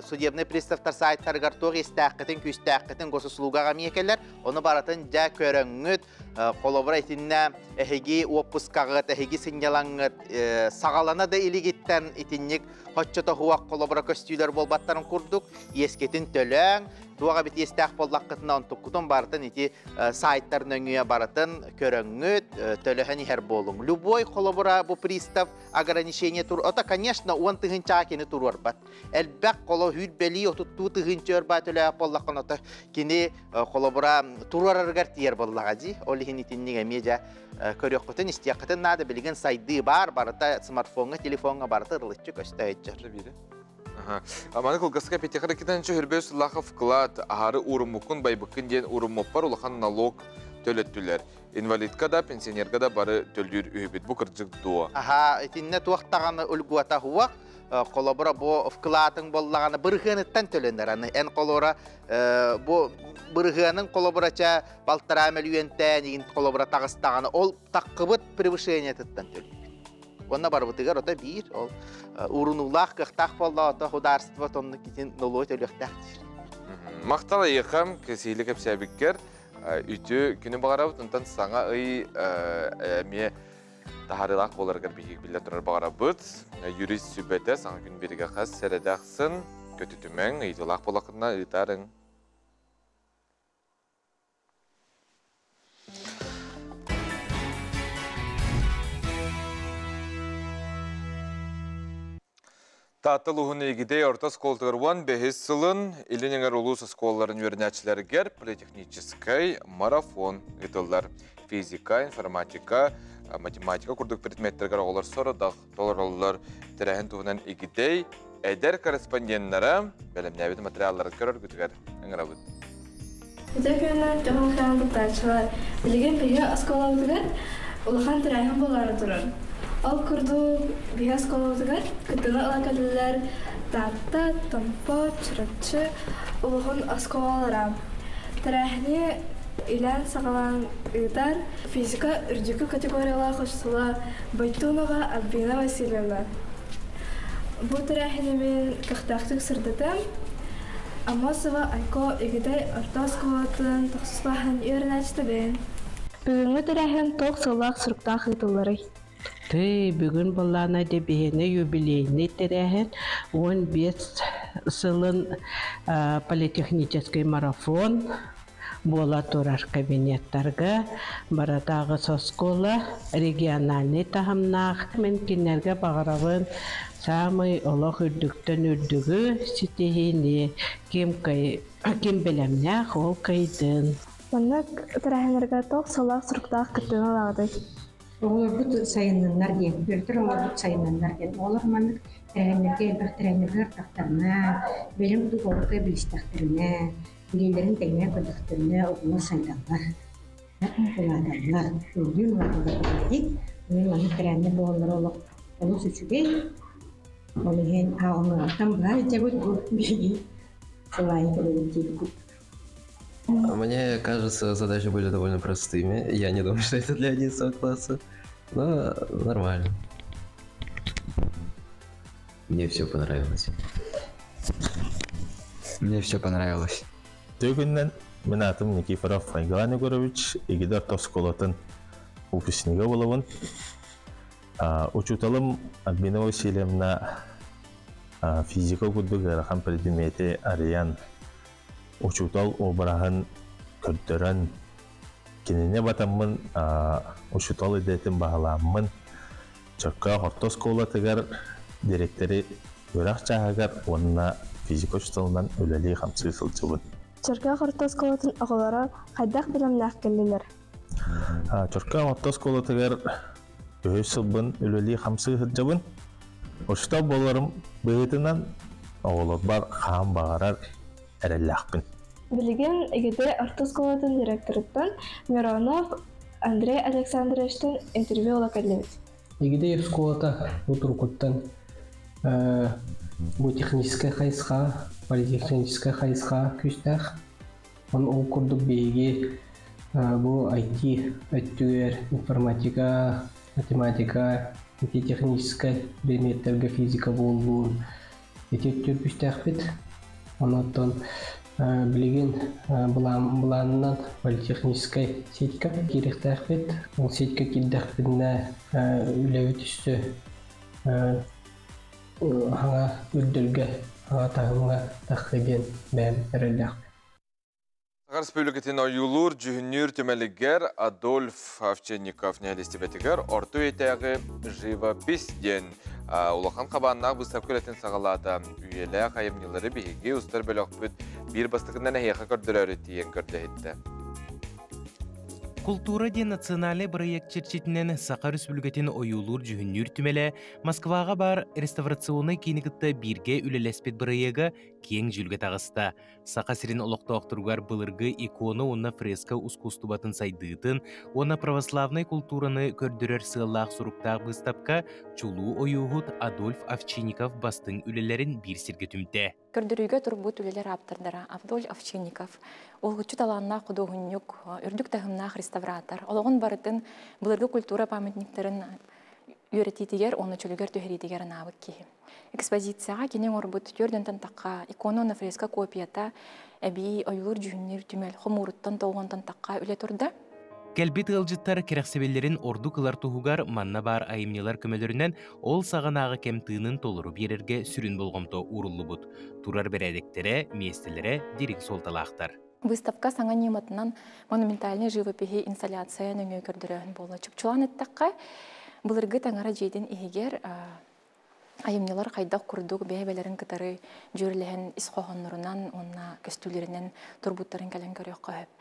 судебный приставтар сайттарыгар туох истээххитин күүстээххитин госуслугаға миекелер оны баратын жа көрөңүт холобура итиннэ эһиги уоппускаҕыт эһиги сынньалаҥҥыт саҕалана да илигиттен итинник хоччото хуак холобура көстүүлэр буолбаттарын курдук иэскетин төлөөҥ туаға бит иэстээх боллаққытына онтуккутун барытын ити сайттар нөҥүө барытын көрөҥҥүт төлөһөн иһэр буолуҥ. Любой холобура бу пристав ограничение тур ота конечно 10 тыһыынчаа кини туруорбат. Элбэх холо хүүрбэлии 32 тыһыынча өрбаа төлөөх боллаққын ото кини холобура туруорарыгар тиер боллаға ди. Ол иһин итинник эмиэ дьэ көрүөххүтүн истиэххитин наада билигин сайды бар барыта смартфонга телефонга барыта ырылыччы көстөөйчөр. Маны кылгаска петехара китанчы хүрбөс лахов вклад ахары урумукун байбыккын диэн урумуппар улахан налог төлөттүлэр. Инвалидка да, пенсионерга да бары төлүүр үһүбүт. Бу кырдьык дуо? Аха, итиннэ туохтаҕаны ульгуата хуак. Холобура бу вкладың боллаҕына бырыһыаныттан төлөнөр. Аны эн холобура бу бырыһыанын холобура ча балтараа мөлүйүөнтэн игин холобура таҕыстаҕына ол таққыбыт превышениетыттан төлүүр. Онно барбытыгар ото биир ол уурунуулаах кыахтаах буолла ото худаарство тонну китин нолуо төлүөхтээх диир. Махтал эйиэхэ кэсиили кэпсээбиккэр үтүө күнү баҕарабыт. Онтон саҥа ый эмиэ таһаарыылаах буоларыгар биһиги биллэ турар баҕарабыт. Юрист сүбэтэ саҥа күн биригэ хас сэрэдэ ахсын көтүтүмэҥ, ыйытыылаах буоллаххытына ыытаарыҥ. Таатта улууһун Игидэй орто оскуолатыгар 15 сылын Илин Эҥэр улуус оскуолаларын үөрэнээччилэригэр политехническэй марафон ыытыллар. Физика, информатика, математика курдук предметтэргэр оҕолор сорудах толороллор. Тэрээһин туһунан Игидэй эдэр корреспонденнара бэлэмнээбит материалларын көрөргүтүгэр ыҥырабыт. Ити күнүнэн дьоһун хаан кыттааччылар, билигин биһиги оскуолабытыгар улахан тэрээһин буолаары турар. Ол курдук биһиги оскуолабытыгар кыттыыны ыла кэллилэр Таатта, Томпо, Чурапчы улуһун оскуолалара. Тэрээһини илээн-саҕалаан ыытар физика үрдүкү категориялаах учуутала Бойтунова Альбина Васильевна. Бу тэрээһини мин көхтөөхтүк сырдатан, Аммосова Айко Игитэй орто оскуолатын тохсус кылааһын үөрэнээччитэбин. Бүгүҥҥү тэрээһин туох сыллаах-суруктаах ыытылларый? Тый, бүгүн былаана биһиэнэ юбилейный тэрээһин 15 сылын политехнический марафон буола турар кабинеттарга баратааҕы оскуола региональный таһымнаах мин кинилэргэ баҕарабын саамай олох үрдүктэн үрдүгү ситиһиини ким ким бэлэмнээх ол кыйдын. Маннык тэрээһиннэргэ туох сыллаах-суруктаах кыттыыны ылаҕытый? Оҕолорбут сайынныннар диэн, үөрэтэр оҕолорбут сайынныннар диэн. Оҕолор маннык тэрээһиннэргэ элбэх тэрээһиннэргэ ыртахтарына, бэлэм курдук оҕолорго билистэхтэринэ, билиилэрин тэҥҥэ көрдөхтөрүнэ оҕолор сайдаллар, улааталлар, өйдүүн улааталлар диэбитик. Мин маннык тэрээһиннэр буолаллара олох олус үчүгэй. Ол иһин ааҕымыгыттан быһа илдьэбит бу биһиги сылаайы кэлэбит диэбит. Мне кажется, задачи были довольно простыми. Я не думаю, что это для 11 класса, но нормально. Мне все понравилось. Мне все понравилось. Төгүннэн мин атым Никифоров Иван Егорович, Игидар оскуолатын выпускнига болобун. Учууталым Альбина Васильевна физика курдук ыарахан предмети арыйан учуутал обраһын көрдөрөн, кинини батаммын учуутал идэтин баһылааммын, Чөркөөх орто оскуолатыгар дириэктэри үөрэх чааһыгар уонна физика учууталынан үлэлии-хамсыы сылдьыбын. Чөркөөх орто оскуолатын оҕолоро хайдах бэлэмнээх кэллилэр? Чөркөөх орто оскуолатыгар үһүс сылбын үлэлии-хамсыы сылдьабын. Учуутал буоларым быһыытынан оҕолорбор хаан баҕарар эрэллээхпин. Билигин Игидэй орто оскуолатын директорыттан Миронов Андрей Александровичтан интервью ыла кэллибит. Игидэй оскуолата бу турукуттан бу техническэй хайысха, политехническэй хайысха күүстээх. Он ол курдук биһиги бу IT өттүгэр информатика, математика, ити техническэй предметтэргэ физика буоллун ити өттүгэр күүстээхпит. Онон билигин былаанынан политехническэй сетька киириэхтээхпит. Ол сетька киирдэхпитинэ үлэбит өссө хаҥа үрдэлгэ, хаҥа таһымҥа тахха диэн бэйэм эрэллээхпин. Саха Республикатын ойуулуур дьүһүннүүр түмэлигэр Адольф Овчинников нэһилиэстибэтигэр орто үйэтээҕи живопись диэн улахан хабааннаах быыстапка үлэтин саҕалаата. Үйэлээх айымньылары биһиги устар бөлөхпүт биир бастакынан эһиэхэ көрдөрөөрү тиийэн көрдөһүттэ. Култуура диэн национальнай бырайыак чэрчитинэн Саха Өрөспүүбүлүкэтин ойуулуур-дьүһүннүүр түмэлэ Москваҕа баар реставрационнай киини кытта бииргэ үлэлэспит бырайыага киэҥ дьүүлгэ таҕыста. Саха сирин олохтоохторугар былыргы икона уонна фреска ускуустубатын сайдыытын уонна православнай култуураны көрдөрөр сыаллаах суруктаах быыстапка чулуу ойууһут Адольф Овчинников бастыҥ үлэлэрин биир сиргэ түмтэ. Көрдөрүүгэ турбут үлэлэр ааптардара Авдоль Овчинников, уһулуччу талааннаах худуоһунньук, үрдүк таһымнаах реставратор, олоҕун барытын былыргы культура памятниктарын үөрэтиитигэр уонна чөлүгэр түһэриитигэр анаабыт киһи. Экспозицияҕа кини оҥорбут түөрт тахха икона уонна фреска копията эбии ойуулуур-дьүһүннүүр түмэл хомууруттан тоҕуонтан тахха үлэ турда. Кэлбит ыалдьыттар кэрэхсэбиллэрин ордук ылар туһугар манна баар айымньылар көмөлөрүнэн ол саҕанааҕы кэм тыынын толору биэрэргэ сүрүн болҕомто ууруллубут. Турар бэрээдэктэрэ, миэстэлэрэ дириҥ суолталаахтар. Выставка саҥа ньыматынан монументальнай живопиһи инсталляция нөҥүө көрдөрөөһүн буолла. Чопчулаан эттэххэ, былыргы таҥара дьиэтин иһигэр айымньылар хайдах курдук бэйэ-бэйэлэрин кытары дьүөрэлэһэн ис хоһооннорунан уонна көстүүлэринэн турбуттарын кэлэн көрүөххэ сөп.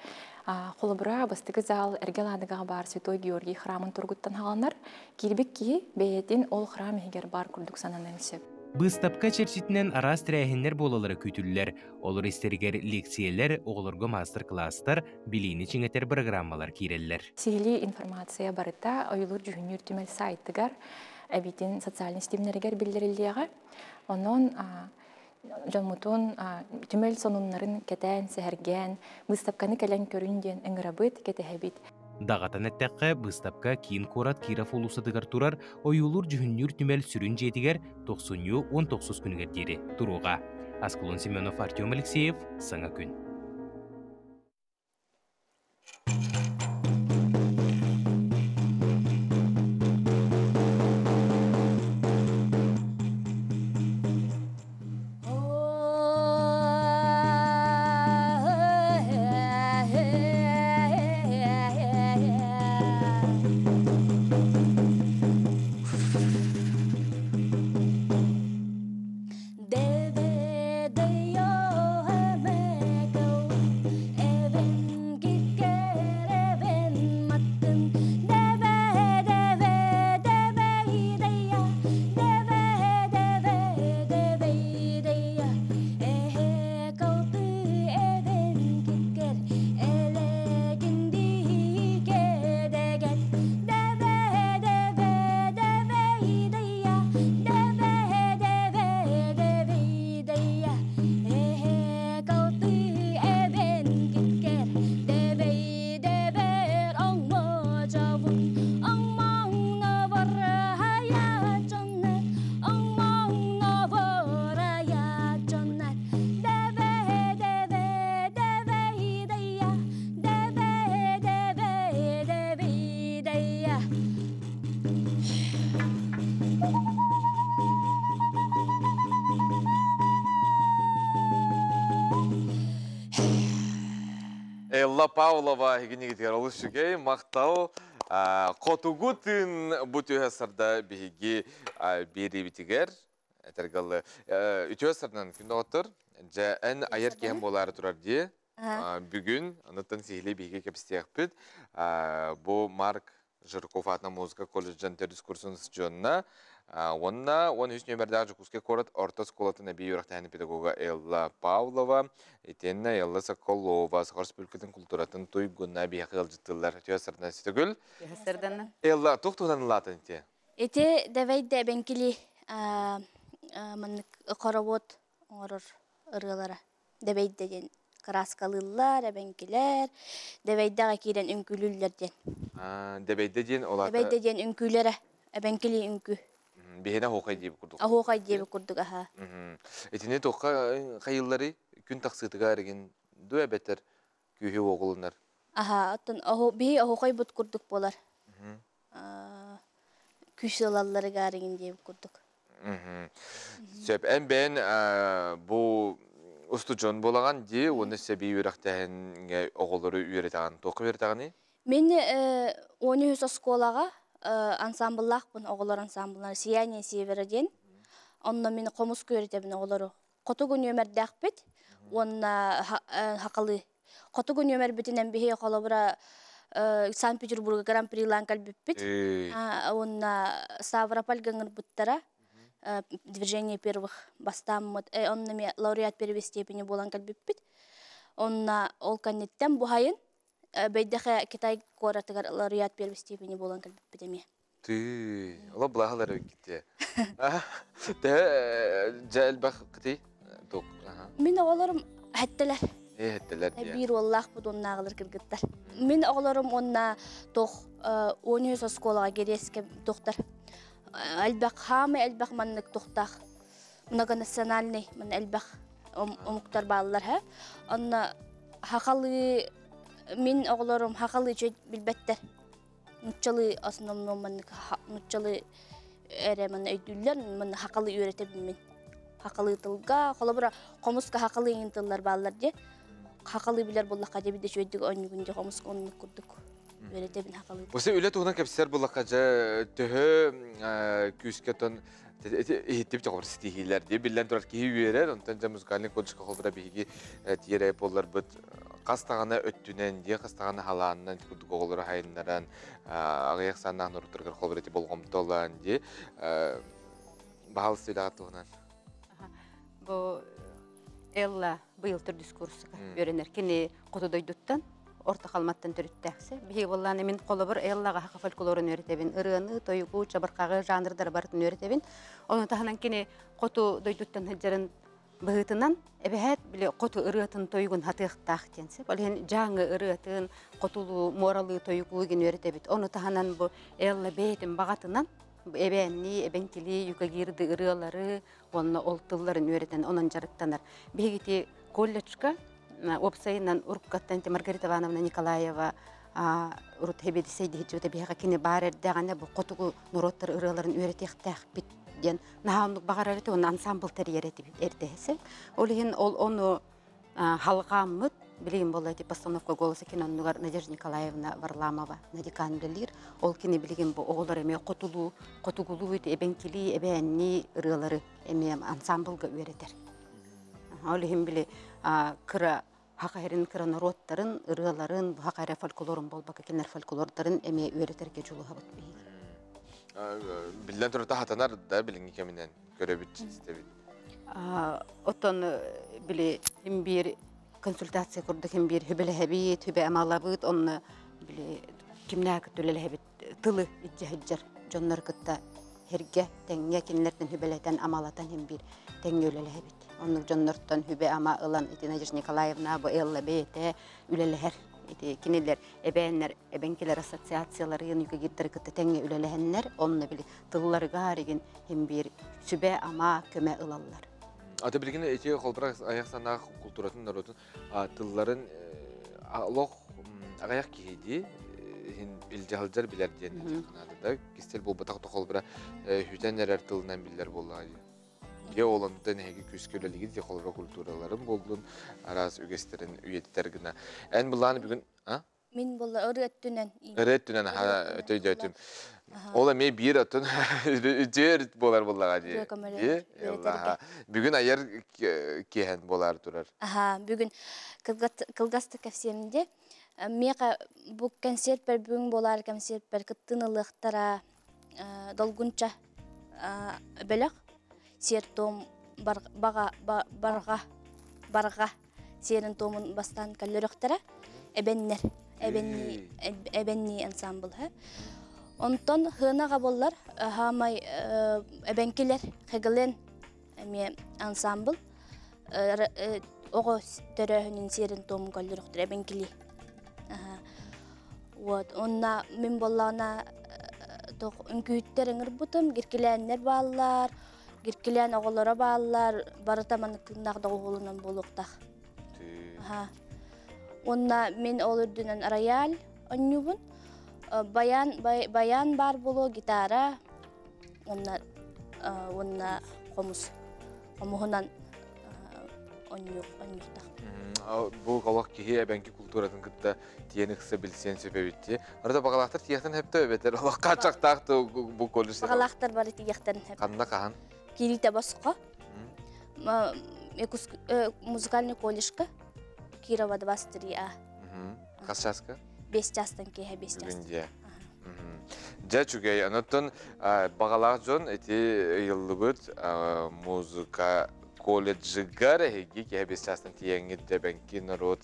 Холобура, бастакы зал Эргэ Ладыгаҕа баар Святой Георгий храмын туругуттан хааланар. Киирбит киһи бэйэтин ол храм иһигэр баар курдук сананыан сөп. Быыстапка чэрчитинэн араас тэрээһиннэр буолаллара күүтүллэр. Олор истэригэр лекциялэр, оҕолорго маастар-кылаастар, билиини чиҥэтэр бырагырааммалар киирэллэр. Сиһилии информация барыта ойуулуур-дьүһүннүүр түмэл сайтыгар эбиитин социальнай ситимнэригэр биллэриллиэҕэ. Онон дьоммутун түмэл сонуннарын кэтээн, сэһэргээн, быыстапканы кэлэн көрүн диэн ыҥырабыт, кэтэһэбит. Даҕатан эттэххэ, быыстапка киин куорат Киров уулуссатыгар турар ойуулуур-дьүһүннүүр түмэл сүрүн дьиэтигэр тохсунньу 19 күнүгэр диэри туруоҕа. Аскалон Семенов, Артем Алексеев, Саҥа күн. Элла Павлова хигинигитигэр олус үчүгэй махтал. Хотугу тыын бу түһэ сарда биһиги биэриибитигэр этэргаллы үтүө сардан күн доҕоттор дьэ эн айар киһим буолаары турар дии бүгүн аныттан сиһилии биһиги кэпсиэхпит бу Марк Жирков аатынан музыка колледжын төрдүс курсун устудьуонна уонна 13 нүөмэрдээх Дьокуускай куорат орто оскуолатын эбии үөрэхтээһин педагога Элла Павлова итиэннэ Элла Соколова Саха Республикатын культуратын туйгуна биһиэхэ ыалдьыттыыллар. Үтүө сардан Сүтүгүл. Сарданна. Элла, туох туһунан ылаатын ити? Ити дэвэйдэ эбэҥкили маннык хоровод оҥорор ырыалара. Дэбэйдэ диэн кырааскалыыллар, эбэҥкилэр, Дэбэйдэҕэ киирэн үҥкүүлүүллэр диэн. Дэбэйдэ диэн ол аата Дэбэйдэ диэн үҥкүүлэрэ, эбэҥкилии үҥкүү. Биһиэнэ оһуохай диэбит курдук. Оһуохай диэбит курдук аһа. Итини туохха хайылларый? Күн тахсыытыгар эргин дуу эбэтэр күүһү уоҕулунар? Аһа, оттон биһи оһуохайбыт курдук буолар. Күүс ылалларыгар эргин диэбит курдук. Сөп. Эн бэйэн бу устудьуон буолаҕын дии уонна сэбии үөрэхтээһиҥҥэ оҕолору үөрэтэҕин. Туохха үөрэтэҕиний? Мин 13 оскуолаҕа ансамбллаахпын, оҕолор ансамбллара «Сияние севера» диэн. Онно мин хомус үөрэтэбин оҕолору. Хотугу нүөмэрдээхпит уонна хахалыы. Хотугу нүөмэрбитинэн биһи холобура Санкт-Петербурга гран-прилаан кэлбиппит. Уонна Ставропольга ыҥырбыттара. Движение первых бастааммыт. Онно эмиэ лауреат первой степени буолан кэлбиппит. Онно ол кэнниттэн буһайын бэйдэхэ Китай куоратыгар лауреат первой степени буолан кэлбиппит эмиэ. Тыы, ола былаһалар эбиккит. Төһө дьэ элбэх кытый? Тук. Мин оҕолорум хэттелер. Э, хэттелер дии. Биир уоллаахпыт уоннааҕылар кыргыттар. Мин оҕолорум уонна туох 13 оскуолаҕа Герецкэ тухтар. Элбэх хаамы элбэх маннык тухтаах многонациональный мын элбэх омуктар бааллар һэ. Онно хахалы мин оҕолорум хахалы үчүгэй билбэттэр. Нуччалыы основном маннык нуччалыы эрэ манна өйдүүллэр, манна хахалы үөрэтэбин мин. Хахалы тылга, холобура хомуска хахалы иҥин тыллар бааллар дии. Хахалы билэр буоллахха дьэ бидэ үчүгэйдик оонньугун дии хомуска оннук курдук үөрэтэбин хахалы. Осы үлэ туһунан кэпсэр буллахха дьэ төһө күүскэ тон иһиттибит холбур ситиһиилэр дии биллэн турар киһи үөрэр онтон дьэ музыкальный колледжка холбура биһиги тиэрэ буолларбыт хас даҕаны өттүнэн дии хас даҕаны халаанынан курдук оҕолору хайыннаран аҕыйах санаах норуттарыгар холбур ити болҕомто ылан дии баһал сүлэҕэ туһунан Бу Элла быйыл төрдүс курска үөрэнэр. Кини хоту дойдуттан, Орто Халматтан төрүттээхсэ. Биһиги буоллааны мин холобур Эллаҕа хаха фольклорун үөрэтэбин. Ырыаны, тойугу, чабырҕаҕы жанрдары барытын үөрэтэбин. Ону таһынан кини хоту дойдуттан сылдьарын быһыытынан эбэһээт били хоту ырыатын тойугун хатыахтаах диэн сөп. Ол иһин дьааҥы ырыатын, хотулуу, муоралыы тойугу гин үөрэтэбит. Ону таһынан бу Элла бэйэтин баҕатынан эбээннии, эбэҥкилии, юкагирды ырыалары уонна ол тылларын үөрэтэн онон дьарыктанар. Биһигити колледжка уопсайынан уруккаттан Маргарита Ивановна Николаева урут хэбиэдиссэй диһиччибитэ биһиэхэ кини баар эрдэҕинэ бу хотугу норуоттар ырыаларын үөрэтиэхтээхпит диэн наһаа оннук баҕарар этэ уонна ансамбл тэрийэр этибит эрдэһэсэ. Ол иһин ол ону халҕааммыт билигин буолла ити постановка голоса кини оннугар Надежда Николаевна Варламова Надикан үлэлиир. Ол кини билигин бу оҕолор эмиэ хотулуу, хотугулуу ити эбэҥкилии, эбээннии ырыалары эмиэ ансамблга үөрэтэр. Ол иһин били кыра хаха эрин кыра норуоттарын ырыаларын, бу хаха эрэ фольклорун буолбакка кинилэр фольклордарын эмиэ үөрэтэргэ дьулуһабыт биһиги. Биллэн турар хатанар да билиҥҥи кэминэн көрөбүт, истэбит. Оттон били им биир консультация курдук им биир хүбэлэһэбит, хүбэ амалабыт, онно били кимнээх үлэлэһэбит тылы илдьэ сылдьар дьоннор кытта хэргэ тэҥҥэ кинилэртэн хүбэлэтэн амалатан им биир тэҥҥэ үлэлэһэбит. Оннук дьоннортон хүбэ ама ылан ити Надежда Николаевна бу Элла бэйэтэ үлэлэһэр. Ити кинилэр эбээннэр эбэҥкилэр ассоциацияларын юкагирдары кытта тэҥҥэ үлэлэһэннэр, онно били тылларыгар игин хим биир сүбэ-ама көмө ылаллар. Ата билигин эти холбура аяқ санаах культуратын народун тылларын олох аҕыйах киһи дии иһин илдьэ билэр диэн да кистэл буолбатах холбура хүтэн эрэр тылынан биллэр буоллаҕа дии. Дьэ ол онтон эһиги күүскэ үлэлигит дии холбура культураларын буоллун араас үгэстэрин үйэтитэр гына. Эн былааны бүгүн а? Мин буолла ырыа өттүнэн. Ырыа өттүнэн аха өтөйдөөтүм. Ол эмиэ биир оттон үтүө буолар буоллаҕа дии. Бүгүн айар киэһэн буолаар турар. Аха, бүгүн кылгастык кэпсиэм дии. Миэхэ бу концертпэр бүгүн буолаар концертпэр кыттын ылыахтара долгунча бөлөх сиэр-туом баҕа барҕа барҕа сиэрин туомун бастаан көллөрөхтөрө эбэннэр эбэнни эбэнни ансамбль онтон хыанаҕа боллар хаамай эбэҥкилэр хеглен эмиэ ансамбль оҕо төрөөһүнүн сиэрин туомун көллөрөхтөрө эбэҥкили вот онна мин боллаҕына туох үҥкүүттэр ыҥырбытым гиркилээннэр бааллар Гиркилээн оҕолоро бааллар, барыта маннык тыыннаах доҕуһуолунан буолуохтаах. Аха. Уонна мин ол үрдүнэн рояль онньуубун. Баян, баян баар буолуо, гитара, уонна уонна хомус. Хомуһунан онньуохтаах. Бу олох киһи эбэҥки культуратын кытта тиэн ыкса билсиэн сөп эбит дии. Арада баҕалаахтар тиэхтэн хөптө эбэтэр олох хааччахтаах бу колледж. Баҕалаахтар бары тиэхтэн хөп. Ханна хаһан? Кириитэ босхо. Музыкальный колледжка Кирова 23А. Хас часка? 5 чаастан киэһэ 5 чаас. Бүгүн дьэ. Дьэ үчүгэй. Онуттан бағалаах дьон ити ыйыллыбыт музыка колледжыгар эһиги киэһэ 5 чаастан тиийэҥҥит дьэбэҥки норуот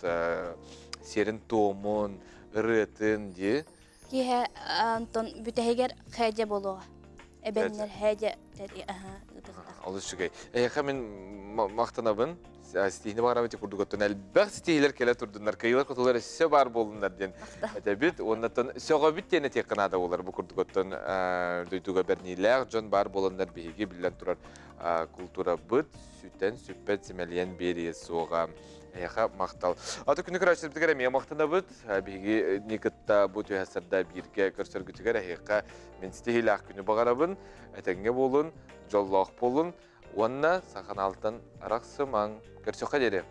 сиэрин туомун, ырыатын дии. Киэһэ онтон бүтэһигэр хэдьэ буолуоҕа. Эбэннэр хэдьэ ыытыахтаах. Олус үчүгэй. Эһиэхэ мин махтанабын. Ситиһини баҕарабыт курдук оттон элбэх ситиһиилэр кэлэ турдуннар, кыайыылар хотулар өссө баар буоллуннар диэн этэбит. Уоннаттан сөҕөбүт диэн этиэххэ наада буолар. Бу курдук оттон дойдуга бэрниилээх дьон баар буоланнар биһиги биллэн турар култуурабыт сүтэн сүппэт симэлийэн биэриэ суоҕа. Эһиэхэ махтал. Аты күнү көрөөччүлэрбитигэр эмиэ махтанабыт. Биһиги кытта бу түһэ сарда бииргэ көрсөргүтүгэр эһиэхэ мин ситиһиилээх күнү баҕарабын. Этэҥҥэ буолун, дьоллоох буолун уонна саханаалтан арахсымаҥ. Көрсөххө диэри.